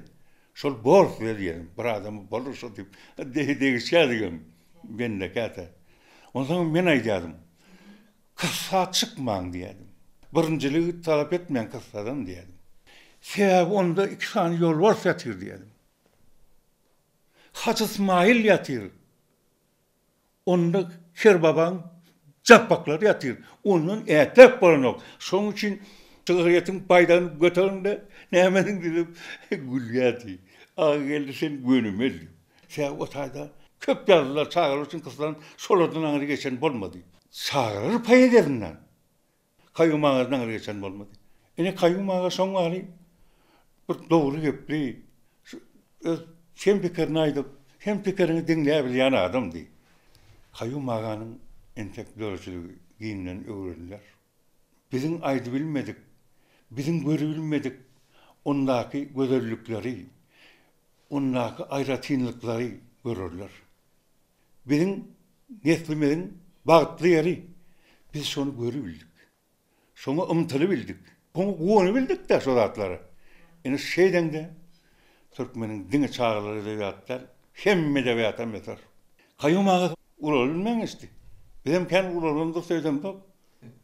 Şol bor size diýenim, bir adama bolar şo diýip degişýärdigem mende käte. Onsoňam men aýdýardym, kyssa çykmaň diýýärdim. Birinjiligi talap etmäň kyssadan diýýärdim. Sebäbi onda iki sany ýolbars ýatyr diýýärdim. Hajy Ysmaýyl ýatyr. Onda Kerbabaň japbaklary ýatyr. Ondan ätläp bolanok. Şonuň üçin şygryýetiň baýdagyny göteriň-de, nämediň diýip gülýärdi. Agageldi sen gönümel diýip. Sebäbi o taýda köp ýazdylar çagalar üçin kyssadan şolardan aňry geçen bolmady. Çagalar poeziýasyndan Kaýum agadan aňry geçen bolmady. Ine Kaýum aga şoň ýaly bir dogry gepli, öz hem pikirini aýdyp, hem pikiriňi diňläbilýän adamdy. Kaýum aganyň entek döredijiligi giňden öwreniler. Biziň aýdybilmedik, biziň görübilmedik ondaky gözellikleri, ondaky aýratynlyklary görerler. Biziň neslimiziň bagtly ýeri, biz şony görübildik. Şoňa ymtylybildik. Şoňa guwanybildik-dä şo zatlara. Ine şeýdeňde türkmeniň diňe çagalar edebiýaty däl, hemme edebiýatam öser. Kaýum aga ulalybilmän geçdi. Bizem kän ulalandyrys öýdemzok.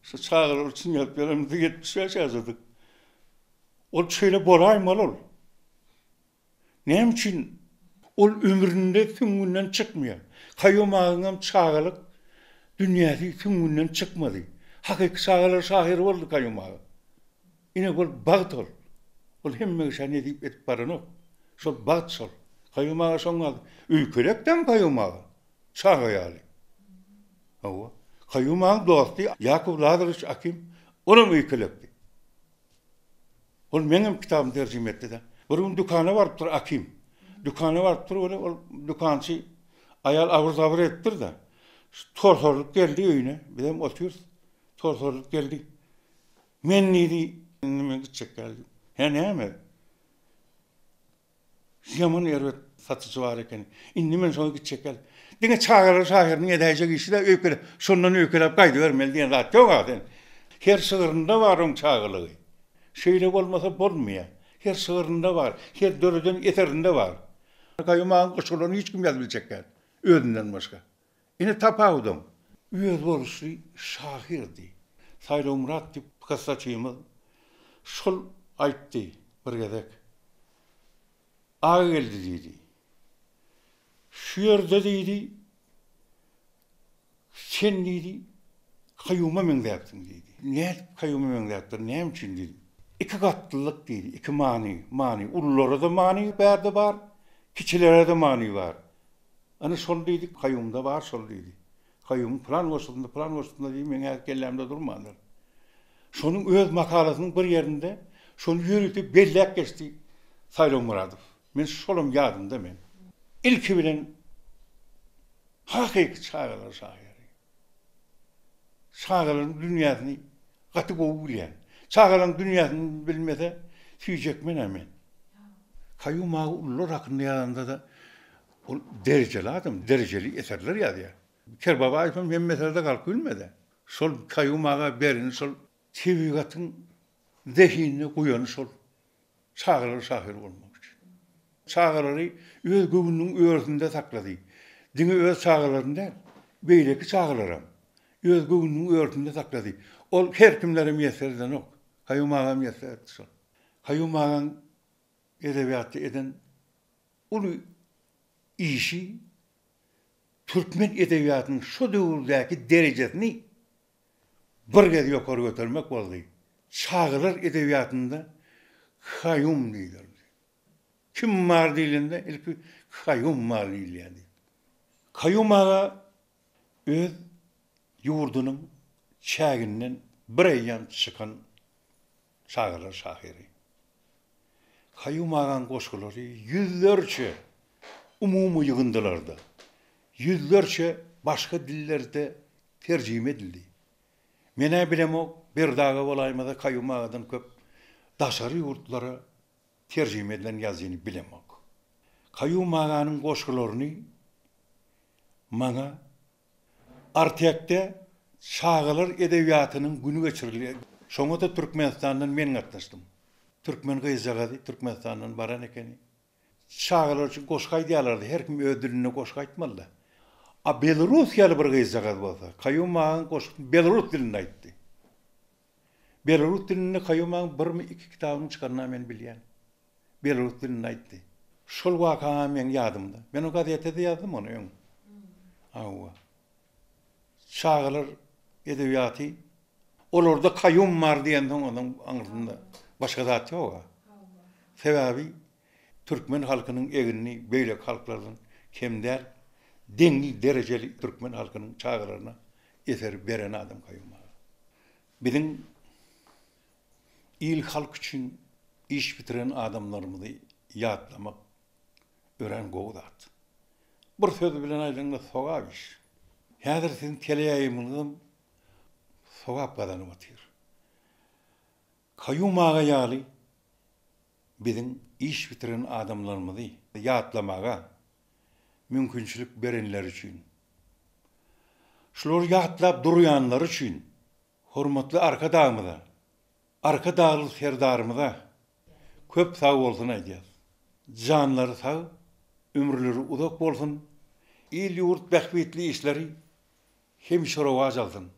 Şu çagalar üçin ýazyp ýörenimizde 75 ýaşadyk. Ol şeýle bolaýmaly ol. Näme üçin ol ömründe süňňünden çykmaýar? Kaýum agaňam çagalyk dünýäsi süňňünden çykmady. Hakyky çagalar şahyry boldy Kaýum aga. Ine bol bagt ol. Ol hemme kişä nesip edip baranok. Şol bagt şol. Kaýum aga şoň ýaly. Öýkelekdem Kaýum aga. Çaga ýaly. Hawa. Kaýum agaň dosty Ýakow Lazarewiç Akim olam öýkelekdi. Ol meňem kitabymy terjime etdi-de. Bir gün dükana barypdyr Akim. Dükana barypdyr weli ol dükançy aýal abyr-zabyr edipdir-de. Torsarylyp geldi öýüne. Bizem otyrys. Torsarylyp geldi. Men diýdi, indi men gitjek däl diýip. Hä näme? Ýaman erbet satyjy bar ekeni. Indi men şoňa gitjek däl. Diňe çagalar şahyrynyň edäýjek işi-dä öýkelep, şondan öýkeläp gaýdybermeli diýen zat ýok-a sen. Her şygrynda bar oň çagalygy. Şeýle bolmasa bolmaýar. Her şygrynda bar, her döreden eserinde bar. Kaýum agaň goşgularyny hiç kim ýazyp biljek däl, özünden başga. Ine tapawudyň. Özboluşly şahyrdy. Saýlawmyrat diýip kyssaçymyz şol aýtdy bir gezek. Agageldi diýdi. Şu ýerde diýdi, sen diýdi, Kaýuma meňzäpsiň diýdi. Nädip Kaýuma meňzäpdir, näme üçin diýdi. Iki gatlylyk diýdi, iki many, many. Ululara-da many bärde bar, kiçilere-de many bar. Ana şol diýdi, Kaýumda bar şol diýdi. Kaýumyň pylan goşgusynda, pylan goşgusynda diýip meň häzir kellämde durmandyr. Şonuň öz makalasynyň bir ýerinde şony ýörite belläp geçdi Saýlaw Myradow. Men şolam ýadymda men. Ilki bilen hakyky çagalar şahyry. Çagalaryň dünýäsini gaty gowy bilýän. Çagalaryň dünýäsini bilmese süýjekmen-ä men. Kaýum aga ulular hakynda ýazanda-da. Ol derejeli adam, derejeli eserler ýazýar. Kerbabaýew hem hemme meselede galyp bilmedi. Şol Kaýum aga bereni şol tebigatyň zehinine guýany şol. Çagalar şahyr bolmak üçin. Çagalary öz göwnüniň örüsinde saklady. Diňe öz çagalaryny däl, beýleki çagalaram öz göwnüniň örüsinde saklady. Ol her kimlere miýesser edenok. Kaýum aga miýesser etdi şol. Kaýum agaň edebiýatda eden uly işi türkmen edebiýatynyň şo döwürdäki derejesini bir gez ýokary götermek boldy. Çagalar edebiýatynda Kaýum diýlerdi. Kim bar diýlende ilki Kaýum bar diýilýärdi. Kaýum aga öz ýurdunyň çäginden bir eýýäm çykan çagalar şahyry. Kaýum agaň goşgulary ýüzlerçe umumy ýygyndylarda, ýüzlerçe başga dillerde terjime edildi. Men-ä bilemok, Berdaga bolaýmasa Kaýum agadan köp daşary ýurtlara terjime edilen ýazyjyny bilemok. Kaýum aganyň goşgularyny maňa Artekde çagalar edebiýatynyň güni geçirilýär. Şoňa-da Türkmenistandan men gatnaşdym. Türkmen gyzjagazy Türkmenistandan baran ekeni. Çagalar üçin goşgy aýdýarlardy, her kim öz dilinde goşgy aýtmalyda. A belorussiýaly bir gyzjagaz bolsa, Kaýum agaň goşgusyny belorus dilinde aýtdy. Belarus dilinde Kaýum agaň birmi iki kitabynyň çykanyny men bilýän. Belarus dilinde aýtdy. Şol waka meň ýadymda. Men o gazetede ýazdym ony öň. Hawa. Çagalar edebiýaty olarda Kaýum bar diýensoň onuň aňyrsynda başga zat ýog-a. Sebäbi türkmen halkynyň egnini beýleki halklardan kem däl, deňli derejeli türkmen halkynyň çagalaryna eser beren adam Kaýum aga. Biziň il-halk üçin iş bitiren adamlarymyzy ýatlamak örän gowy zat. Bir söz bilen aýdanyňda sogap iş. Häzir siziň teleýaýlymyňyzam sogap gazanyp otyr. Kaýum aga ýaly biziň iş bitiren adamlarymyzy ýatlamaga mümkinçilik berenleri üçin, şulary ýatlap durýanlary üçin hormatly Arkadagymyza, Arkadagly Serdarymyza köp sag bolsun aýdýas. Janlary sag, ömürleri uzak bolsun, il-ýurt bähbitli işleri Hemişe rowaç alsyn.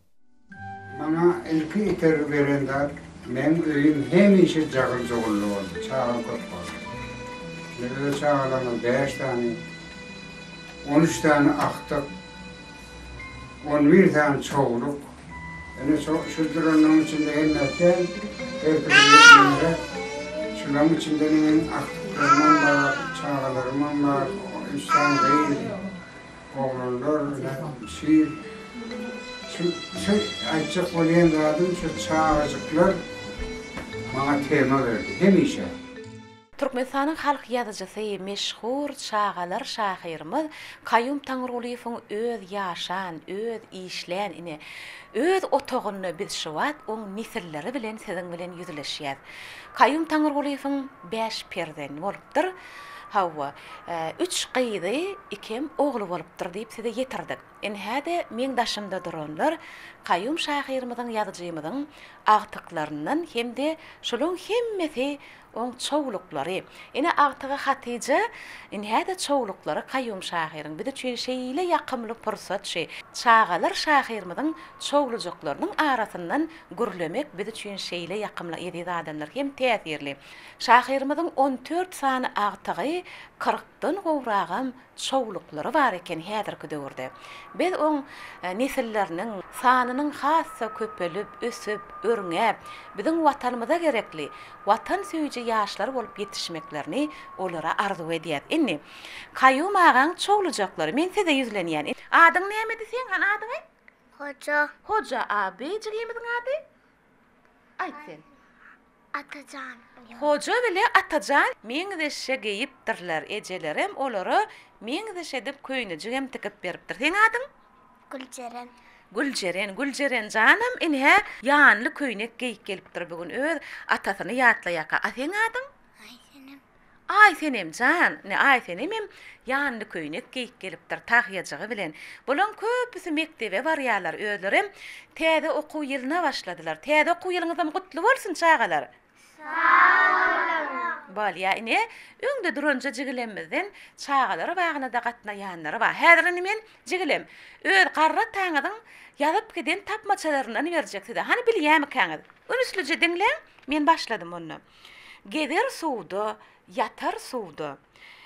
Maňa ilki itergi beren zat, meň öýüm hemişe jagyl-jugully boldy, çagam köp boldy. Indi öz çagalarymyz bäş sany, on üç sany agtyk, on bir sany çowluk. Ine şo şu duranlaryň içinde hemmesi däl, hersi bir ýetginjek. Şularyň içinde meniň agtyklarymam bar, çagalarymam bar, üç sany gyz. Oglanlar ine şir şu şu aýtjak bolýan zadym şu çagajyklar maňa tema berdi hemişe.
Türkmenistanyň halk ýazyjysy, meşhur çagalar şahyrymyz Kaýum Taňrygulyýewiň öz ýaşan, öz işlän, ine, öz otagynda biz şu wagt oň nesilleri bilen siziň bilen ýüzleşýäs. Kaýum Taňrygulyýewiň bäş perzendi bolupdyr. Hawa, üç gyzy, ikem ogly bolupdyr diýip size ýetirdik. Ynha-da meň daşymda duranlar Kaýum şahyrymyzyň, ýazyjymyzyň agtyklaryndan hem-de şolaň hemmesi oň çowluklary. Ine agtygy Hatyja, ynha-da çowluklary Kaýum şahyryň. Biz üçin şeýle ýakymly pursat şu. Çagalar şahyrymyzyň çowlujaklarynyň arasyndan gürlemek biz üçin şeýle ýakymly eziz adamlar hem täsirli. Şahyrymyzyň on dört sany agtygy, kyrkdan gowragam çowluklary bar eken häzirki döwürde. Biz oň nesilleriniň sanynyň has-da köpelip, ösüp, örňäp, biziň Watanymyza gerekli, watansöýüji ýaşlar bolup ýetişmeklerini olara arzuw edýäs. Indi, Kaýum agaň çowlujaklary, men size ýüzlenýän. Adyň nämedi seň, hany adyňy aýt?
Hoja.
Hoja, a bi jigimiziň ady? Aýt sen.
Atajan.
Hoja bile Atajan meňzeşje geýipdirler. Ejelerem olara meňzeş edip köýnejigem tikip beripdir. Seň adyň?
Güljeren.
Güljeren, Güljeren janam ine ýanly köýnek geýip gelipdir bu gün öz atasyny ýatlaýaka. A seň adyň?
Aýsenem.
Aýsenem jan, ine Aýsenem hem ýanly köýnek geýip gelipdir, tahýajygy bilen. Bulaň köpüsi mekdebe barýarlar, özlerem täze okuw ýylyna başladylar. Täze okuw ýylyňyzam gutly bolsun, çagalar!
Sag boluň!
Bolýa, ine, öňde duranja jigilemizden çagalar bagyna-da gatnaýanlary bar. Häzir indi men, jigilem, öz garry ataňyzyň ýazyp giden tapmaçalaryndan berjek size. Hany bilýämikäňiz? Ünslüje diňläň, men başladym onda. Gezer suwda, ýatar suwda.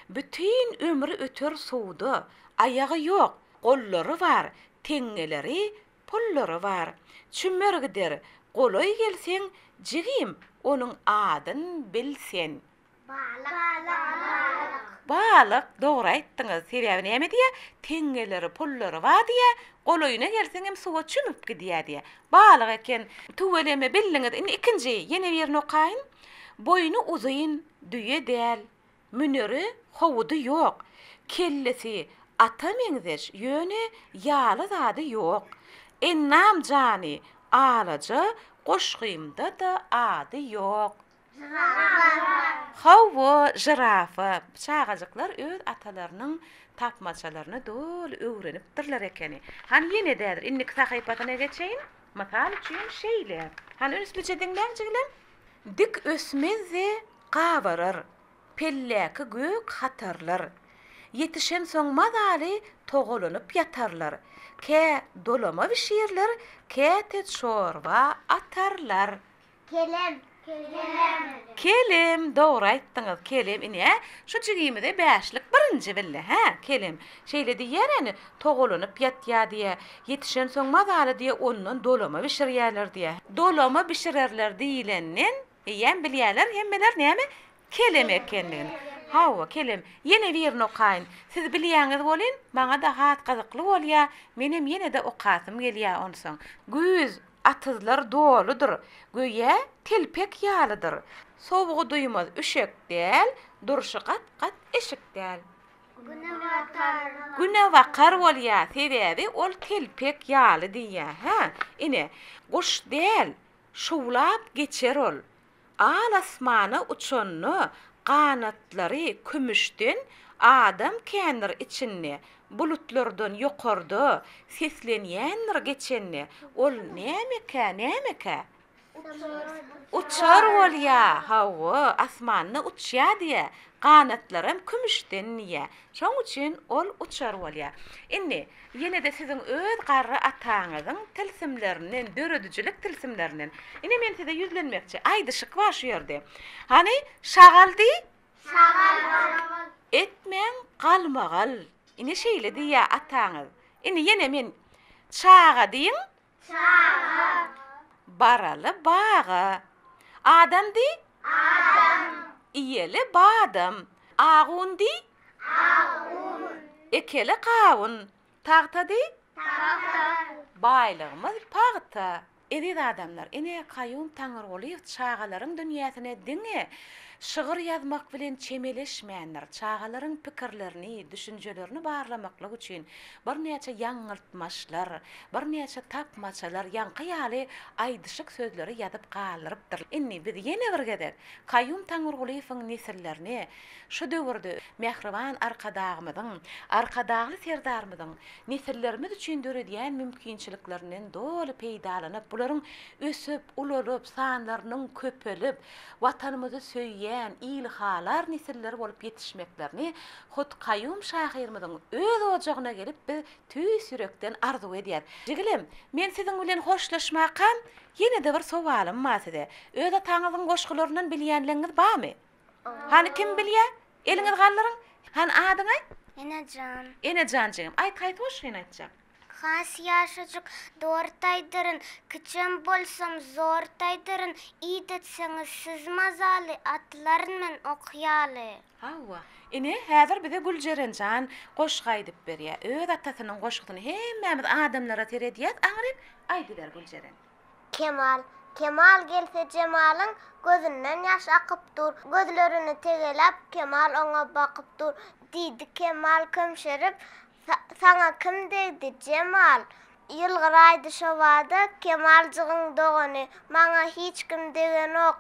Bütin ömri öter suwda. Aýagy ýok, gollary bar, teňňeleri, pullary bar. Çümer gider, golaý gelseň, jigim, onuň adyn bil sen.
Balyk. Balyk.
Balyk, dogry aýtdyňyz. Sebäbi näme diýýär? Teňňeleri, pullary bar diýýär, golaýyna gelseňem suwa çümüp gidýär diýýär. Balyk eken. Tüweleme, bildiňiz. Indi ikinji, ýene birini okaýyn. Boýny uzyn, düýe däl, münere howudy ýok. Kellesi ata meňzeş, ýöne ýaly zady ýok. Ennam jany alaja, goşgymda-da ady ýok.
Žirafa.
Hawa, žirafa. Çagajyklar öz atalarynyň tapmaçalaryny doly öwrenipdirler ekeni. Hany ýene-de häzir indiki sahypasyna geçeýin. Mysal üçin şeýle. Hany ünslüje diňläň jigilem. Dik ösmez-de gabarar, pelläki gök hatarlar. Ýetişensoň mazaly togalanyp ýatarlar. Kä dolama bişirler, käte çorba atarlar.
Kelem. Kelem.
Kelem, dogry aýtdyňyz, kelem. Ine, şu jigimize bäşlik birinji bildi, hä, kelem. Şeýle diýýär ene, togalanyp ýatýar diýýär. Ýetişensoň mazaly diýýär, ondan dolama bişirýärler diýýär. Dolama bişirerler diýlenden, eýýäm bilýärler hemmeler näme, Kelem ekenligini. Hawa, kelem. Ýene birini okaýyn. Siz bilýäňiz welin, maňa-da has gyzykly bolýa, menem ýene-de okasym gelýä onsoň. Güýz, atyzlar doludyr, göýä telpek ýalydyr. Sowugy duýmaz üşek däl, durşy gat-gat eşik däl.
Günebakar.
Günebakar bolýa, sebäbi ol telpek ýaly diýýä, hä? Ine, guş däl, şuwlap geçer ol. Al asmana uçanda ganatlary kümüşden adam kändir içinde bulutlardan ýokarda seslenýändir geçende ol nämekä nämekä? Uçar bolýa hawa asmanda uçýa diýä ganatlaram kümüşden diýä şoň üçin ol uçar bolýa indi Ýene-de siziň öz garry ataňyzyň tilsimlerinden, döredijilik tilsimlerinden. Ine men size ýüzlenmekçi. Aýdyşyk bar şu ýerde. Hany, şagal diý.
Şagal.
Etmäň galmagal. Ine şeýle diýýär ataňyz. Indi ýene men çaga diýiň.
Çaga.
Baraly baga. Adam diý.
Adam.
Iýeli badam. Agun diý.
Agun.
Ekeli gawun. Tagta diý.
Tagta.
Baýlygymyz pagta. Eziz adamlar, ine Kaýum Taňyrgulyýew çagalaryň dünýäsine diňe şygyr ýazmak bilen çemeleşmändir. Çagalaryň pikirlerini, düşünjelerini barlamaklyk üçin birnäçe ýaňyltmaçlar, birnäçe tapmaçalar, ýaňky ýaly aýdyşyk sözleri ýazyp galdyrypdyr. Indi biz ýene bir gezek Kaýum Taňyrgulyýewiň nesillerini şu döwürde mähriban Arkadagymyzyň, Arkadagly Serdarymyzyň nesillerimiz üçin döredýän mümkinçiliklerinden doly peýdalanyp, bularyň ösüp, ulalyp, sanlarynyň köpelip, Watanymyzy söýýän, ilhalar nesiller bolup ýetişmeklerini hut Kaýum şahyrymyzyň öz ojagyna gelip biz tüýs ýürekden arzuw edýäs. Jigilem, men siziň bilen hoşlaşmakam, ýene-de bir sowalym bar size. Öz ataňyzyň goşgularyndan bilýänleňňiz barmy? Hany kim bilýä? Eliňizi galdyryň. Hany adyňy aýt?
Enejan.
Enejan jigim, aýt haýsy goşgyny aýtjak?
Has ýaşajyk tort aýdyryn, Kiçem bolsam zor taýdyryn, Idetseňiz siz mazaly, Atylaryn men ok ýaly.
Hawa. Ine, häzir bize Güljeren jan goşgy aýdyp berýär. Öz atasynyň goşgusyny hemmämiz adamlara seredýäs, aňryk aýdyber Güljeren.
Kemal. Kemal gelse Jemalyň gözünden ýaş akyp dur. Gözlerini tegeläp Kemal oňa bakyp dur. Diýdi Kemal kömşerip, Saňa kim degdi, Jemal? Ýylgyraýdy şobada Kemaljygyň dogany, Maňa hiç kim degenok,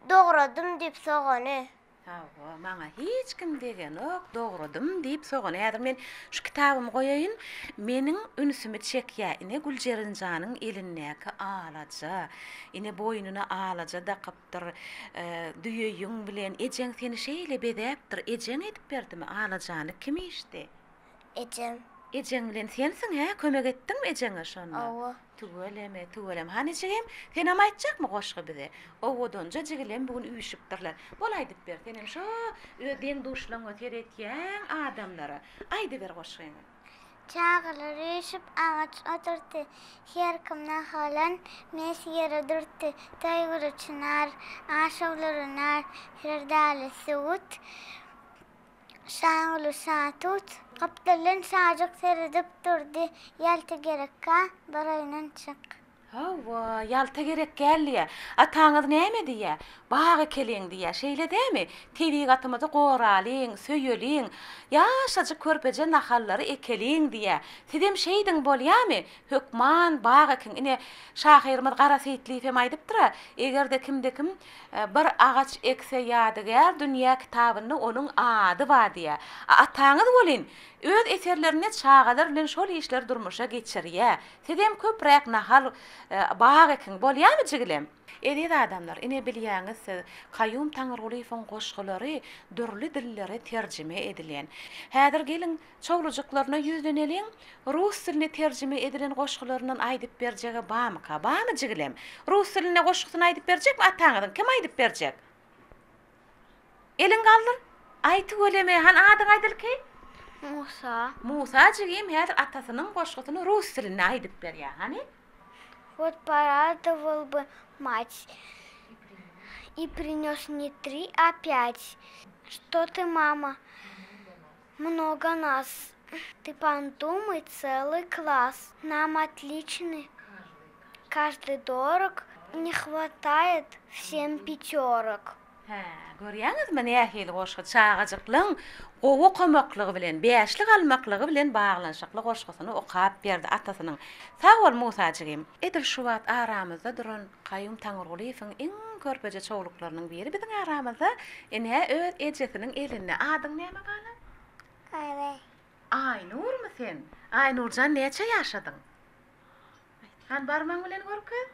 dogradym diýip sogany.
Hawa, maňa hiç kim degenok, dogradym diýip sogany häzir men şu kitabymy goýaýyn, meniň ünsümi çekýä, ine Güljeren janyň elindäki alaja, ine boýnuna alaja dakypdyr, düýe ýüň bilen, ejeň seni şeýle bezäpdir, ejeň edip berdimi, alajany kim işdi?
Ejem.
Ejeň bilen sensiň, hä? Kömek etdiňmi ejeňe şonda?
Hawa.
Tüweleme, tüweleme. Hany jigim, senem aýtjakmy goşgy bize? Owadanja jigilem bu gün üýşüpdirler. Bol aýdyp ber, senem şo öz deň-duşlaňa seretýäň adamlara. Aýdyber goşgyňy.
Çagalar üýşüp agaç oturtdy, Her kim nahalan mes ýere dürtdi. Toýguly çynar, aşawlary nar, Serdarly söwüt, Şaguly şatut. Gapdaldan Şajyk seredip durdy, Ýalta gerekkä, bir oýnançyk.
Hawa, ýalta gerek däl diýýä. Ataňyz näme diýýä? Bag ekeliň diýýä. Şeýle dämi? Tebigatymyzy goralyň, söýeliň, ýaşajyk körpeje nahallary ekeliň diýýä. Sizem şeýdiň bolýamy? Hökman bag ekiň. Ine, şahyrymyz Gara Seýitliýew hem aýdypdyr-a, Eger-de kimde-kim Bir agaç ekse ýadygär dünýä kitabynda onuň ady bar diýýär. A ataňyz welin, öz eserlerinde çagalar bilen şol işleri durmuşa geçirýär. Sizem köpräk nahal, bag ekiň, bolýamy jigilem? Eziz adamlar, ine bilýäňiz siz, Kaýum Taňyrgulyýewiň goşgulary dürli dillere terjime edilen. Häzir geliň, Çowlujyklaryna ýüzleneliň, rus diline terjime edilen goşgularyndan aýdyp berjege bamyka? Bamy jigilem? Rus dilinde goşgusyny aýdyp berjekmi ataňyzyň? Kim aýdyp berjek? Eliňi galdyr. Aý tüweleme, hany adyňy aýt ilki?
Musa.
Musa jigim häzir atasynyň goşgusyny rus dilinde aýdyp berýär. Hany?
Wot poradowal by mать i принес не tri, a pять. Что ты, мама, Mnogo nas. Ty podumaj, celый klass. Nam otliçnyý každyý dorog, ne hwataýet wsem pýatýorok.
Hä, görýäňizmi nähili goşgy çagajyklaň gowy okamaklygy bilen, bäşlik almaklygy bilen baglanyşykly goşgusyny okap berdi atasynyň. Sag bol Musa jigim. Edil şu wagt aramyzda duran Kaýum Taňyrgulyýewiň iň körpeje çowluklarynyň biri biziň aramyzda, ine, öz ejesiniň elinde. Adyň näme balam?
Aýnur.
Aýnurmy sen? Aýnurjan näçe ýaşadyň? Aýt, hany barmagyň bilen görkez.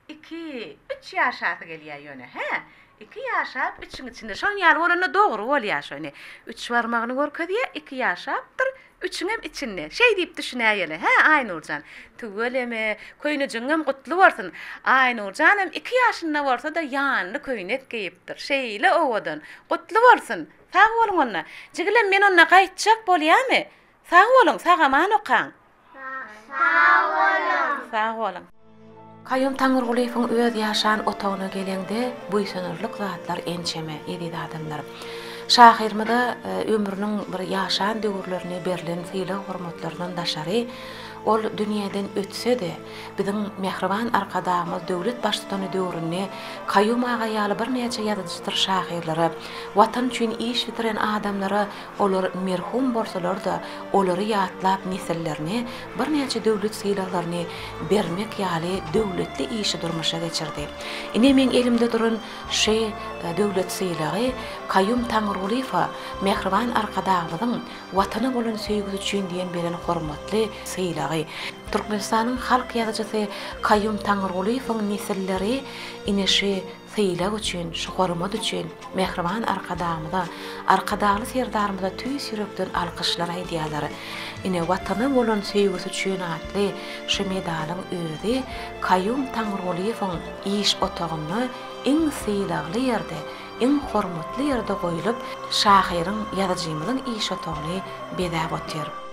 Iki, üç ýaşasy gelýär ýöne, hä? Iki ýaşap, üçüň içinde. Şonuň ýaly bolanda dogry bolýar şo ine. Üç barmagyny görkezýär, iki ýaşapdyr, üçüňem içinde. Şeý diýip düşünäýeli, hä, Aýnurjan? Tüweleme, köýnejigiňem gutly bolsun. Aýnurjanam iki ýaşynda bolsa-da ýanly köýnek geýipdir. Şeýle owadan. Gutly bolsun. Sag boluň onda. Jigilem, men onda gaýtjak, bolýamy? Sag boluň, sag-aman okaň.
Sag boluň.
Sag boluň. Kaýum Taňyrgulyýewiň öz ýaşan otagyna geleňde buýsanarlyk zatlar ençeme, eziz adamlar. Şahyrymyza ömrüniň bir ýaşan döwürlerinde berlen sylag-hormatlardan daşary, ol dünýeden ötse-de, biziň mähriban Arkadagymyz döwlet Baştutany döwründe Kaýum aga ýaly birnäçe ýazyjydyr şahyrlara, Watan üçin iş bitiren adamlara Olar merhum bolsalar-da, olary ýatlap nesillerine birnäçe döwlet sylaglaryny bermek ýaly döwletli işi durmuşa geçirdi. Ine meň elimde duran şy döwlet sylagy Kaýum Taňrygulyýewe mähriban Arkadagymyzyň Watana bolan söýgüsi üçin diýen beren hormatly sylagy. Türkmenistanyň halk ýazyjysy Kaýum Taňrygulyýewiň nesilleri ine şy sylag üçin, şu hormat üçin mähriban Arkadagymyza, Arkadagly Serdarymyza tüýs ýürekden alkyşlar aýdýarlar. Ine, Watana bolan söýgüsi üçin atly şu medalyň özi Kaýum Taňrygulyýewiň iş otagynda iň sylagly ýerde, iň hormatly ýerde goýlup, şahyryň, ýazyjymyzyň iş otagyny bezäp otyr.